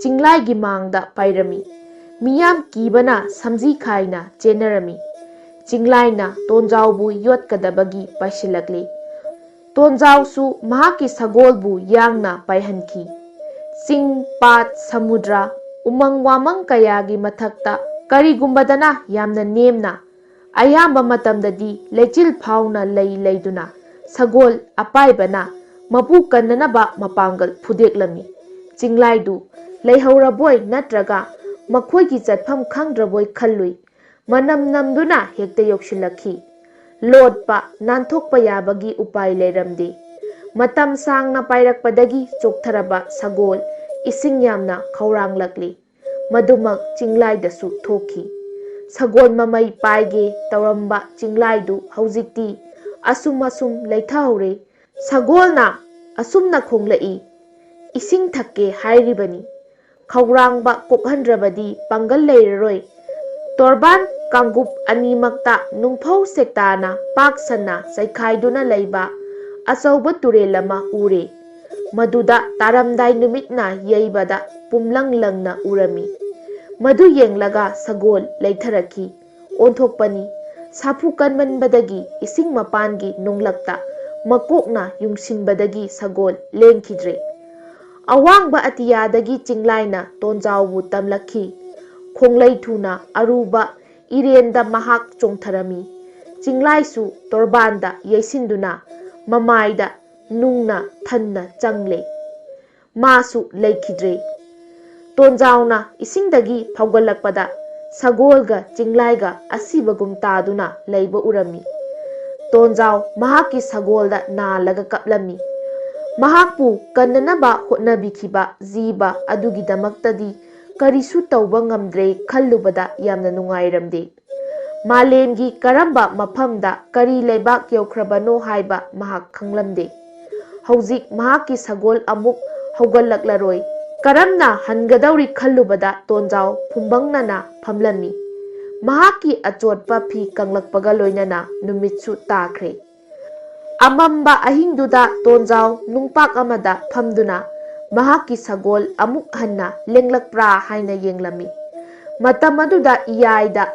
ꯆꯤꯡꯂꯥꯏꯒꯤ ꯃꯥꯡꯗ ꯄꯥꯏꯔꯝꯃꯤ꯫ ꯃꯤꯌꯥꯝ ꯀꯤꯕꯅ ꯁꯝꯖꯤ ꯈꯥꯏꯅ ꯆꯦꯟꯅꯔꯝꯃꯤ꯫ ꯆꯤꯡꯂꯥꯏꯅ ꯇꯣꯟꯖꯥꯎꯕꯨ ꯌꯣꯠꯀꯗꯕꯒꯤ ꯄꯥꯏꯁꯤꯜꯂꯛꯂꯤ꯫ ꯇꯣꯟꯖꯥꯎꯁꯨ ꯃꯍꯥꯛꯀꯤ ꯁꯒꯣꯜꯕꯨ ꯌꯥꯡꯅ ꯄꯥꯏꯍꯟꯈꯤ꯫ ꯆꯤꯡ, ꯄꯥꯠ, ꯁꯃꯨꯗ꯭ꯔ, ꯎꯃꯪ ꯋꯥꯃꯪ ꯀꯌꯥꯒꯤ ꯃꯊꯛꯇ ꯀꯔꯤꯒꯨꯝꯕꯗꯅ ꯌꯥꯝꯅ ꯅꯦꯝꯅ, ꯑꯌꯥꯝꯕ ꯃꯇꯝꯗꯗꯤ ꯂꯩꯆꯤꯜ ꯐꯥꯎꯅ ꯂꯩ ꯂꯩꯗꯨꯅ ꯁꯒꯣꯜ ꯑꯄꯥꯏꯕꯅ ꯃꯄꯨ ꯀꯟꯅꯅꯕ ꯃꯄꯥꯡꯒꯜ ꯐꯨꯗꯦꯛꯂꯝꯃꯤ꯫ ꯆꯤꯡꯂꯥꯏꯗꯨ ꯂꯩꯍꯧꯔꯕꯣꯏ ꯅꯠꯇ꯭ꯔꯒ ꯃꯈꯣꯏꯒꯤ ꯆꯠꯐꯝ ꯈꯪꯗ꯭ꯔꯕꯣꯏ ꯈꯜꯂꯨꯏ꯫ ꯃꯅꯝ ꯅꯝꯗꯨꯅ ꯍꯦꯛꯇ ꯌꯧꯁꯤꯜꯂꯛꯈꯤ꯫ ꯂꯣꯠꯄ, ꯅꯥꯟꯊꯣꯛꯄ ꯌꯥꯕꯒꯤ ꯎꯄꯥꯏ ꯂꯩꯔꯝꯗꯦ꯫ ꯃꯇꯝ ꯁꯥꯡꯅ ꯄꯥꯏꯔꯛꯄꯗꯒꯤ ꯆꯣꯛꯊꯔꯕ ꯁꯒꯣꯜ ꯏꯁꯤꯡ ꯌꯥꯝꯅ ꯈꯧꯔꯥꯡꯂꯛꯂꯤ꯫ ꯃꯗꯨꯃꯛ ꯆꯤꯡꯂꯥꯏꯗꯁꯨ ꯊꯣꯛꯈꯤ꯫ ꯁꯒꯣꯜ ꯃꯃꯩ ꯄꯥꯏꯒꯦ ꯇꯧꯔꯝꯕ ꯆꯤꯡꯂꯥꯏꯗꯨ ꯍꯧꯖꯤꯛꯇꯤ ꯑꯁꯨꯝ ꯑꯁꯨꯝ ꯂꯩꯊꯍꯧꯔꯦ꯫ ꯁꯒꯣꯜꯅ ꯑꯁꯨꯝꯅ ꯈꯣꯡꯂꯛꯏ, "ꯏꯁꯤꯡ ꯊꯛꯀꯦ ꯍꯥꯏꯔꯤꯕꯅꯤ꯫ ꯈꯧꯔꯥꯡꯕ ꯀꯣꯛꯍꯟꯗ꯭ꯔꯕꯗꯤ ꯄꯥꯡꯒꯜ ꯂꯩꯔꯔꯣꯏ꯫" ꯇꯣꯔꯕꯥꯟ ꯀꯥꯡꯒꯨꯞ ꯑꯅꯤꯃꯛꯇ ꯅꯨꯡꯐꯧ ꯁꯦꯛꯇꯥꯅ ꯄꯥꯛ ꯁꯟꯅ ꯆꯩꯈꯥꯏꯗꯨꯅ ꯂꯩꯕ ꯑꯆꯧꯕ ꯇꯨꯔꯦꯜ ꯑꯃ ꯎꯔꯦ꯫ ꯃꯗꯨꯗ ꯇꯥꯔꯝꯗꯥꯏ ꯅꯨꯃꯤꯠꯅ ꯌꯩꯕꯗ ꯄꯨꯝꯂꯪ ꯂꯪꯅ ꯎꯔꯝꯃꯤ꯫ ꯃꯗꯨ ꯌꯦꯡꯂꯒ ꯁꯒꯣꯜ ꯂꯩꯊꯔꯛꯈꯤ꯫ ꯑꯣꯟꯊꯣꯛꯄꯅꯤ꯫ ꯁꯥꯐꯨ ꯀꯟꯃꯟꯕꯗꯒꯤ ꯏꯁꯤꯡ ꯃꯄꯥꯟꯒꯤ ꯅꯣꯡꯂꯛꯇ ꯃꯀꯣꯛꯅ ꯌꯨꯡꯁꯤꯟꯕꯗꯒꯤ ꯁꯒꯣꯜ ꯂꯦꯡꯈꯤꯗ꯭ꯔꯦ꯫ ꯑꯋꯥꯡꯕ ꯑꯇꯤꯌꯥꯗꯒꯤ ꯆꯤꯡꯂꯥꯏꯅ ꯇꯣꯟꯖꯥꯎꯕꯨ ꯇꯝꯂꯛꯈꯤ꯫ ꯈꯣꯡꯂꯩ ꯊꯨꯅ ꯑꯔꯨꯕ ꯏꯔꯦꯟꯗ ꯃꯍꯥꯛ ꯆꯣꯡꯊꯔꯝꯃꯤ꯫ ꯆꯤꯡꯂꯥꯏꯁꯨ ꯇꯣꯔꯕꯥꯟꯗ ꯌꯩꯁꯤꯟꯗꯨꯅ ꯃꯃꯥꯏꯗ ꯅꯨꯡꯅ ꯊꯟꯅ ꯆꯪꯂꯦ꯫ ꯃꯥꯁꯨ ꯂꯩꯈꯤꯗ꯭ꯔꯦ꯫ ꯇꯣꯟꯖꯥꯎꯅ ꯏꯁꯤꯡꯗꯒꯤ ꯐꯥꯎꯒꯠꯂꯛꯄꯗ ꯁꯒꯣꯜꯒ ꯆꯤꯡꯂꯥꯏꯒ ꯑꯁꯤꯕꯒꯨꯝ ꯇꯥꯗꯨꯅ ꯂꯩꯕ ꯎꯔꯝꯃꯤ꯫ ꯇꯣꯟꯖꯥꯎ ꯃꯍꯥꯛꯀꯤ ꯁꯒꯣꯜꯗ ꯅꯥꯜꯂꯒ ꯀꯞꯂꯝꯃꯤ꯫ ꯃꯍꯥꯛꯄꯨ ꯀꯟꯅꯅꯕ ꯍꯣꯠꯅꯕꯤꯈꯤꯕ ꯖꯤꯕ ꯑꯗꯨꯒꯤꯗꯃꯛꯇꯗꯤ ꯀꯔꯤꯁꯨ ꯇꯧꯕ ꯉꯝꯗ꯭ꯔꯦ ꯈꯜꯂꯨꯕꯗ ꯌꯥꯝꯅ ꯅꯨꯡꯉꯥꯏꯔꯝꯗꯦ꯫ ꯃꯥꯂꯦꯝꯒꯤ ꯀꯔꯝꯕ ꯃꯐꯝꯗ ꯀꯔꯤ ꯂꯩꯕꯥꯛ ꯌꯧꯈ꯭ꯔꯕꯅꯣ ꯍꯥꯏꯕ ꯃꯍꯥꯛ ꯈꯪꯂꯝꯗꯦ꯫ ꯍꯧꯖꯤꯛ ꯃꯍꯥꯛꯀꯤ ꯁꯒꯣꯜ ꯑꯃꯨꯛ ꯍꯧꯒꯠꯂꯛꯂꯔꯣꯏ꯫ ꯀꯔꯝꯅ ꯍꯟꯒꯗꯧꯔꯤ ꯈꯜꯂꯨꯕꯗ ꯇꯣꯟꯖꯥꯎ ꯐꯨꯝꯕꯪꯅꯅ ꯐꯝꯂꯝꯃꯤ꯫ ꯃꯍꯥꯛꯀꯤ ꯑꯆꯣꯠꯄ ꯐꯤ ꯀꯪꯂꯛꯄꯒ ꯂꯣꯏꯅꯅ ꯅꯨꯃꯤꯠꯁꯨ ꯇꯥꯈ꯭ꯔꯦ꯫ ꯑꯃꯝꯕ ꯑꯍꯤꯡꯗꯨꯗ ꯇꯣꯟꯖꯥꯎ ꯅꯨꯡꯄꯥꯛ ꯑꯃꯗ ꯐꯝꯗꯨꯅ ꯃꯍꯥꯛꯀꯤ ꯁꯒꯣꯜ ꯑꯃꯨꯛ ꯍꯟꯅ ꯂꯦꯡꯂꯛꯄ꯭ꯔꯥ ꯍꯥꯏꯅ ꯌꯦꯡꯂꯝꯃꯤ꯫ ꯃꯇꯝ ꯑꯗꯨꯗ ꯏꯌꯥꯏꯗ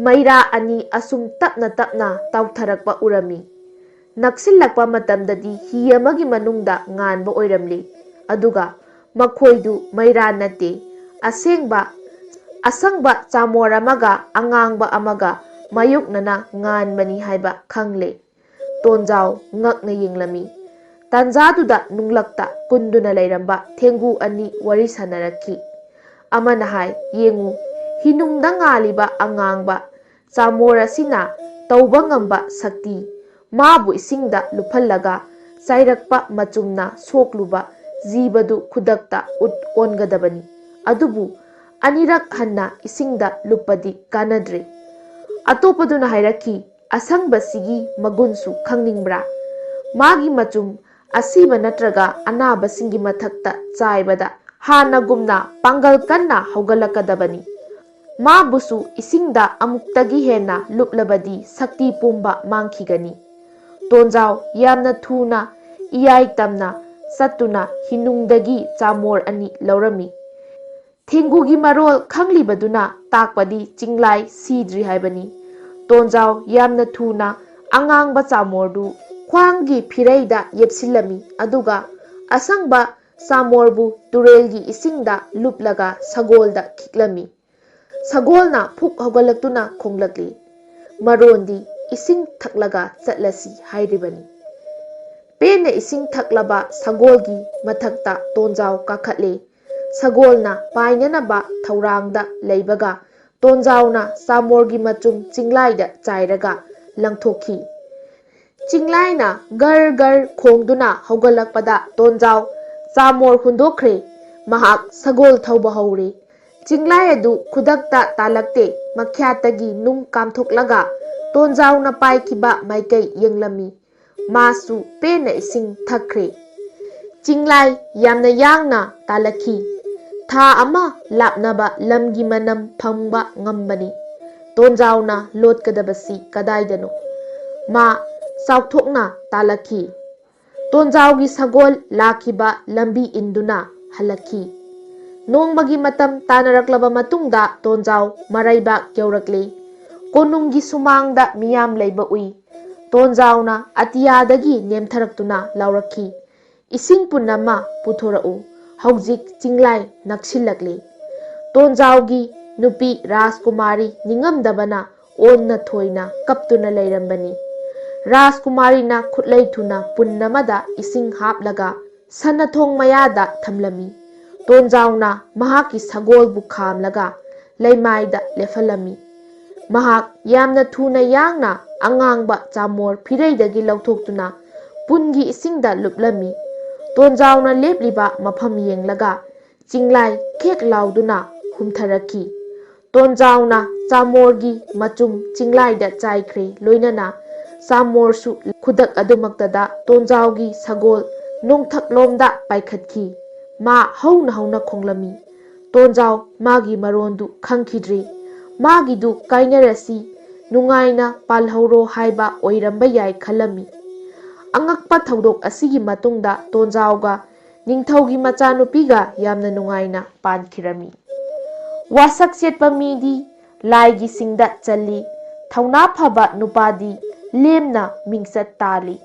ꯃꯩꯔꯥ ꯑꯅꯤ ꯑꯁꯨꯝ ꯇꯞꯅ ꯇꯞꯅ ꯇꯥꯎꯊꯔꯛꯄ ꯎꯔꯝꯃꯤ꯫ ꯅꯛꯁꯤꯜꯂꯛꯄ ꯃꯇꯝꯗꯗꯤ ꯍꯤ ꯑꯃꯒꯤ ꯃꯅꯨꯡꯗ ꯉꯥꯟꯕ ꯑꯣꯏꯔꯝꯂꯤ꯫ ꯑꯗꯨꯒ ꯃꯈꯣꯏꯗꯨ ꯃꯩꯔꯥ ꯅꯠꯇꯦ, ꯑꯁꯦꯡꯕ ꯑꯁꯪꯕ ꯆꯥꯃꯣꯔ ꯑꯃꯒ ꯑꯉꯥꯡꯕ ꯑꯃꯒ ꯃꯥꯌꯣꯛꯅꯅ ꯉꯥꯟꯕꯅꯤ ꯍꯥꯏꯕ ꯈꯪꯂꯦ꯫ ꯇꯣꯟꯖꯥꯎ ꯉꯛꯅ ꯌꯦꯡꯂꯝꯃꯤ꯫ ꯇꯥꯟꯖꯥꯗꯨꯗ ꯅꯨꯡꯂꯛꯇ ꯀꯨꯟꯗꯨꯅ ꯂꯩꯔꯝꯕ ꯊꯦꯡꯒꯨ ꯑꯅꯤ ꯋꯥꯔꯤ ꯁꯥꯟꯅꯔꯛꯈꯤ꯫ ꯑꯃꯅ ꯍꯥꯏ, "ꯌꯦꯡꯉꯨ, ꯍꯤꯅꯨꯡꯗ ꯉꯥꯜꯂꯤꯕ ꯑꯉꯥꯡꯕ ꯆꯥꯃꯣꯔ ꯑꯁꯤꯅ ꯇꯧꯕ ꯉꯝꯕ ꯁꯛꯇꯤ, ꯃꯥꯕꯨ ꯏꯁꯤꯡꯗ ꯂꯨꯞꯍꯜꯂꯒ ꯆꯥꯏꯔꯛꯄ ꯃꯆꯨꯝꯅ ꯁꯣꯛꯂꯨꯕ ꯖꯤꯕꯗꯨ ꯈꯨꯗꯛꯇ ꯎꯠ ꯑꯣꯟꯒꯗꯕꯅꯤ꯫ ꯑꯗꯨꯕꯨ ꯑꯅꯤꯔꯛ ꯍꯟꯅ ꯏꯁꯤꯡꯗ ꯂꯨꯞꯄꯗꯤ ꯀꯥꯟꯅꯗ꯭ꯔꯦ꯫ ꯑꯇꯣꯞꯄꯗꯨꯅ ꯍꯥꯏꯔꯛꯈꯤ, "ꯑꯁꯪꯕꯁꯤꯒꯤ ꯃꯒꯨꯟꯁꯨ ꯈꯪꯅꯤꯡꯕ꯭ꯔꯥ? ꯃꯥꯒꯤ ꯃꯆꯨꯝ ꯑꯁꯤꯕ ꯅꯠꯇ꯭ꯔꯒ ꯑꯅꯥꯕꯁꯤꯡꯒꯤ ꯃꯊꯛꯇ ꯆꯥꯏꯕꯗ ꯍꯥꯟꯅꯒꯨꯝꯅ ꯄꯥꯡꯒꯜ ꯀꯟꯅ ꯍꯧꯒꯠꯂꯛꯀꯗꯕꯅꯤ꯫ ꯃꯥꯕꯨꯁꯨ ꯏꯁꯤꯡꯗ ꯑꯃꯨꯛꯇꯒꯤ ꯍꯦꯟꯅ ꯂꯨꯞꯂꯕꯗꯤ ꯁꯛꯇꯤ ꯄꯨꯝꯕ ꯃꯥꯡꯈꯤꯒꯅꯤ꯫" ꯇꯣꯟꯖꯥꯎ ꯌꯥꯝꯅ ꯊꯨꯅ ꯏꯌꯥꯏ ꯇꯝꯅ ꯆꯠꯇꯨꯅ ꯍꯤꯅꯨꯡꯗꯒꯤ ꯆꯥꯃꯣꯔ ꯑꯅꯤ ꯂꯧꯔꯝꯃꯤ꯫ ꯊꯦꯡꯒꯨꯒꯤ ꯃꯔꯣꯜ ꯈꯪꯂꯤꯕꯗꯨꯅ ꯇꯥꯛꯄꯗꯤ ꯆꯤꯡꯂꯥꯏ ꯁꯤꯗ꯭ꯔꯤ ꯍꯥꯏꯕꯅꯤ꯫ ꯇꯣꯟꯖꯥꯎ ꯌꯥꯝꯅ ꯊꯨꯅ ꯑꯉꯥꯡꯕ ꯆꯥꯃꯣꯔꯗꯨ ꯈ꯭ꯋꯥꯡꯒꯤ ꯐꯤꯔꯩꯗ ꯌꯦꯞꯁꯤꯜꯂꯝꯃꯤ, ꯑꯗꯨꯒ ꯑꯁꯪꯕ ꯆꯥꯃꯣꯔꯕꯨ ꯇꯨꯔꯦꯜꯒꯤ ꯏꯁꯤꯡꯗ ꯂꯨꯞꯂꯒ ꯁꯒꯣꯜꯗ ꯈꯤꯛꯂꯝꯃꯤ꯫ ꯁꯒꯣꯜꯅ ꯐꯨꯛ ꯍꯧꯒꯠꯂꯛꯇꯨꯅ ꯈꯣꯡꯂꯛꯂꯤ꯫ ꯃꯔꯣꯟꯗꯤ "ꯏꯁꯤꯡ ꯊꯛꯂꯒ ꯆꯠꯂꯁꯤ" ꯍꯥꯏꯔꯤꯕꯅꯤ꯫ ꯄꯦꯟꯅ ꯏꯁꯤꯡ ꯊꯛꯂꯕ ꯁꯒꯣꯜꯒꯤ ꯃꯊꯛꯇ ꯇꯣꯟꯖꯥꯎ ꯀꯥꯈꯠꯂꯦ꯫ ꯁꯒꯣꯜꯅ ꯄꯥꯏꯅꯅꯕ ꯊꯧꯔꯥꯡꯗ ꯂꯩꯕꯒ ꯇꯣꯟꯖꯥꯎꯅ ꯆꯥꯃꯣꯔꯒꯤ ꯃꯆꯨꯝ ꯆꯤꯡꯂꯥꯏꯗ ꯆꯥꯏꯔꯒ ꯂꯪꯊꯣꯛꯈꯤ꯫ ꯆꯤꯡꯂꯥꯏꯅ ꯒꯔ ꯒꯔ ꯈꯣꯡꯗꯨꯅ ꯍꯧꯒꯠꯂꯛꯄꯗ ꯇꯣꯟꯖꯥꯎ ꯆꯥꯃꯣꯔ ꯍꯨꯟꯗꯣꯛꯈ꯭ꯔꯦ꯫ ꯃꯍꯥꯛ ꯁꯒꯣꯜ ꯊꯧꯕ ꯍꯧꯔꯦ꯫ ꯆꯤꯡꯂꯥꯏ ꯑꯗꯨ ꯈꯨꯗꯛꯇ ꯇꯥꯂꯛꯇꯦ꯫ ꯃꯈ꯭ꯌꯥꯠꯇꯒꯤ ꯅꯨꯡ ꯀꯥꯝꯊꯣꯛꯂꯒ ꯇꯣꯟꯖꯥꯎꯅ ꯄꯥꯏꯈꯤꯕ ꯃꯥꯏꯀꯩ ꯌꯦꯡꯂꯝꯃꯤ꯫ ꯃꯥꯁꯨ ꯄꯦꯟꯅ ꯏꯁꯤꯡ ꯊꯛꯈ꯭ꯔꯦ꯫ ꯆꯤꯡꯂꯥꯏ ꯌꯥꯝꯅ ꯌꯥꯡꯅ ꯇꯥꯂꯛꯈꯤ꯫ ꯊꯥ ꯑꯃ ꯂꯥꯞꯅꯕ ꯂꯝꯒꯤ ꯃꯅꯝ ꯐꯪꯕ ꯉꯝꯕꯅꯤ꯫ ꯇꯣꯟꯖꯥꯎꯅ ꯂꯣꯠꯀꯗꯕꯁꯤ ꯀꯗꯥꯏꯗꯅꯣ? ꯃꯥ ꯆꯥꯎꯊꯣꯛꯅ ꯇꯥꯂꯛꯈꯤ꯫ ꯇꯣꯟꯖꯥꯎꯒꯤ ꯁꯒꯣꯜ ꯂꯥꯛꯈꯤꯕ ꯂꯝꯕꯤ ꯏꯟꯗꯨꯅ ꯍꯜꯂꯛꯈꯤ꯫ ꯅꯣꯡꯃꯒꯤ ꯃꯇꯝ ꯇꯥꯅꯔꯛꯂꯕ ꯃꯇꯨꯡꯗ ꯇꯣꯟꯖꯥꯎ ꯃꯔꯩꯕꯥꯛ ꯌꯧꯔꯛꯂꯦ꯫ ꯀꯣꯅꯨꯡꯒꯤ ꯁꯨꯃꯥꯡꯗ ꯃꯤꯌꯥꯝ ꯂꯩꯕ ꯎꯏ꯫ ꯇꯣꯟꯖꯥꯎꯅ ꯑꯇꯤꯌꯥꯗꯒꯤ ꯅꯦꯝꯊꯔꯛꯇꯨꯅ ꯂꯥꯎꯔꯛꯈꯤ, "ꯏꯁꯤꯡ ꯄꯨꯟ ꯑꯃ ꯄꯨꯊꯣꯔꯛꯎ꯫ ꯍꯧꯖꯤꯛ ꯆꯤꯡꯂꯥꯏ ꯅꯛꯁꯤꯜꯂꯛꯂꯦ꯫" ꯇꯣꯟꯖꯥꯎꯒꯤ ꯅꯨꯄꯤ ꯔꯥꯖꯀꯨꯃꯥꯔꯤ ꯅꯤꯡꯉꯝꯗꯕꯅ ꯑꯣꯟꯅ ꯊꯣꯏꯅ ꯀꯞꯇꯨꯅ ꯂꯩꯔꯝꯕꯅꯤ꯫ ꯔꯥꯖꯀꯨꯃꯥꯔꯤꯅ ꯈꯨꯠꯂꯩ ꯊꯨꯅ ꯄꯨꯟ ꯑꯃꯗ ꯏꯁꯤꯡ ꯍꯥꯞꯂꯒ ꯁꯅꯥꯊꯣꯡ ꯃꯌꯥꯗ ꯊꯝꯂꯝꯃꯤ꯫ ꯇꯣꯟꯖꯥꯎꯅ ꯃꯍꯥꯛꯀꯤ ꯁꯒꯣꯜꯕꯨ ꯈꯥꯝꯂꯒ ꯂꯩꯃꯥꯏꯗ ꯂꯦꯞꯍꯜꯂꯝꯃꯤ꯫ ꯃꯍꯥꯛ ꯌꯥꯝꯅ ꯊꯨꯅ ꯌꯥꯡꯅ ꯑꯉꯥꯡꯕ ꯆꯥꯃꯣꯔ ꯐꯤꯔꯩꯗꯒꯤ ꯂꯧꯊꯣꯛꯇꯨꯅ ꯄꯨꯟꯒꯤ ꯏꯁꯤꯡꯗ ꯂꯨꯞꯂꯝꯃꯤ꯫ ꯇꯣꯟꯖꯥꯎꯅ ꯂꯦꯞꯂꯤꯕ ꯃꯐꯝ ꯌꯦꯡꯂꯒ ꯆꯤꯡꯂꯥꯏ ꯈꯦꯛ ꯂꯥꯎꯗꯨꯅ ꯍꯨꯝꯊꯔꯛꯈꯤ꯫ ꯇꯣꯟꯖꯥꯎꯅ ꯆꯥꯃꯣꯔꯒꯤ ꯃꯆꯨꯝ ꯆꯤꯡꯂꯥꯏꯗ ꯆꯥꯏꯈ꯭ꯔꯦ, ꯂꯣꯏꯅꯅ ꯆꯥꯃꯣꯔꯁꯨ ꯈꯨꯗꯛ ꯑꯗꯨꯃꯛꯇꯗ ꯇꯣꯟꯖꯥꯎꯒꯤ ꯁꯒꯣꯜ ꯅꯣꯡꯊꯛꯂꯣꯝꯗ ꯄꯥꯏꯈꯠꯈꯤ꯫ ꯃꯥ ꯍꯧꯅ ꯍꯧꯅ ꯈꯣꯡꯂꯝꯃꯤ꯫ ꯇꯣꯟꯖꯥꯎ ꯃꯥꯒꯤ ꯃꯔꯣꯟꯗꯨ ꯈꯪꯈꯤꯗ꯭ꯔꯤ꯫ ꯃꯥꯒꯤꯗꯨ ꯀꯥꯏꯅꯔꯁꯤ, ꯅꯨꯡꯉꯥꯏꯅ ꯄꯥꯜꯍꯧꯔꯣ ꯍꯥꯏꯕ ꯑꯣꯏꯔꯝꯕ ꯌꯥꯏ ꯈꯜꯂꯝꯃꯤ꯫ ꯑꯉꯛꯄ ꯊꯧꯗꯣꯛ ꯑꯁꯤꯒꯤ ꯃꯇꯨꯡꯗ ꯇꯣꯟꯖꯥꯎꯒ ꯅꯤꯡꯊꯧꯒꯤ ꯃꯆꯥꯅꯨꯄꯤꯒ ꯌꯥꯝꯅ ꯅꯨꯡꯉꯥꯏꯅ ꯄꯥꯟꯈꯤꯔꯝꯃꯤ꯫ ꯋꯥꯁꯛ ꯆꯦꯠꯄ ꯃꯤꯗꯤ ꯂꯥꯏꯒꯤ ꯁꯤꯡꯗ ꯆꯜꯂꯤ, ꯊꯧꯅꯥ ꯐꯕ ꯅꯨꯄꯥꯗꯤ ꯂꯦꯝꯅ ꯃꯤꯡꯆꯠ ꯇꯥꯜꯂꯤ꯫